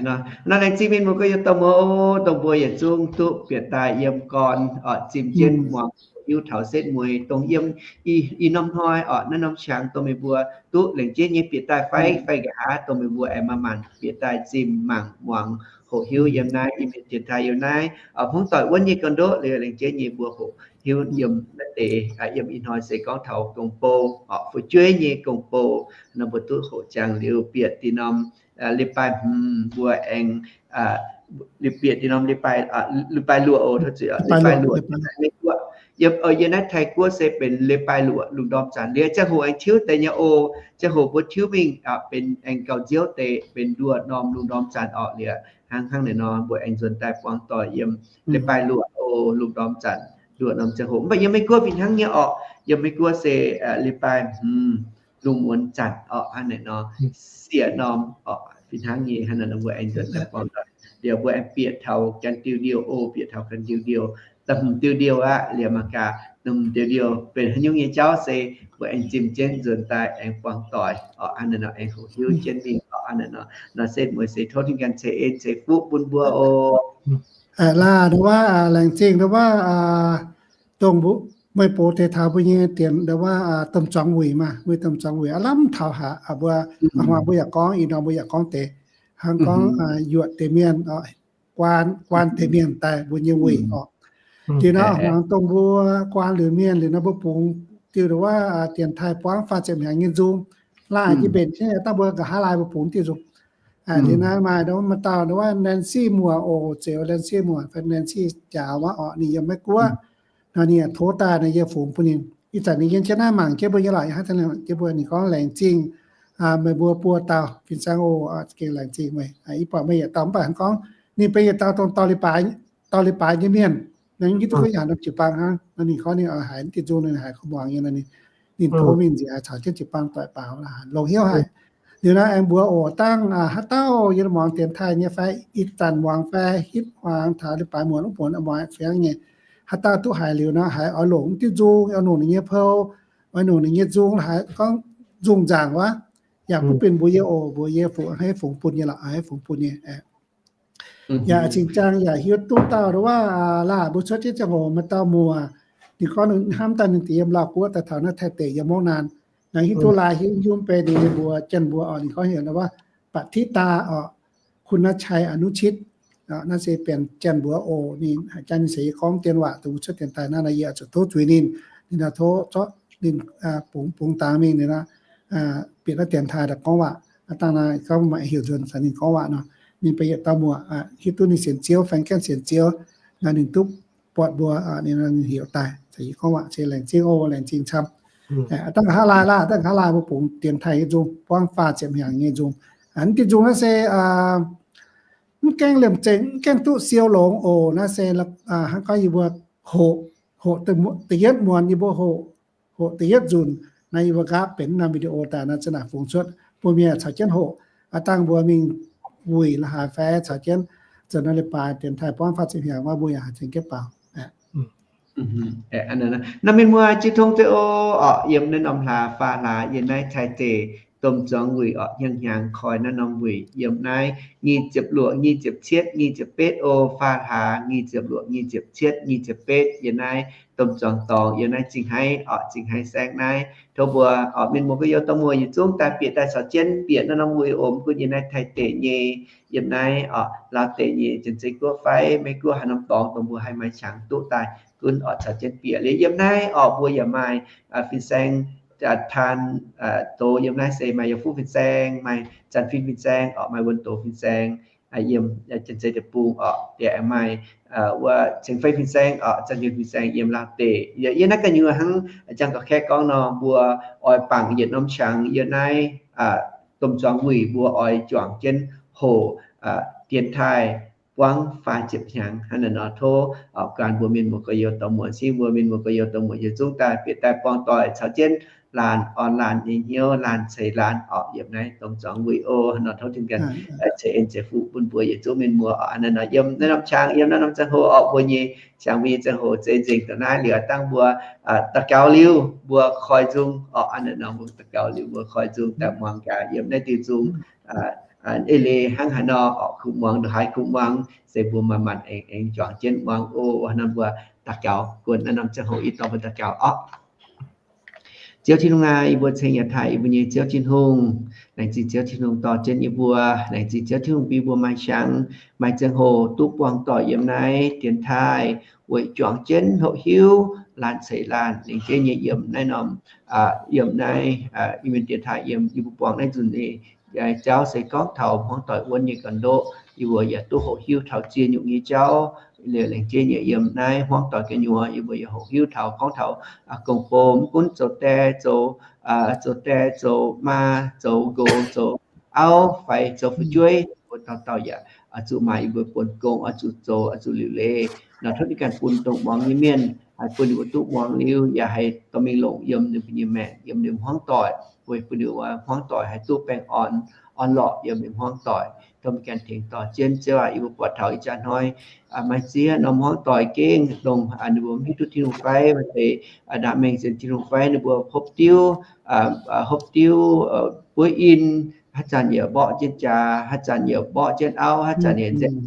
Nor laengz zingh mienh muoz gorx-youz dorh muoz oc, dongh mbuo yietc zungv duqv bieqc daaih yiem gorn oc, zimh jienv muangx hiuv taux setv mueiz dongh yiem ih norm hnoi oc, naaiv norm qangx dongh meih mbuo duqv lengc jeiv nyei bieqc daaih fai, fai nqa'haav dongh meih mbuo aengx maaih maanc bieqc daaih zimh mangc muangx hoqc hiuv yiem naaiv Iu-Mienh dienx taaih yiem naaiv hmuangv doic wuonv nyei ga'ndoqv liuz, lengc jeiv nyei mbuo hoqc hiuv yiem naaiv deix, yiem ih hnoi se gorngv taux gong-bou oc, fu'jueiv nyei gong-bou. Nor mbuo duqv hoqc jangx liuz bieqc dinh norm leiz-baaix hmz mbuo aengx, liuz bieqc dinh norm leiz-baaix, leiz-baaix luoqc oc, tov zuiz, leiz-baaix luoqc yiem naaiv Taiv-Guoqv se benx leiz-baaix luoqc lungh ndorm zanc liuz, ziangh hoc aengx tiuv deix nyei oc. Ziangh hoc mbuo tiuv mingh benx aengx gauh nziouv deix, benx nduoh norm lungh ndorm zanc orqc liuz, hnangv hnangv naaiv nor mbuo aengx nzuonx daaih buangh doic yiem leiz-baaix luoqc oc, lungh ndorm zanc nduoh norm ziangh hoc. Mv baac yiem Meiv Guoqv fih hnangv nyei orqc. Yiem Meiv Guoqv se leiz-baaix hmz lungh muonz zanc orqc, hnangv naaiv nor sieqv norm orqc, fih hnangv nyei. Hnangv naaiv nor mbuo aengx nzuonx daaih buangh doic liuz, mbuo aengx bieqc taux gan diuh ndiouh oc, bieqc taux gan diuh ndiouh, da'hmz diuh ndiouh aqv liuz, mangc gaax da'hmz diuh ndiouh benx haaix nyungc nyei jauv se mbuo aengx zimh jienv nzuonx daaih aengx buangh doic orqc, hnangv naaiv nor aengx hoqc hiuv jienv mingh orqc, hnangv naaiv nor. Nor setv mueiz se tov ninh ganh ceix en ceix fuqv bun mbuo oc. Laah, ndau wuov laengz zingh ndau wuov dongh meih box deix taux mbuo nyei dienx ndau wuov domh zuangx wuic maah, mbuo domh zuangx wuic aav lamh taux haaix, mbuo hmuangx mbuo yaac gorngv ih nor, mbuo yaac gorngv deix hnangv gorngv yuoqc deix mienh, guaan deix mienh daaih mbuo nyei wuic orqc. Dinh nor hmuangx dongh mbuo guaan liuz mienh liuz nor mbuo bungx diuh ndau wuov dienx taaih buangv faah ziepc hnyangx nyei nzung. Laah, yie mbenc jienv dangh mbuo nqa'haav laai mbuo bungx diuh nzung. Liuz naaiv maaih ndau wuov maaih dauh ndau wuov Nancy Muoz oc, Zeux Nancy Muoz, Nancy Jaax wuov orqc, ninh yiem Meiv Guoqv. Nor ninh yaac tov daaih nor yie fungx bun ninh. Ih zanc ninh yiem jienv naaiv mangc jienv mbuo nyei lorqc, yie hnangv taux ninh, jienv mbuo ninh gorngv laengz zingh meih mbuo buo dauh fin-saeng oc, gengh laengz zingh meih. Ih buatc meih yietc dauh mv baac hnangv gorngv ninh benx yietc dauh dongh dauh leiz-baaix nyei mienh, nor hiuv duqv gorngv yaac norm jiu-baang hnangv. Nor ninh gorngv ninh haiz diuh nzung ninh haiz kaux muangx nyei nor, ninh tov mingh nziex caux jienv jiu-baang doic baaux longx hnyouv haic. Liuz naaiv aengx mbuox oc, dangh haaix dauh yie muangx dienx taaih nyei fai ih zanc muangx fai hitv muangx taux leiz-baaix muonz wuov muonz muangx fienx nyei, haaix dauh duqv haiz liuz nor haiz oix longc diuh nzung, oix longc ninh nyei pou, oix longc ninh nyei nzung, haiz gorngv nzung nzaangc wuov, yaac butv binc mbuox yie oc, mbuox yie fungx, haiz fungx bun nyei lorqc, haiz fungx bun nyei. Yaac cingx jaang yaac hiuv duqv dauh ndau wuov laah, mbuo cuotv jienv ziangh hoc maaih dauh muoz, ninh gorngv ninh hnamv daaih ninh deix yiem Laauv Guoqv daaih taux naaiv Taiv deic yiem mungv naanc. Naaiv hiuv duqv laai hiuv yungv bei ninh mbuo Janx mbuox oc, ninh gorngv heuc ndau wuov บัณฑิตา oc, คุณชัย อนุชิต naaiv se benx Janx mbuox oc. Ninh haiz jangx ninh seix gorngv dien waac dongh mbuo cuotv dienx taaih naaiv nor, yie oix zuqc tov zuiz ninh. Ninh nor tov zorqv ninh bungx bungx dangx mingh ninh nor, bieqc naaiv dienx taaih daaih gorngv waac. Dangh naaiv gorngv maaih heuc nzuonx caux ninh gorngv waac nor, ninh benx yietc dauh muoz, hiuv duqv ninh sienx Ziouv, faeng gaengh sienx Ziouv, naaiv ninh duqv buatc mbuo, ninh heuc daaih caux yie gorngv waac se laengz zingh oc, laengz zingh camv. Dangh nqa'haav laai laah, dangh nqa'haav laai mbuo bungx dienx taaih nyei nzung, buangv faah ziepc hnyangx nyei nzung. Aa, diuh nzung naaiv se mv gaengh liemh zengc, mv gaengh duqv siou longx oc. Naaiv se hnangv gorngv yie mbuo hoqc, hoqc da'yietv muonz yie mbuo hoqc, hoqc da'yietv nzunc. Naaiv yie mbuo nqaapv benx norm video daaih naaiv za'naaic fungx cuotv, mbuo mienh caux jienv hoqc. Aa, dangh mbuo mingh wuic la'haaix fai caux jienv zoux norm leiz-baaix dienx taaih buangv faah ziepc hnyangx wuov, mbuo yaac haih ceng jienv baaux. Naaiv mienh muoz jiu tong zeiv oc. Orqc, yiem naaiv norm hlaax faah hlaax yiem naaiv Taiv deic domh zuangx wuic orqc, hnyangx-hnyangx koi naaiv norm wuic yiem naaiv nyic ziepc luoqc, nyic ziepc cietv, nyic ziepc betv oc. Faah hlaax nyic ziepc luoqc, nyic ziepc cietv, nyic ziepc betv yiem naaiv domh zuangx dorngx, yiem naaiv Zingh Haiv orqc, Zingh Haiv saengv naaiv. Tov mbuo orqc, mienh muoz gorx-youz dorh muoz yietc zungv daaih bieqc daaih caux jienv bieqc naaiv norm wuic oc. Mv gunv yiem naaiv Taiv deic nyei, yiem naaiv orqc, Laauv deic nyei, Janx-Zei Guoqv fai Meiv Guoqv haaix norm dorngx dongh mbuo haih maaih qangx duqv daaih, gunv orqc caux jienv bieqc. Liuz yiem naaiv orqc, mbuo yaac maaih fin-saeng, taan, doz yiem naaiv se maaih Yauh Fuqv fin-saeng, maaih Zanx Fin fin-saeng orqc, maaih Wuonh Doz fin-saeng. Yiem Janx-Zei Deic-Bung orqc, yaac maaih wuov Ceng Fei fin-saeng orqc, Zanx Fin fin-saeng yiem Laauv deic. Yiem naaiv ga'nyuoz hnangv jang ga'kaeqv gorngv nor, mbuo oix bangc yietc norm qangx yiem naaiv domh zuangx wuic mbuo oix juangc jienv hoqc dienx taaih buangv faah ziepc hnyangx hnangv naaiv nor. Tov orqc, gan mbuo mienh muoz gorx-youz dorh muoz, siev mbuo mienh muoz gorx-youz dorh muoz yietc zungv daaih bieqc daaih buangh doic caux jienv laanh orn laanh nyei hnyouv, laanh ceix laanh orqc. Yiem naaiv dongh zuangx wuic o, nor tov Tin ganh ceix en ceix fuqv bun mbuo yietc zungv mienh muoz orqc. Naaiv nor yiem naaiv norm qang, yiem naaiv norm ziangh hoc orqc, mbuo nyei qang, mbuo nyei ziangh hoc zeix nzengc dongh naaiv liuz, dangh mbuo daux gaux liuz mbuo koi nzung orqc. Naaiv nor mbuo daux gaux liuz mbuo koi nzung daaih muangx gaax yiem naaiv diuh nzung eix leiz hnangv haaix nor orqc. Kuv muangx ndongc haaix kuv muangx, se mbuo manc-manc aengx aengx juangc jienv muangx o. Nor mbuo daux gaux, guon naaiv norm ziangh hoc ih dorh mbuo daux gaux orqc. Ziouv Tin-Hungh aac, yie mbuo ceng yaac taaih yie mbuo nyei Ziouv Tin-Hungh. Laengz zingh Ziouv Tin-Hungh dorh jienv yie mbuo. Laengz zingh Ziouv Tin-Hungh bun yie mbuo maaih siang, maaih ziangh hoc duqv buangh doic yiem naaiv dienx taaih weic juangc jienv hoqc hiuv laanh ceix laanh lengc jeiv nyei yiem naaiv norm, yiem naaiv, yie mienh dienx taaih yiem yie mbuo buangh naaiv nzunc nyei jauv se gorngv taux hmuangv doic wuonv nyei ga'ndoqv. Yie mbuo yaac duqv hoqc hiuv taux ziex nyungc nyei jauv. Liuz lengc jeiv nyei yiem naaiv hmuangv doic gu'nyuoz yie mbuo yaac hoqc hiuv taux gorngv taux gong-bou, mv gunv zoux die, zoux, zoux die, zoux maa, zoux nqox, zoux auv fai zoux fu'jueiv, mbuo dauh dauh yaac oix zuqc maaih yie mbuo buonc gong, oix zuqc zoux, oix zuqc liuc leiz. Nor tov Tin ganh bun dongh muangx nyei mienh haih bun ninh mbuo duqv muangx liuz yaac haih dorh mingh longc yiem ninh mbuo nyei maengc, yiem ninh hmuangv doic, weic bun ninh mbuo hmuangv doic haih duqv baengh orn, orn-lorqc yiem ninh hmuangv doic. Tov meih ganh tengx dorh jienv. Ziouv aac, yie mbuo buatc taux ih jaax hnoi maaih ziex norm hmuangv doic gengh dongh ninh mbuo mv hiuv duqv Tin-Hungh fai maaih deix ndaamv-mengh sienx Tin-Hungh fai ninh mbuo hopv diuv, hopv diuv buov in, haaix zanc yaac mborqv jienv jaax, haaix zanc yaac mborqv jienv auv, haaix zanc yaac nzaeng,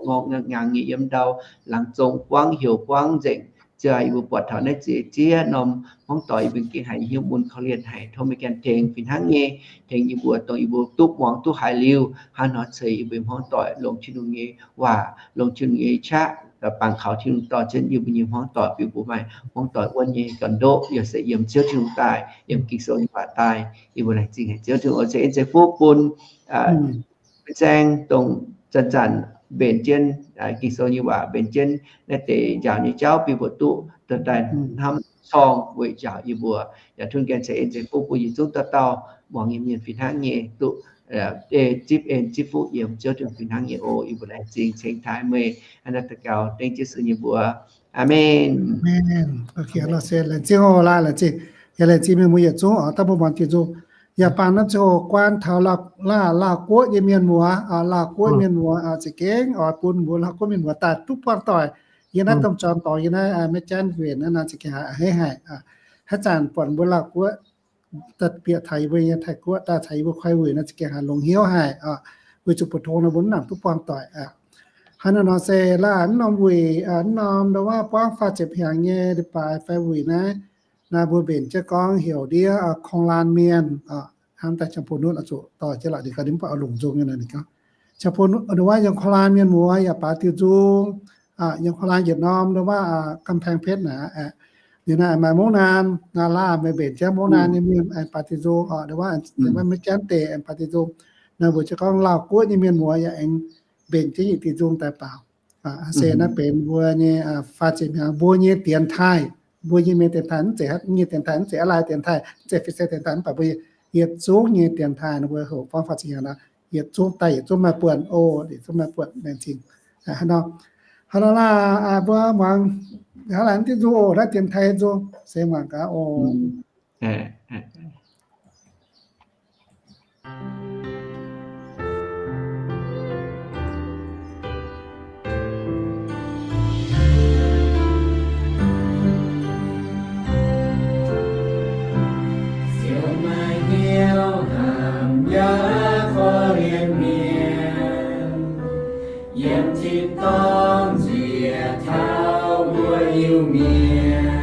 ngorngv ngaangc nyei yiem ndau, laangz zong buangv, heuc buangv nzengc. Ziouv aac, yie mbuo buatc taux naaiv ziex ziex norm hmuangv doic yie mbuo gengh haiz hnyouv mun korv-lienh haic. Tov meih ganh tengx fih hnangv nyei, tengx yie mbuo dongh yie mbuo duqv muangx duqv haiz liuz, hnangv nor ceix yie mbuo hmuangv doic longx Tin-Hungh nyei waac, longx Tin-Hungh nyei qaqv, bangc kaux Tin-Hungh dorh jienv yie mbuo nyei hmuangv doic, bun mbuo maaih hmuangv doic wuonv nyei ga'ndoqv, yaac se yiem Ziouv Tin-Hungh daaih, yiem Ging-Sou nyei waac daaih. Yie mbuo laengz zingh haic Ziouv Tin-Hungh oix ceix en ceix fuqv bun fin-saeng dongh zanc-zanc mbenc jienv Ging-Sou nyei waac, mbenc jienv naaiv deix njaaux nyei jauv bun mbuo duqv daaih hnamv corng weic njaaux yie mbuo. Yaac tov ganh ceix en ceix fuqv bun yietc zungv dauh dauh muangx nyei mienh fih hnangv nyei duqv zipv en zipv fuqv yiem Ziouv Tin-Hungh fih hnangv nyei oc. Yie mbuo laengz zingh ceng taaih meih hnangv naaiv daux gaux dengv Yesu nyei mbuox. Aamen. Laengz zingh oc, laengz zingh. Yaac laengz zingh mienh muoz yietc zungv oc, dangh mbuo muangx Ging-Sou. Yaac bangc norm ziangh hoc guaan taux Laauh, Laauh Guoqv nyei mienh muoz, Laauh Guoqv mienh muoz za'gengh oix bun mbuo Laauh Guoqv mienh muoz daaih duqv buangh doic yiem naaiv domh jorm dorngx, yiem naaiv Meiv Janv Nquenc naaiv nor za'gengh haiz haiz haic. Haaix zanc buatc mbuo Laauh Guoqv daaih bieqc taux yie mbuo nyei Taiv Guoqv, daaih taux yie mbuo koi wuic nor za'gengh haiz longx hnyouv haic oc. Weic zuqc mbu'ndongx nor mbuo mv nangc duqv buangh doic aqv. Hnangv naaiv nor se laaih mv norm wuic, mv norm ndau wuov buangv faah ziepc hnyangx nyei leiz-baaix fai wuic naaiv, naaiv mbuo mbenc jienv gorngv heuc ndiev korng-laanh mienh. Hnangv daaih Ziangh Bou Nutv oix zuqc dorh jienv lorqc, ninh gaax ninh mv baac oix longc nzung nyei nor ninh gorngv, Ziangh Bou Nutv wuov Ziouv korng-laanh mienh muoz yaac baaix diuh nzung, yiem korng-laanh yietc norm ndau wuov กำแพงเพชร naaic, ninh naaiv maaih Mungv Naanh, naaiv laaih meih mbenc jienv Mungv Naanh nyei mienh aengx baaix diuh nzung oc, ndau wuov Meiv Janv deic aengx baaix diuh nzung. Naaiv mbuo jienv gorngv Laauh Guoqv nyei mienh muoz yaac aengx mbenc jienv yietc diuh nzung daaih baaux. Se naaiv benx mbuo nyei faah ziepc hnyangx mbuo nyei dienx taaih, mbuo nyei mienh dienx taaih, mv zeiz nyei dienx taaih, mv zeiz a'laaih dienx taaih, mv zeiz fin-saeng dienx taaih, mv baac mbuo yietc zungv nyei dienx taaih nor mbuo heuc buangv faah ziepc hnyangx nor, yietc zungv daaih yietc zungv maaih buonc oc, yietc zungv maaih buonc. Laengz zingh. Hnangv nor, hnangv nor laah, mbuo muangx hnangv naaiv diuh nzung oc, naaiv dienx taaih nzung, se muangx gaax oc. Ziouv maaih hnyouv hnamv yaac korv-lienh mienh, yiem tin-dorngh nziex taux mbuo Iu-Mienh.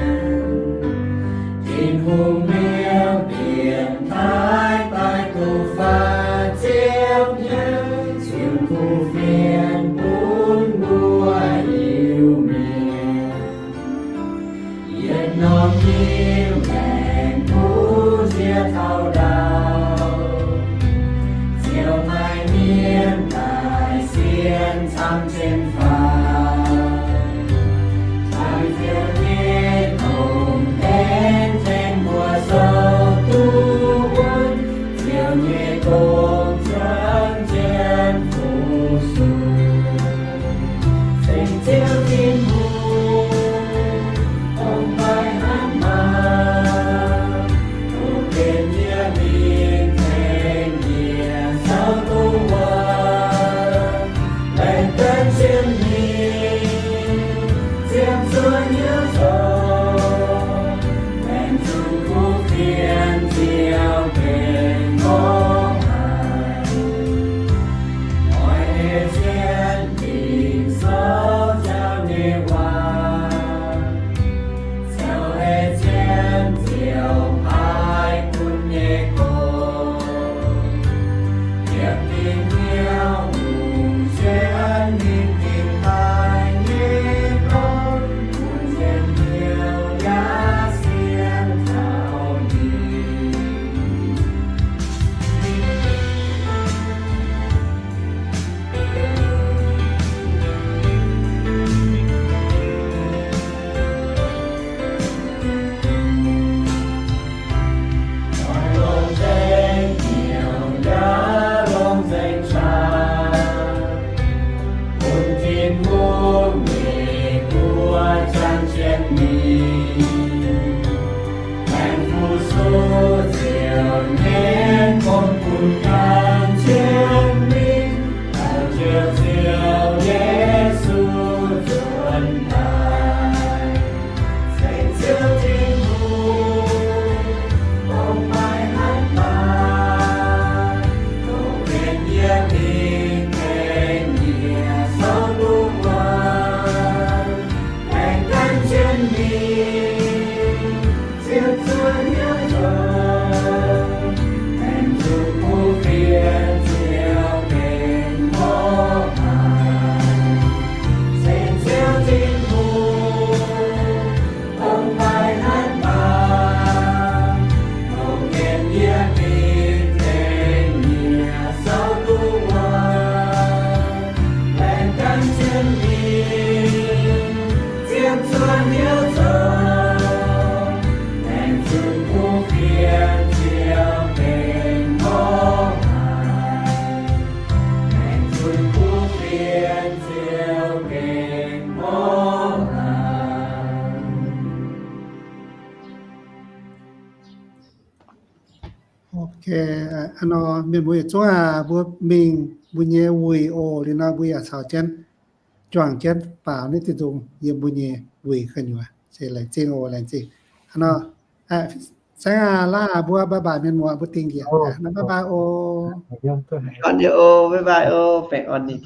Tin-Hungh liouh dienx taaih daaih duqv faah ziepc hnyangx, ziouc kuv fienx bun mbuo Iu-Mienh. Yietc norm nyim maengx kuv nziex taux ndau, Ziouv maaih mienh daaih sienx camv jienv faaux. Laengz Ziouv nyei longx hlen tengx mbuo sou duqv wuonv, Ziouv nyei gong juangc jienv fu-sux. Ceng Ziouv Tin-Hungh, dongh mbaih hnangv maah! Ok, aa, nor mienh muoz yietc zungv aac, mbuo mingh mbuo nyei wuic oc. Liuz nor mbuo yaac caux jienv, juangc jienv baaux naaiv diuh nzung yiem mbuo nyei wuic gu'nyuoz. Se laengz zingh oc, laengz zingh. Nor, saengv aac, laav aac, mbuo bye bye mienh muoz, mbuo dingh njiec. Nor bye bye oc. Baengh orn nyei oc, bye bye oc, baengh orn nyei.